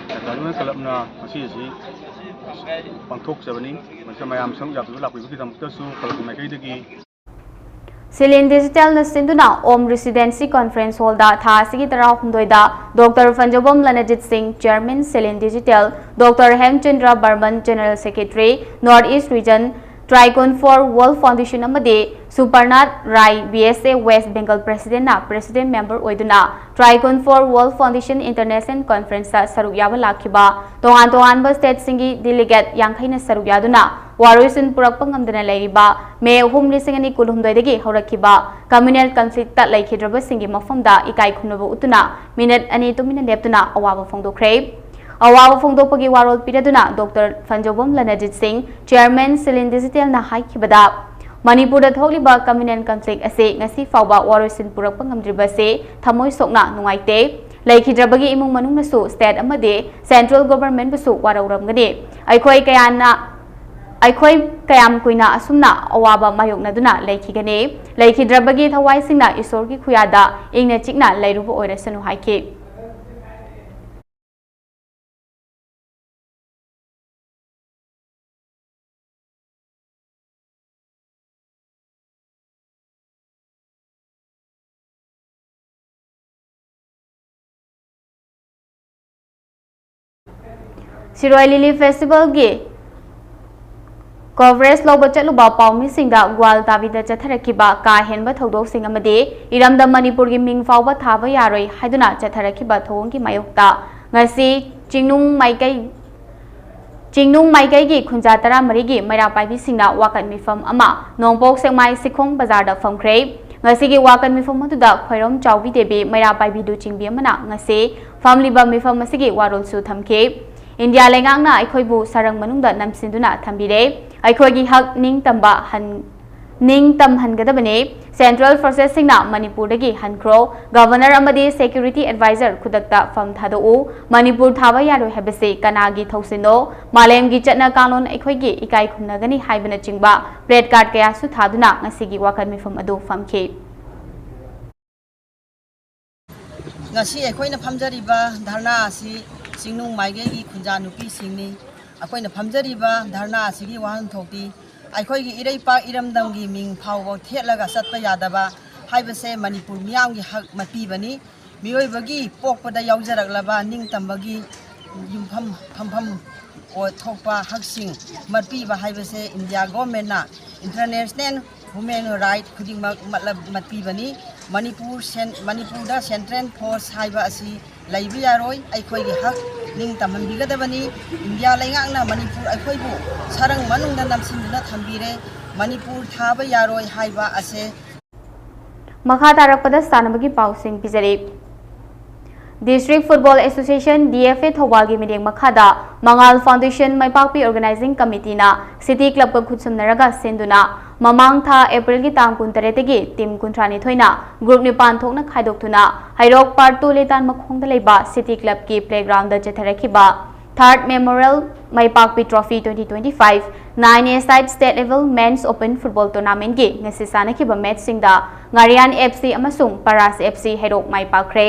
ꯀ꯭ꯂꯕꯅ ꯉꯁꯤ ꯑꯁꯤ ꯄꯥꯡꯊꯣꯛꯆꯕꯅꯤ꯫ ꯃꯁꯤꯗ ꯃꯌꯥꯝ ꯁꯔꯨꯛ ꯌꯥꯕꯤꯕ ꯂꯥꯛꯄꯤꯕꯒꯤꯗꯃꯛꯇꯁꯨ ꯀ꯭ꯂꯕ ꯃꯥꯏꯀꯩꯗꯒꯤ ꯁꯤꯂꯤꯟ ꯗꯤꯖꯤꯇꯦꯜꯅ ꯁꯤꯟꯗꯨꯅ ꯑꯣꯝ ꯔꯤꯁꯤꯗꯦꯟꯁꯤ ꯀꯣꯟꯐ꯭ꯔꯦꯟꯁ ꯍꯣꯜꯗ ꯊꯥ ꯑꯁꯤꯒꯤ ꯇꯔꯥꯍꯨꯝꯗꯣꯏꯗ doctor Phanjoubam Lanjit Singh, chairman Shilin digital, doctor Hemchandra Barman, general secretary, north east region, Trikon for world foundation ꯑꯃꯗꯤ Suparnath Rai, B S A west Bengal ꯄ꯭ꯔꯦꯁꯤꯗꯦꯟꯠꯅ ꯄ꯭ꯔꯦꯁꯤꯗꯦꯟꯠ ꯃꯦꯝꯕꯔ ꯑꯣꯏꯗꯨꯅ Trikon for world foundation international ꯀꯣꯟꯐ꯭ꯔꯦꯟꯁꯇ ꯁꯔꯨꯛ ꯌꯥꯕ ꯂꯥꯛꯈꯤꯕ ꯇꯣꯉꯥꯟ ꯇꯣꯉꯥꯟꯕ ꯁ꯭ꯇꯦꯠꯁꯤꯡꯒꯤ ꯗꯦꯂꯤꯒꯦꯠ ꯌꯥꯡꯈꯩꯅ ꯁꯔꯨꯛ ꯌꯥꯗꯨꯅ ꯋꯥꯔꯣꯏꯁꯤꯟ ꯄꯨꯔꯛꯄ ꯉꯝꯗꯅ ꯂꯩꯔꯤꯕ ꯃꯦ ꯑꯍꯨꯝ, ꯂꯤꯁꯤꯡ ꯑꯅꯤ ꯀꯨꯟꯍꯨꯝꯗꯣꯏꯗꯒꯤ ꯍꯧꯔꯛꯈꯤꯕ ꯀꯝꯃ꯭ꯌꯨꯅꯦꯜ ꯀꯟꯐ꯭ꯂꯤꯛꯇ ꯂꯩꯈꯤꯗ꯭ꯔꯕꯁꯤꯡꯒꯤ ꯃꯐꯝꯗ ꯏꯀꯥꯏ ꯈꯨꯝꯅꯕ ꯎꯠꯇꯨꯅ ꯃꯤꯅꯤꯠ ꯑꯅꯤ ꯇꯨꯃꯤꯟꯅ ꯂꯦꯞꯇꯨꯅ ꯑꯋꯥꯕ ꯐꯣꯡꯗꯣꯛꯈ꯭ꯔꯦ꯫ ꯑꯋꯥꯕ ꯐꯣꯡꯗꯣꯛꯄꯒꯤ ꯋꯥꯔꯣꯜ ꯄꯤꯔꯗꯨꯅ ꯗꯣꯛꯇꯔ ꯐꯟꯖꯧꯕꯝ ꯂꯅꯖꯤꯠ ꯁꯤꯡ, ꯆꯤꯌꯔꯃꯦꯟ ꯁꯤꯂꯤꯟ ꯗꯤꯖꯤꯇꯦꯜꯅ ꯍꯥꯏꯈꯤꯕꯗ, ꯃꯅꯤꯄꯨꯔꯗ ꯊꯣꯛꯂꯤꯕ ꯀꯝꯃ꯭ꯌꯨꯅꯦꯜ ꯀꯟꯐ꯭ꯂꯤꯛ ꯑꯁꯤ ꯉꯁꯤ ꯐꯥꯎꯕ ꯋꯥꯔꯣꯏꯁꯤꯟ ꯄꯨꯔꯛꯄ ꯉꯝꯗ꯭ꯔꯤꯕꯁꯤ ꯊꯃꯣꯏ ꯁꯣꯛꯅ ꯅꯨꯡꯉꯥꯏꯇꯦ꯫ ꯂꯩꯈꯤꯗ꯭ꯔꯕꯒꯤ ꯏꯃꯨꯡ ꯃꯅꯨꯡꯅꯁꯨ ꯁ꯭ꯇꯦꯠ ꯑꯃꯗꯤ ꯁꯦꯟꯇ꯭ꯔꯦꯜ ꯒꯣꯚꯔꯟꯃꯦꯟꯠꯕꯨꯁꯨ ꯋꯥꯔꯧꯔꯝꯒꯅꯤ꯫ ꯑꯩꯈꯣꯏ ꯀꯌꯥꯅ, ꯑꯩꯈꯣꯏ ꯀꯌꯥꯝ ꯀꯨꯏꯅ ꯑꯁꯨꯝꯅ ꯑꯋꯥꯕ ꯃꯥꯌꯣꯛꯅꯗꯨꯅ ꯂꯩꯈꯤꯒꯅꯤ? ꯂꯩꯈꯤꯗ꯭ꯔꯕꯒꯤ ꯊꯋꯥꯏꯁꯤꯡꯅ ꯏꯁꯣꯔꯒꯤ ꯈꯨꯌꯥꯗ ꯏꯪꯅ ꯆꯤꯛꯅ ꯂꯩꯔꯨꯕ ꯑꯣꯏꯔꯁꯅꯨ ꯍꯥꯏꯈꯤ꯫ ꯁꯤꯔꯣꯏ ꯂꯤꯂꯤ ꯐꯦꯁꯇꯤꯚꯦꯜꯒꯤ ꯀꯣꯚꯔꯦꯖ ꯂꯧꯕ ꯆꯠꯂꯨꯕ ꯄꯥꯎꯃꯤꯁꯤꯡꯗ ꯒ꯭ꯋꯥꯜ ꯇꯥꯕꯤꯗ ꯆꯠꯊꯔꯛꯈꯤꯕ ꯀꯥ ꯍꯦꯟꯕ ꯊꯧꯗꯣꯛꯁꯤꯡ ꯑꯃꯗꯤ ꯏꯔꯝꯗꯝ ꯃꯅꯤꯄꯨꯔꯒꯤ ꯃꯤꯡ ꯐꯥꯎꯕ ꯊꯥꯕ ꯌꯥꯔꯣꯏ ꯍꯥꯏꯗꯨꯅ ꯆꯠꯊꯔꯛꯈꯤꯕ ꯊꯧꯑꯣꯡꯒꯤ ꯃꯥꯌꯣꯛꯇ ꯉꯁꯤ ꯆꯤꯡꯅꯨꯡ ꯃꯥꯏꯀꯩ ꯆꯤꯡꯅꯨꯡ ꯃꯥꯏꯀꯩꯒꯤ ꯈꯨꯟꯖꯥ ꯇꯔꯥꯃꯔꯤꯒꯤ ꯃꯩꯔꯥ ꯄꯥꯏꯕꯤꯁꯤꯡꯅ ꯋꯥꯀꯠ ꯃꯤꯐꯝ ꯑꯃ ꯅꯣꯡꯄꯣꯛ ꯁꯦꯛꯃꯥꯏ ꯁꯤꯈꯣꯡ ꯕꯖꯥꯔꯗ ꯐꯝꯈ꯭ꯔꯦ꯫ ꯉꯁꯤꯒꯤ ꯋꯥꯀꯠ ꯃꯤꯐꯝ ꯑꯗꯨꯗ ꯈ꯭ꯋꯥꯏꯔꯣꯝ ꯆꯥꯎꯕꯤ ꯗꯦꯕꯤ ꯃꯩꯔꯥ ꯄꯥꯏꯕꯤ ꯂꯨꯆꯤꯡꯕꯤ ꯑꯃꯅ ꯉꯁꯤ ꯐꯝꯂꯤꯕ ꯃꯤꯐꯝ ꯑꯁꯤꯒꯤ ꯋꯥꯔꯣꯜꯁꯨ ꯊꯝꯈꯤ꯫ ꯏꯟꯗꯤꯌꯥ ꯂꯩꯉꯥꯛꯅ ꯑꯩꯈꯣꯏꯕꯨ ꯁꯔꯪ ꯃꯅꯨꯡꯗ ꯅꯝꯁꯤꯟꯗꯨꯅ ꯊꯝꯕꯤꯔꯦ꯫ ꯑꯩꯈꯣꯏꯒꯤ ꯍꯛ ꯅꯤꯡꯇꯝꯕ ꯍꯟ-, ꯅꯤꯡꯇꯝꯍꯟꯒꯗꯕꯅꯤ꯫ ꯁꯦꯟꯇ꯭ꯔꯦꯜ ꯐꯣꯔꯁꯦꯁꯁꯤꯡꯅ ꯃꯅꯤꯄꯨꯔꯗꯒꯤ ꯍꯟꯈ꯭ꯔꯣ꯫ ꯒꯚꯔꯅꯔ ꯑꯃꯗꯤ ꯁꯦꯀ꯭ꯌꯨꯔꯤꯇꯤ ꯑꯦꯗꯚꯥꯏꯖꯔ ꯈꯨꯗꯛꯇ ꯐꯝ ꯊꯥꯗꯣꯛꯎ꯫ ꯃꯅꯤꯄꯨꯔ ꯊꯥꯕ ꯌꯥꯔꯣꯏ ꯍꯥꯏꯕꯁꯤ ꯀꯅꯥꯒꯤ ꯊꯧꯁꯤꯟꯅꯣ? ꯃꯥꯂꯦꯝꯒꯤ ꯆꯠꯅ ꯀꯥꯡꯂꯣꯟ ꯑꯩꯈꯣꯏꯒꯤ ꯏꯀꯥꯏ ꯈꯨꯝꯅꯒꯅꯤ ꯍꯥꯏꯕꯅꯆꯤꯡꯕ ꯄ꯭ꯂꯦꯠ ꯀꯥꯔꯗ ꯀꯌꯥꯁꯨ ꯊꯥꯗꯨꯅ ꯉꯁꯤꯒꯤ ꯋꯥꯀꯠ ꯃꯤꯐꯝ ꯑꯗꯨ ꯐꯝꯈꯤ꯫ ꯉꯁꯤ ꯑꯩꯈꯣꯏꯅ ꯐꯝꯖꯔꯤꯕ ꯙꯔꯅꯥ ꯑꯁꯤ ꯆꯤꯡꯅꯨꯡ ꯃꯥꯏꯀꯩꯒꯤ ꯈꯨꯟꯖꯥ ꯅꯨꯄꯤꯁꯤꯡꯅꯤ꯫ ꯑꯩꯈꯣꯏꯅ ꯐꯝꯖꯔꯤꯕ ꯙꯔꯅꯥ ꯑꯁꯤꯒꯤ ꯋꯥꯍꯟꯊꯣꯛꯇꯤ ꯑꯩꯈꯣꯏꯒꯤ ꯏꯔꯩꯄꯥꯛ ꯏꯔꯝꯗꯝꯒꯤ ꯃꯤꯡ ꯐꯥꯎꯕ ꯊꯦꯠꯂꯒ ꯆꯠꯄ ꯌꯥꯗꯕ ꯍꯥꯏꯕꯁꯦ ꯃꯅꯤꯄꯨꯔ ꯃꯤꯌꯥꯝꯒꯤ ꯍꯛ ꯃꯠꯄꯤꯕꯅꯤ꯫ ꯃꯤꯑꯣꯏꯕꯒꯤ ꯄꯣꯛꯄꯗ ꯌꯥꯎꯖꯔꯛꯂꯕ ꯅꯤꯡꯇꯝꯕꯒꯤ ꯌꯨꯝꯐꯝ ꯐꯝꯐꯝ ꯑꯣꯏ-, ꯊꯣꯛꯄ ꯍꯛꯁꯤꯡ ꯃꯠꯄꯤꯕ ꯍꯥꯏꯕꯁꯦ ꯏꯟꯗꯤꯌꯥ ꯒꯣꯔꯃꯦꯟꯅ ꯏꯟꯇꯔꯅꯦꯁꯅꯦꯜ ꯍ꯭ꯌꯨꯃꯦꯟ ꯔꯥꯏꯠ ꯈꯨꯗꯤꯡꯃꯛ ꯃꯠꯂ-, ꯃꯠꯄꯤꯕꯅꯤ꯫ ꯃꯅꯤꯄꯨꯔ ꯁꯦꯟ-, ꯃꯅꯤꯄꯨꯔꯗ ꯁꯦꯟꯇ꯭ꯔꯦꯜ ꯐꯣꯔꯁ ꯍꯥꯏꯕ ꯑꯁꯤ ꯂꯩꯕ ꯌꯥꯔꯣꯏ꯫ ꯑꯩꯈꯣꯏꯒꯤ ꯍꯛ ꯅꯤꯡꯇꯝꯍꯟꯕꯤꯒꯗꯕꯅꯤ꯫ ꯏꯟꯗꯤꯌꯥ ꯂꯩꯉꯥꯛꯅ ꯃꯅꯤꯄꯨꯔ ꯑꯩꯈꯣꯏꯕꯨ ꯁꯔꯪ ꯃꯅꯨꯡꯗ ꯅꯝꯁꯤꯟꯗꯨꯅ ꯊꯝꯕꯤꯔꯦ꯫ ꯃꯅꯤꯄꯨꯔ ꯊꯥꯕ ꯌꯥꯔꯣꯏ ꯍꯥꯏꯕ ꯑꯁꯦ ꯃꯈꯥ ꯇꯥꯔꯛꯄꯗ ꯁꯥꯟꯅꯕꯒꯤ ꯄꯥꯎꯁꯤꯡ ꯄꯤꯖꯔꯤ꯫ District Football Association, D F A, ꯊꯧꯕꯥꯜꯒꯤ ꯃꯤꯠꯌꯦꯡ ꯃꯈꯥꯗ ꯃꯉꯥꯜ Foundation ꯃꯥꯏꯄꯥꯛꯄꯤ Organizing Committeeꯅ City Clubꯀ ꯈꯨꯠꯁꯝꯅꯔꯒ ꯁꯤꯟꯗꯨꯅ ꯃꯃꯥꯡ ꯊꯥ Aprilꯒꯤ ꯇꯥꯡ ꯀꯨꯟꯇꯔꯦꯠꯇꯒꯤ team ꯀꯨꯟꯊ꯭ꯔꯥꯅꯤꯊꯣꯏꯅ group ꯅꯤꯄꯥꯟ ꯊꯣꯛꯅ ꯈꯥꯏꯗꯣꯛꯇꯨꯅ ꯍꯩꯔꯣꯛ Part two ꯂꯤꯇꯥꯟ ꯃꯈꯣꯡꯗ ꯂꯩꯕ City Clubꯀꯤ playgroundꯗ ꯆꯠꯊꯔꯛꯈꯤꯕ Third Memorial ꯃꯥꯏꯄꯥꯛꯄꯤ Trophy twenty twenty-five nine-a-side State Level Men's Open Football Tournamentꯀꯤ ꯉꯁꯤ ꯁꯥꯟꯅꯈꯤꯕ matchꯁꯤꯡꯗ ꯉꯥꯔꯤꯌꯥꯟ F C ꯑꯃꯁꯨꯡ ꯄꯔꯥꯁ F C ꯍꯩꯔꯣꯛ ꯃꯥꯏ ꯄꯥꯛꯈ꯭ꯔꯦ꯫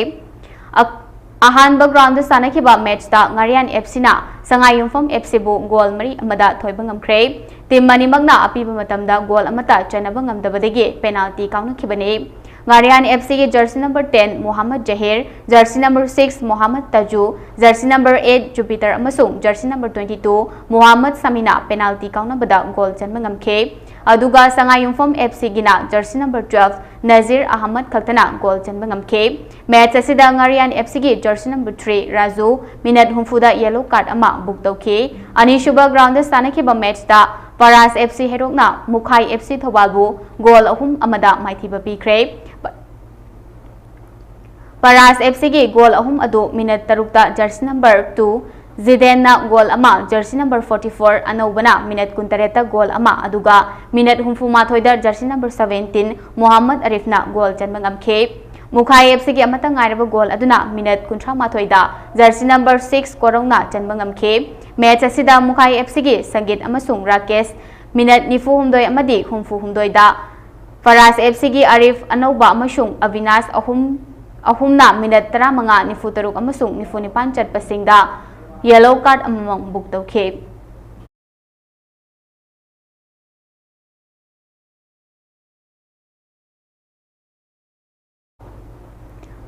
ꯑ-, ꯑꯍꯥꯟꯕ groundꯗ ꯁꯥꯟꯅꯈꯤꯕ matchꯇ ꯉꯥꯔꯤꯌꯥꯟ F Cꯅ ꯁꯉꯥꯏ ꯌꯨꯝꯐꯝ F Cꯕꯨ goal ꯃꯔꯤ ꯑꯃꯗ ꯊꯣꯏꯕ ꯉꯝꯈ꯭ꯔꯦ꯫ Team ꯑꯅꯤꯃꯛꯅ ꯑꯄꯤꯕ ꯃꯇꯝꯗ goal ꯑꯃꯠꯇ ꯆꯟꯅꯕ ꯉꯝꯗꯕꯗꯒꯤ penalty ꯀꯥꯎꯅꯈꯤꯕꯅꯤ꯫ ꯉꯥꯔꯤꯌꯥꯟ ꯑꯦꯐ ꯁꯤꯒꯤ jersey number ten Mohammad Zahir, jersey number six Mohammad Tazu, jersey number eight Jupiter ꯑꯃꯁꯨꯡ jersey number twenty two Mohammad ꯁꯃꯤꯅ ꯄꯦꯅꯥꯜꯇꯤ ꯀꯥꯎꯅꯕꯗ ꯒꯣꯜ ꯆꯟꯕ ꯉꯝꯈꯤ꯫ ꯑꯗꯨꯒ ꯁꯉꯥꯏꯌꯨꯝꯐꯝ ꯑꯦꯐ ꯁꯤꯒꯤꯅ jersey number twelve Nazir Ahmad ꯈꯛꯇꯅ ꯒꯣꯜ ꯆꯟꯕ ꯉꯝꯈꯤ꯫ ꯃꯦꯆ ꯑꯁꯤꯗ ꯉꯥꯔꯤꯌꯥꯟ ꯑꯦꯐ ꯁꯤꯒꯤ jersey number three Raju minute ꯍꯨꯝꯐꯨꯗ ꯌꯦꯂꯣ ꯀꯥꯔꯗ ꯑꯃ ꯕꯨꯛ ꯇꯧꯈꯤ꯫ ꯑꯅꯤꯁꯨꯕ ꯒ꯭ꯔꯥꯎꯟꯗ ꯁꯥꯟꯅꯈꯤꯕ ꯃꯦꯆꯇ ꯄꯔꯥꯁ F C ꯍꯦꯔꯣꯛꯅ ꯃꯨꯈꯥꯏ F C ꯊꯧꯕꯥꯜꯕꯨ goal ꯑꯍꯨꯝ ꯑꯃꯗ ꯃꯥꯏꯊꯤꯕ ꯄꯤꯈ꯭ꯔꯦ꯫ ꯄꯔꯥꯁ ꯑꯦꯐ ꯁꯤꯒꯤ ꯒꯣꯜ ꯑꯍꯨꯝ ꯑꯗꯨ ꯃꯤꯅꯠ ꯇꯔꯨꯛꯇ ꯖꯔꯁꯤ ꯅꯝꯕꯔ two ꯖꯤꯗꯦꯟꯅ ꯒꯣꯜ ꯑꯃ, ꯖꯔꯁꯤ ꯅꯝꯕꯔ forty four ꯑꯅꯧꯕꯅ ꯃꯤꯅꯠ ꯀꯨꯟꯇꯔꯦꯠꯇ ꯒꯣꯜ ꯑꯃ, ꯑꯗꯨꯒ ꯃꯤꯅꯠ ꯍꯨꯝꯐꯨ ꯃꯥꯊꯣꯏꯗ ꯖꯔꯁꯤ ꯅꯝꯕꯔ seventeen ꯃꯣꯍꯥꯃꯗ ꯑꯔꯤꯐꯅ ꯒꯣꯜ ꯆꯟꯕ ꯉꯝꯈꯤ꯫ ꯃꯨꯈꯥꯏ ꯑꯦꯐ ꯁꯤꯒꯤ ꯑꯃꯠꯇ ꯉꯥꯏꯔꯕ ꯒꯣꯜ ꯑꯗꯨꯅ ꯃꯤꯅꯠ ꯀꯨꯟꯊ꯭ꯔꯥ ꯃꯥꯊꯣꯏꯗ ꯖꯔꯁꯤ ꯅꯝꯕꯔ six ꯀꯣꯔꯧꯅ ꯆꯟꯕ ꯉꯝꯈꯤ꯫ ꯃꯦꯆ ꯑꯁꯤꯗ ꯃꯨꯈꯥꯏ ꯑꯦꯐ ꯁꯤꯒꯤ ꯁꯪꯒꯤꯠ ꯑꯃꯁꯨꯡ ꯔꯥꯀꯦꯁ ꯃꯤꯅꯠ ꯅꯤꯐꯨ ꯍꯨꯝꯗꯣꯏ ꯑꯃꯗꯤ ꯍꯨꯝꯐꯨ ꯍꯨꯝꯗꯣꯏꯗ, ꯐꯔꯥꯁ ꯑꯦꯐ ꯁꯤꯒꯤ ꯑꯔꯤꯐ ꯑꯅꯧꯕ ꯑꯃꯁꯨꯡ ꯑꯕꯤꯅꯥꯁ ꯑꯍꯨꯝ, ꯑꯍꯨꯝꯅ ꯃꯤꯅꯠ ꯇꯔꯥꯃꯉꯥ, ꯅꯤꯐꯨ ꯇꯔꯨꯛ ꯑꯃꯁꯨꯡ ꯅꯤꯐꯨ ꯅꯤꯄꯥꯟ ꯆꯠꯄꯁꯤꯡꯗ ꯌꯦꯂꯣ ꯀꯥꯔꯗ ꯑꯃꯃꯝ ꯕꯨꯛ ꯇꯧꯈꯤ꯫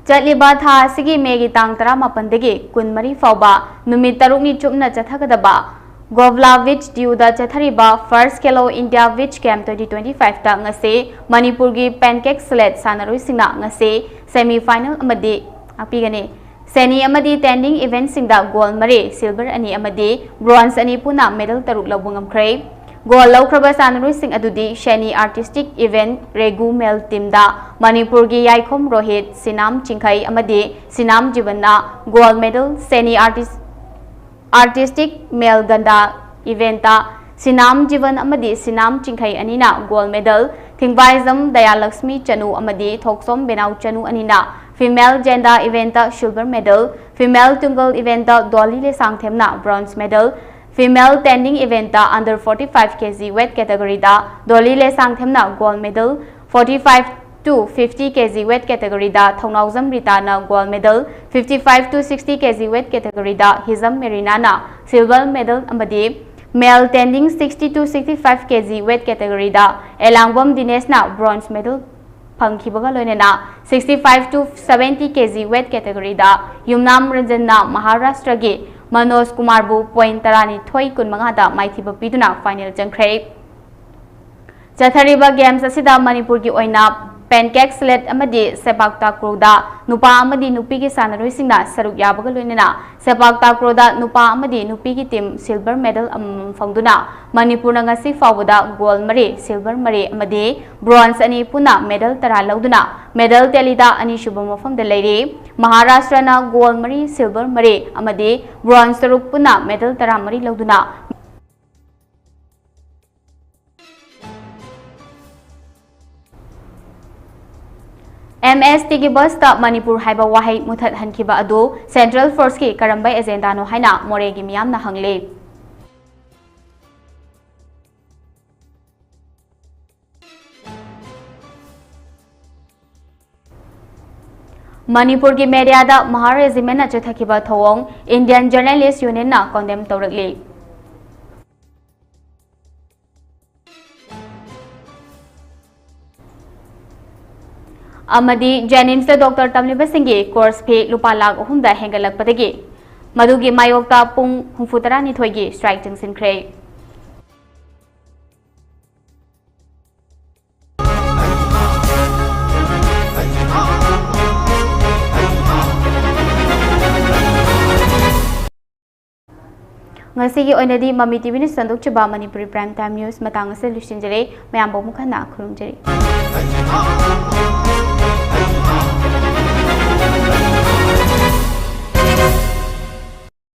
ꯆꯠꯂꯤꯕ ꯊꯥ ꯑꯁꯤꯒꯤ ꯃꯦꯒꯤ ꯇꯥꯡ ꯇꯔꯥꯃꯥꯄꯟꯗꯒꯤ ꯀꯨꯟꯃꯔꯤ ꯐꯥꯎꯕ ꯅꯨꯃꯤꯠ ꯇꯔꯨꯛꯅꯤ ꯆꯨꯞꯅ ꯆꯠꯊꯒꯗꯕ ꯒꯣꯚꯂꯥ ꯕꯤꯆ ꯗ꯭ꯌꯨꯗ ꯆꯠꯊꯔꯤꯕ First Khelo India Beach Camp twenty twenty five ꯇ ꯉꯁꯤ ꯃꯅꯤꯄꯨꯔꯒꯤ ꯄꯦꯟꯀꯦꯛ ꯁ꯭ꯂꯦꯠ ꯁꯥꯟꯅꯔꯣꯏꯁꯤꯡꯅ ꯉꯁꯤ semi final ꯑꯃꯗꯤ ꯉꯥꯛꯄꯤꯒꯅꯤ꯫ ꯁꯦꯅꯤ ꯑꯃꯗꯤ ꯇꯦꯟꯗꯤꯡ ꯏꯚꯦꯟꯠꯁꯤꯡꯗ ꯒꯣꯜ ꯃꯔꯤ, ꯁꯤꯜꯚꯔ ꯑꯅꯤ ꯑꯃꯗꯤ ꯕ꯭ꯔꯣꯟꯖ ꯑꯅꯤ ꯄꯨꯟꯅ ꯃꯦꯗꯜ ꯇꯔꯨꯛ ꯂꯧꯕ ꯉꯝꯈ꯭ꯔꯦ꯫ ꯒꯣꯜ ꯂꯧꯈ꯭ꯔꯕ ꯁꯥꯟꯅꯔꯣꯏꯁꯤꯡ ꯑꯗꯨꯗꯤ ꯁꯦꯅꯤ ꯑꯥꯔꯇꯤꯁꯇꯤꯛ ꯏꯚꯦꯟꯠ ꯔꯦꯒꯨ ꯃꯦꯜ ꯇꯤꯝꯗ ꯃꯅꯤꯄꯨꯔꯒꯤ ꯌꯥꯏꯈꯣꯝ ꯔꯣꯍꯤꯠ, ꯁꯤꯅꯥꯝ ꯆꯤꯡꯈꯩ ꯑꯃꯗꯤ ꯁꯤꯅꯥꯝ ꯖꯤꯕꯟꯅ ꯒꯣꯜ ꯃꯦꯗꯜ, ꯁꯦꯅꯤ ꯑꯥꯔꯇꯤꯁ ꯑꯥꯔꯇꯤꯁꯇꯤꯛ ꯃꯦꯜ ꯒꯟꯗꯥ ꯏꯚꯦꯟꯠꯇ ꯁꯤꯅꯥꯝ ꯖꯤꯕꯟ ꯑꯃꯗꯤ ꯁꯤꯅꯥꯝ ꯆꯤꯡꯈꯩ ꯑꯅꯤꯅ ꯒꯣꯜ ꯃꯦꯗꯜ, ꯊꯤꯡꯕꯥꯏꯖꯝ ꯗꯌꯥꯂꯛꯁꯃꯤ ꯆꯅꯨ ꯑꯃꯗꯤ ꯊꯣꯛꯁꯣꯝ ꯕꯦꯅꯥꯎ ꯆꯅꯨ ꯑꯅꯤꯅ ꯐꯤꯃꯦꯜ ꯖꯦꯟꯗꯥ ꯏꯚꯦꯟꯠꯇ ꯁꯤꯜꯚꯔ ꯃꯦꯗꯜ, ꯐꯤꯃꯦꯜ ꯇꯨꯡꯒꯜ ꯏꯚꯦꯟꯠꯇ ꯗꯣꯂꯤ ꯂꯦꯁꯥꯡꯊꯦꯝꯅ ꯕ꯭ꯔꯣꯟꯖ ꯃꯦꯗꯜ, ꯐꯤꯃꯦꯜ ꯇꯦꯟꯗꯤꯡ ꯏꯚꯦꯟꯠꯇ under forty five kg weight category ꯗ ꯗꯣꯂꯤ ꯂꯦꯁꯥꯡꯊꯦꯝꯅ gold medal, forty five to fifty kg weight category ꯗ ꯊꯧꯅꯥꯎꯖꯝ ꯔꯤꯇꯥꯅ gold medal, fifty five to sixty kg weight category ꯗ ꯍꯤꯖꯝ ꯃꯦꯔꯤꯅꯥꯅ ꯁꯤꯜꯚꯔ ꯃꯦꯗꯜ ꯑꯃꯗꯤ ꯃꯦꯜ ꯇꯦꯟꯗꯤꯡ sixty to sixty five kg weight category ꯗ ꯑꯦꯂꯥꯡꯕꯝ ꯗꯤꯅꯦꯁꯅ ꯕ꯭ꯔꯣꯟꯖ ꯃꯦꯗꯜ ꯐꯪꯈꯤꯕꯒ ꯂꯣꯏꯅꯅ sixty five to seventy kg weight category ꯗ ꯌꯨꯝꯅꯥꯝ ꯔꯟꯖꯟꯅ ꯃꯍꯥꯔꯥꯁꯇ꯭ꯔꯒꯤ ꯃꯅꯣꯖ ꯀꯨꯃꯥꯔꯕꯨ point ꯇꯔꯥꯅꯤꯊꯣꯏ ꯀꯨꯟꯃꯉꯥꯗ ꯃꯥꯏꯊꯤꯕ ꯄꯤꯗꯨꯅ final ꯆꯪꯈ꯭ꯔꯦ꯫ ꯆꯠꯊꯔꯤꯕ games ꯑꯁꯤꯗ ꯃꯅꯤꯄꯨꯔꯒꯤ ꯑꯣꯏꯅ pancake sledge ꯑꯃꯗꯤ ꯁꯦꯄꯥꯛ ꯇꯥꯀ꯭ꯔꯨꯗ ꯅꯨꯄꯥ ꯑꯃꯗꯤ ꯅꯨꯄꯤꯒꯤ ꯁꯥꯟꯅꯔꯣꯏꯁꯤꯡꯅ ꯁꯔꯨꯛ ꯌꯥꯕꯒ ꯂꯣꯏꯅꯅ ꯁꯦꯄꯥꯛ ꯇꯥꯀ꯭ꯔꯨꯗ ꯅꯨꯄꯥ ꯑꯃꯗꯤ ꯅꯨꯄꯤꯒꯤ team silver medal ꯑꯃꯃꯝ ꯐꯪꯗꯨꯅ ꯃꯅꯤꯄꯨꯔꯅ ꯉꯁꯤ ꯐꯥꯎꯕꯗ gold ꯃꯔꯤ, silver ꯃꯔꯤ ꯑꯃꯗꯤ bronze ꯑꯅꯤ ꯄꯨꯟꯅ medal ꯇꯔꯥ ꯂꯧꯗꯨꯅ medal tally ꯗ ꯑꯅꯤꯁꯨꯕ ꯃꯐꯝꯗ ꯂꯩꯔꯤ꯫ ꯃꯍꯥꯔꯥꯁꯇ꯭ꯔꯅ gold ꯃꯔꯤ, silver ꯃꯔꯤ ꯑꯃꯗꯤ bronze ꯇꯔꯨꯛ ꯄꯨꯟꯅ medal ꯇꯔꯥꯃꯔꯤ ꯂꯧꯗꯨꯅ M S T ꯒꯤ bus ꯇ ꯃꯅꯤꯄꯨꯔ ꯍꯥꯏꯕ ꯋꯥꯍꯩ ꯃꯨꯊꯠꯍꯟꯈꯤꯕ ꯑꯗꯨ central force ꯀꯤ ꯀꯔꯝꯕ agenda ꯅꯣ ꯍꯥꯏꯅ ꯃꯣꯔꯦꯒꯤ ꯃꯤꯌꯥꯝꯅ ꯍꯪꯂꯤ꯫ ꯃꯅꯤꯄꯨꯔꯒꯤ media ꯗ ꯃꯍꯥ regiment ꯅ ꯆꯠꯊꯈꯤꯕ ꯊꯧꯑꯣꯡ Indian Journalist Union ꯅ condemn ꯇꯧꯔꯛꯂꯤ꯫ ꯑꯃꯗꯤ JNIMS ꯇ doctor ꯇꯝꯂꯤꯕꯁꯤꯡꯒꯤ course fee ꯂꯨꯄꯥ ꯂꯥꯈ ꯑꯍꯨꯝꯗ ꯍꯦꯟꯒꯠꯂꯛꯄꯗꯒꯤ ꯃꯗꯨꯒꯤ ꯃꯥꯌꯣꯛꯇ ꯄꯨꯡ ꯍꯨꯝꯐꯨ ꯇꯔꯥꯅꯤꯊꯣꯏꯒꯤ strike ꯆꯪꯁꯤꯟꯈ꯭ꯔꯦ꯫ ꯉꯁꯤꯒꯤ ꯑꯣꯏꯅꯗꯤ ꯃꯃꯤ TV ꯅ ꯁꯟꯗꯣꯛꯆꯕ ꯃꯅꯤꯄꯨꯔꯤ prime time news ꯃꯇꯥꯡ ꯑꯁꯤꯗ ꯂꯣꯏꯁꯤꯟꯖꯔꯦ꯫ ꯃꯌꯥꯝꯕꯨ ꯑꯃꯨꯛ ꯍꯟꯅ ꯈꯨꯔꯨꯝꯖꯔꯤ꯫